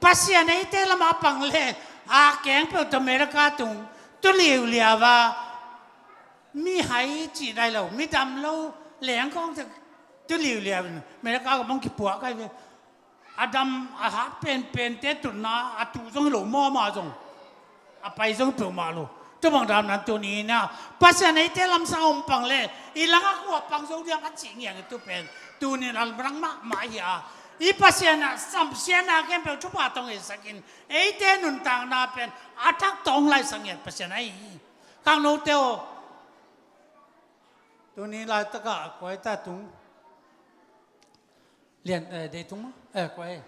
Pasian eite lamah pang le a keng peuh tawh America tung tu liuliau a mi hai cih nai lo, mi dam lo leng khawng tu liuliau in America ka mong kipuah kai ve. A dam a hat penpente tutna a tu zong hi lo maw, amah zong a pai zong peuhmah lo. Tu bang dam nan tuni na Pasian eite lamsang om pang le i langa kua pang zo diam a cih ngiang i tu pen tunin a lamdang mahmah hi a. I Pasian a samsiatna khempeuh thupha tawh ngeisakin eite nuntakna pen a thak tawh hong laisak ngiat Pasian ahi hi. Khangnote aw, tuni laitakah kua i ta tung? Lian, eh, dei tung maw? Eh, kua e?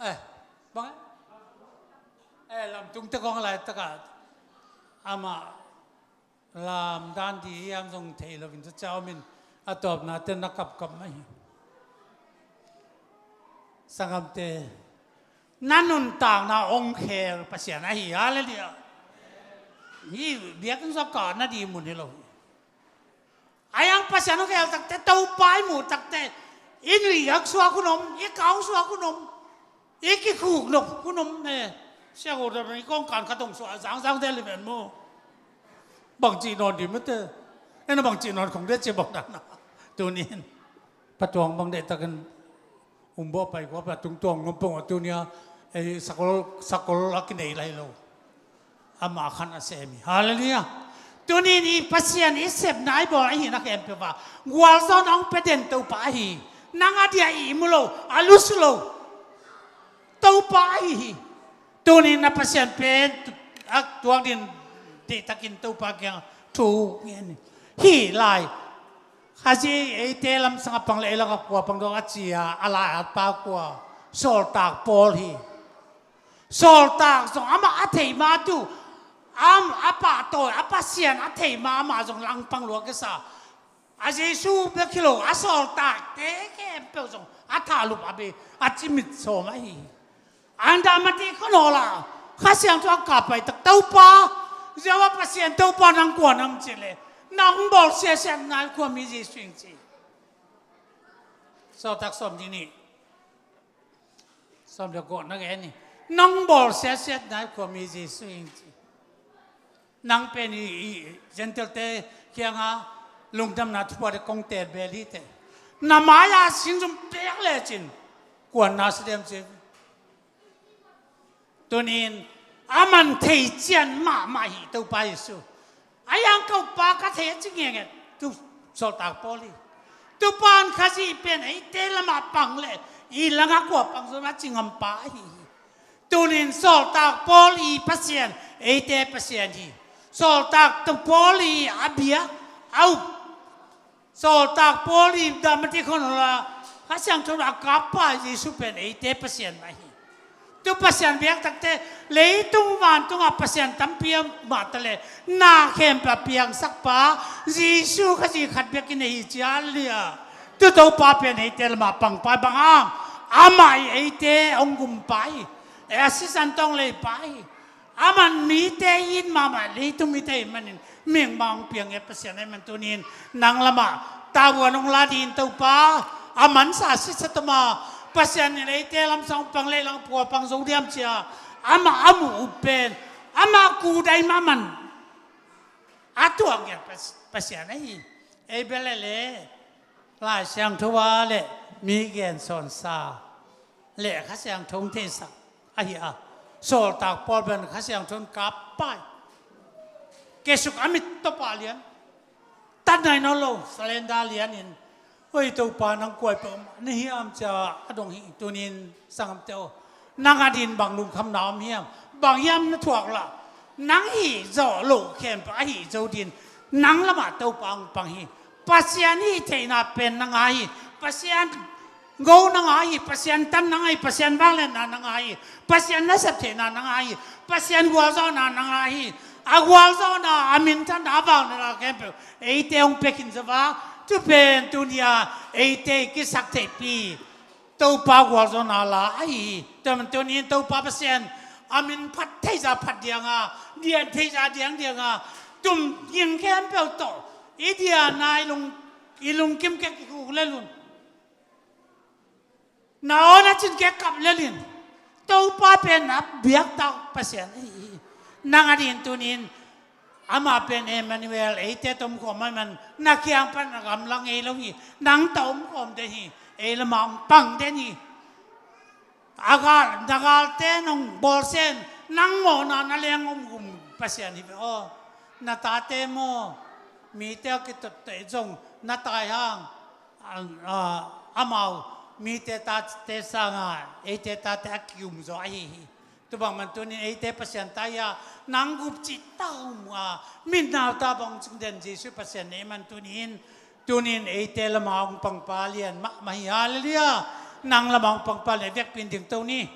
Eh, bang e? Eh, lamtung te kong laitakah amah lamdan di hiam zong thei loin tu ciau min a tawpna te na kapkap mai hi. Sangamte, na nuntakna hong khel Pasian ahi. Halleluiah. Hi biakinn sua kah na di mun hi lo hi. A hiang Pasian hong khel takte, Topa i muh takte i nuihak suak hun om, i kau suak hun om, i kikhuk nop hun om e. Siang uh dah mi kong kan khat hong suah zangzang deh liven mu. Bangci nawn di mate. Ena bangci nawn khong deh ci bang dan a. Tunin. Patuang bang deh takin. Umbawh pai kua pa tungtuang ngom pong a tunia. Ei sakol, sakol a kinei lai lo. Amah khan a sem hi. Halleluiah. Tunin i Pasian i sepna i bawl ahi na khempeuh a. Gualzawhna hong pia den Topa ahi. Nang a dia i mu lo. A lus lo. Topa ahi hi. Tunin na Pasian pen a tuak din deihtakin Topa kiang thu ngen hi lai. Khazi eite lamsang a pang le ei lak a kua pang dong a cia a lai at pa kua. Sawltak Paul hi. Sawltak zong amah a thei ma tu. Am a pahtawi a Pasian a thei ma amah zong langpang lua kisa. A Jesu bek hi lo a sawltakte khempeuh zong a thahlup a bei a cimit sawm ahi hi. Ang dah mati kho naw la. Kha Siangtho a kap pai tak Topa. Jehovah Pasian Topa nang kua nam ci le. Nang bawl siasiat nai kua mi Jesu ing ci. Sawltak sawm ding ni. Sawm le kua na gen ni. Nang bawl siasiat nai kua mi Jesu ing ci. Nang pen i, i Gentile-te kianga lungdamna thupha de kong tel bel hi te. Na mai-a singzum pek lecin kuan na sa dem ci. Tunin a man thei cian mahmah hi Topa Jesu. A yang ko pa ka thei a ci ngiangiat tu sawltak Paul hi. Tupan Khazih pen eite lamah pang le i langa kua pang zom a ci ngam pa ahi hi. Tunin sawltak Paul i Pasian eite Pasian hi. Sawltak tu Paul i a bia a up. Sawltak Paul i damati khon la Kha Siangtho a kap pa Jesu pen eite Pasian mah hi. Tu Pasian biak takte leitung vantung a Pasian tampi a mah ta le na khempeuh a piangsak pa Jesu Khazih khat biakin ahi cian lia. Tu Topa pen eite lamah pangpai bang hang amah i eite hong gumpa hi. E a sisan tong leipa hi. A man mite in mahmah leitung mite in manin mihing mah hong piang e Pasian e man tunin nang lamah tavuan hong la din Topa a mansa sitsa toma Pasian in eite lamsang pang leilang pua pang zo diam cia amah a mu up pen amah kudai mah man a tuak ngiat Pas-, Pasian ahi. Ei bia le le Lai Siangtho a le mi gen sawnsa le Kha Siangtho hong theisak ahi a. Sawltak Paul pen Kha Siangtho in kap pai. Kesuk a mit tawpa lian. Tan nai nawn lo, salenda lianin. Oi Topa nang kuai peuh na hiam cia a dong hi tunin sangamte aw. Nang a din bang lungkhamna om hiam? Bang hiam na thuak la? Nang hi zawh loh khempeuh a hi zo din. Nang lamah Topa hong pang hi. Pasian hi theihna pen na ngai hi. Pasian go na ngai hi. Pasian tan na ngai hi. Pasian vangliatna na ngai hi. Pasian nasep theihna na ngai hi. Pasian gualzawhna na ngai hi. A gualzawhna a minthanna a vangliatna khempeuh eite hong pia khin zo va. Tu pen tunia eite kisak theihpi. Topa gualzawhna la ahi hi. Tua man tunin Topa Pasian a min phat theihza phat dianga, dian theihza diang dianga, tum ging khempeuh tawh i diana i lung, i lungkim kek i kuk le lun. Na aw na cin kek kap le lin. Topa pen a biaktak Pasian ahi hi. Nang a din tunin Amah pen Emmanuel, eite tawh om khawm ahih man, na kiang pan a gamla ngei lo hi, nang tawh om khawm den hi, ei lamah hong pang den hi. A gal, na galte nong bawlsia in, nang mawhna na leng om gum Pasian hi ve aw. Na tate maw, mite a kituatteh zong, na tai hang, a, a, amau, mite tate sanga, eite tate a ki-um zaw ahi hi. Tua bang man tunin eite Pasian ta hi a, nang gup cih ta um a, min nau ta bang cing den Jesuh Pasian nei man tunin, tunin eite lamah hong pangpa lian mahmah hi, halleluiah. Nang lamah hong pangpa lian vekpi in dingto ni.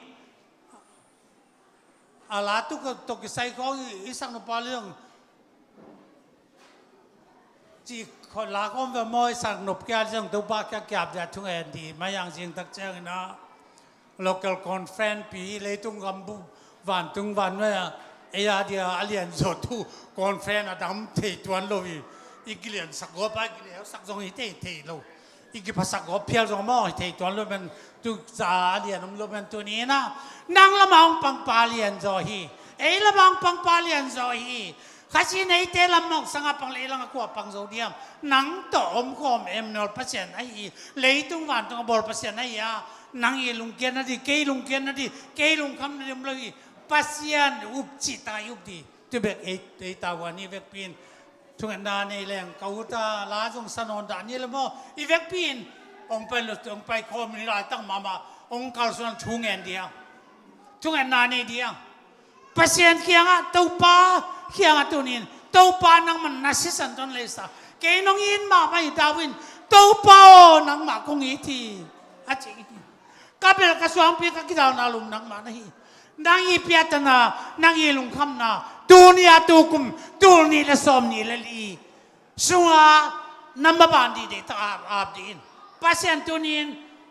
A la tu ka tawh kisai khawng i, i sak nop a liang. Ci khawng la khawng ve maw, i sak nop kia liang, Topa kia kiap dia thung en di, maiang zing tak ciangin a. Local conference pi leitung gam bu, vantung vannuai a, ei a dia a lian zawh tu conference a dam thei tuan lo hi, i kilian sak gawp a, i kilian sak zong hi thei thei lo. I kiphasak gawp phial zong maw, thei tuan lo men, tu za a lian om lo men, tuni in ah nang lamah hong pangpa lian zaw hi. Ei lamah hong pangpa lian zaw hi. Khazih neite lam mawk sangah pang lei langah kua pang zo diam? Nang tawh om khawm Emmanuel Pasian ahi hi. Leitung vantung a bawl Pasian ahi a, nang i lungkiatna ding, kei lungkiatna ding, kei lungkhamna ding om lo hi. Pasian up cih tak i up ding. Tu bek ei, ei tavuan i vekpi in thungetna nei leng ka ut a, la zong sa nawn dah ni le maw? I vekpi in hong pai lo, hong pai khawm ni laitak mahmah, hong kalsuan thu ngen dia, thungetna nei dia. Pasian kiangah, Topa kiangah tuni in, Topa nangman na sisan tawh hong leisa. Kei nong it mahmah hi, David in, Topa aw, nangmah kong it hi, a ci hi. Ka bel ka suangpi ka kidalna lum nangmah na hi. Nang i piattana, nang i lungkhamna, tuni a tukum, tul nih le sawm nih le li sungah na maban dih deihtak ap, ap dih in. Pasian tuni in,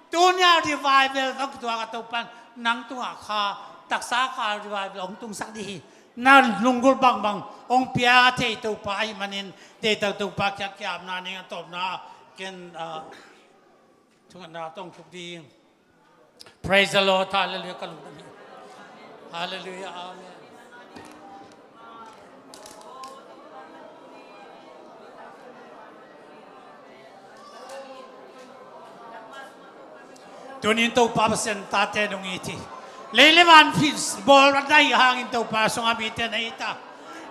tuni a revival hong kituak a Topa in nang tungah kha, taksa kha revival hong tungsak dih hi. Na lunggulh bangbang hong pia thei Topa ahih manin, deihtak Topa kiang ki-apna ning a tawpna ken, ah, thungetna tawh hong thuk ding. Praise the Lord. Hallelujah. Ka lungdam hi. Hallelujah. Amen. Tunin Topa Pasian tate nong it hi. Lei le van phit bawl a dai hangin Topa sungah mite na it a,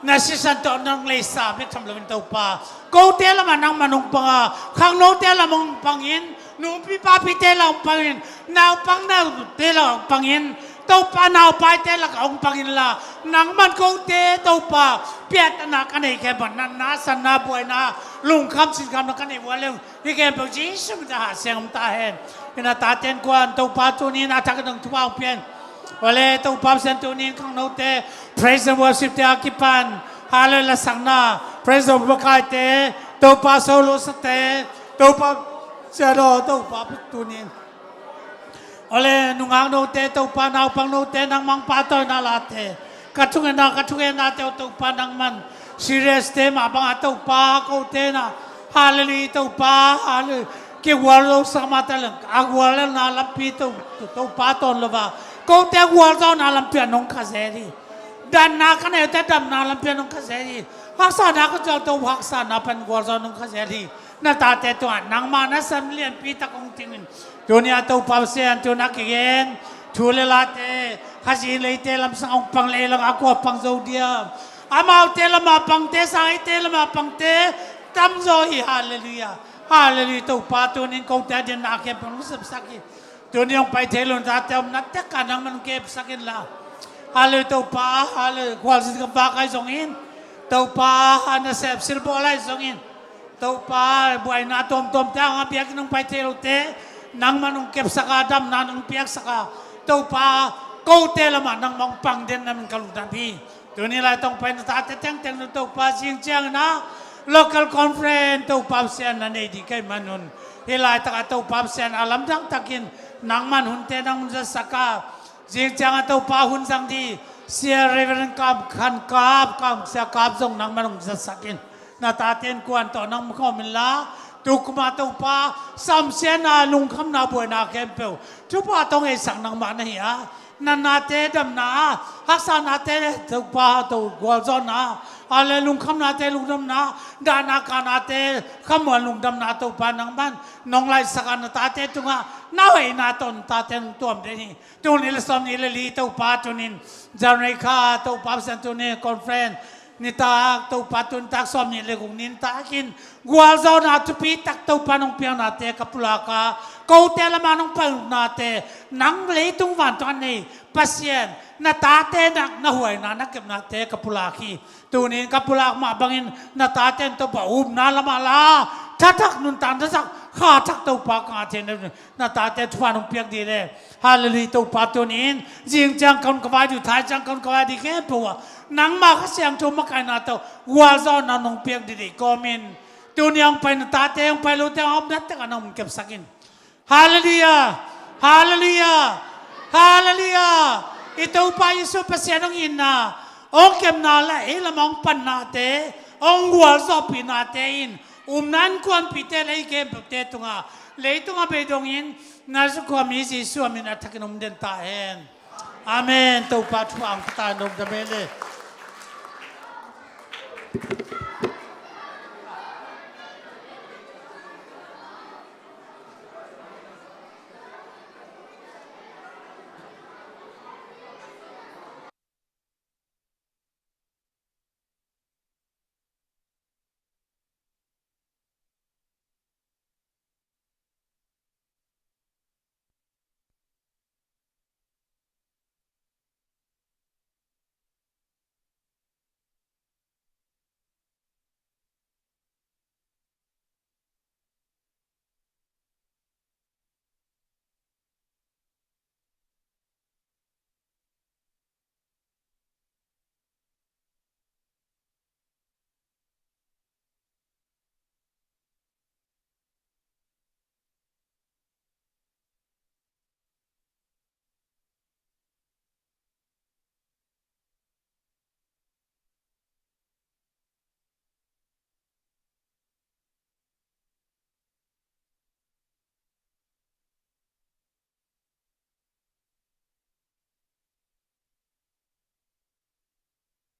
na sisan tawh nong leisa bek tham loin Topa, kote lamah nangman hong pang a, khangnote lamah hong pangin, nupi papite lamah hong pangin, naupang naute lamah hong pangin, Topa naupaite lakah hong pangin la, nangman kote Topa piattana ka neih khempeuh, natna, sanna, buaina, lungkham sinkhamna ka neih uh a leng, hih khempeuh Jesu min tawh Kha Siangtho min tawh hong ta hen. Hih na taten kuan Topa tunin a thak dong thupha hong pia in. Awle Topa Pasian tunin khangnote, praise and worship te a kipan, hallelujah lasakna, praise the Lord makaite, Topa solo sate, Topa sialo, Topa tunin. Awle nungak note Topa, naupang note nangmang pahtawina late, ka thungetna, ka thungetnate uh Topa nangman serious te mah bangah Topa kote na, hallelujah Topa, hallelujah, kigual lo sa mah ta leng, a gualna lampi To, To, Topa tawn lo va, kote gualzawhna lampi ah nong kha zel hi. Damna ka neihte damna lampi ah nong kha zel hi. Haksatna ka zuak To, haksatna pan gualzawh nong kha zel hi. Na tate tungah nangma nasem lianpi tak hong ting in. Tuni a Topa Pasian, tuni a kigen thu le late, Khazih in leite lamsang hong pang, lei lamah kua pang zo diam? Amaute lamah pangte sang eite lamah pangte tamzaw hi. Hallelujah. Hallelujah. Topa tunin kote a dinna khempeuh hong sepsak hi. Tuni hong pai thei lo na tate omna tek ah nangman hong kepsak inla. Hallelujah Topa, hallelujah. Khualzin ka vak ahi zongin, Topa, na sepsil bawl ahi zongin, Topa, buaina tuamtuamte hang a biakinn hong pai thei lote nangman hong kepsak a, damna nong piaksak a, Topa, kote lamah nangmah hong pang den na min ka lungdam hi. Tuni laitak hong pai na tate tengteng na Topa, zing ciangin a local conference Topa Pasian na nei ding ka hih manun, hih laitak a Topa Pasian a lamdang takin nangman hunte nang hong zatsak a, zing ciang a Topa hun zang ding Sia Reverend Kam Khan Kap, Kam Sia Kap zong nangman hong zatsak in. Na tate innkuan tawh nang khawm inla, tu kum a Topa, samsiatna, lungkhamna, buaina khempeuh thupha tawh hong heisak nangmah na hi a, natnate damna, haksatnate Topa, To gualzawhna, a le lungkhamnate lungdamna, dahna kahnate khamuan lungdamna Topa nangman nong laisak a, na tate tungah na hoihna tawh na tate nong tuam den hi. Tul nih le sawm nih le li Topa tunin January kha Topa Pasian tunin conference nitak Topa tunitak sawm nih le guk nintakin gualzawhna thupi tak Topa nong piaknate ka pulak a, kote lamah nong paihnate nang leitung vantung a nei Pasian, na tate na, na huaina na kepnate ka pulak hi. Tunin ka pulak mah bangin na tate in Topa upna lamah la thathak nuntak thathak kha thak Topa ka ngah thei na, na tate thupha nong piak dih le. Hallelujah Topa tunin zing ciang ka hun ka vai dih, thai ciang ka hun ka vai dih khempeuh ah nangma Kha Siangtho makaihna tawh gualzawhna nong piak dih dih kawmin, tuni hong pai na tate hong pai lote hong omna tek ah nong kepsak in. Hallelujah. Hallelujah. Hallelujah. I Topa Jesu Pasian hong itna, hong kepna le ei lamah hong pannate, hong gualzawhpihnate in upna innkuanpihte le ei khempeuhte tungah Leitung a bei dongin Nazareth khua mi Jesu a min a thakin om den ta hen. Amen. Topa thu ang kata nong da mele.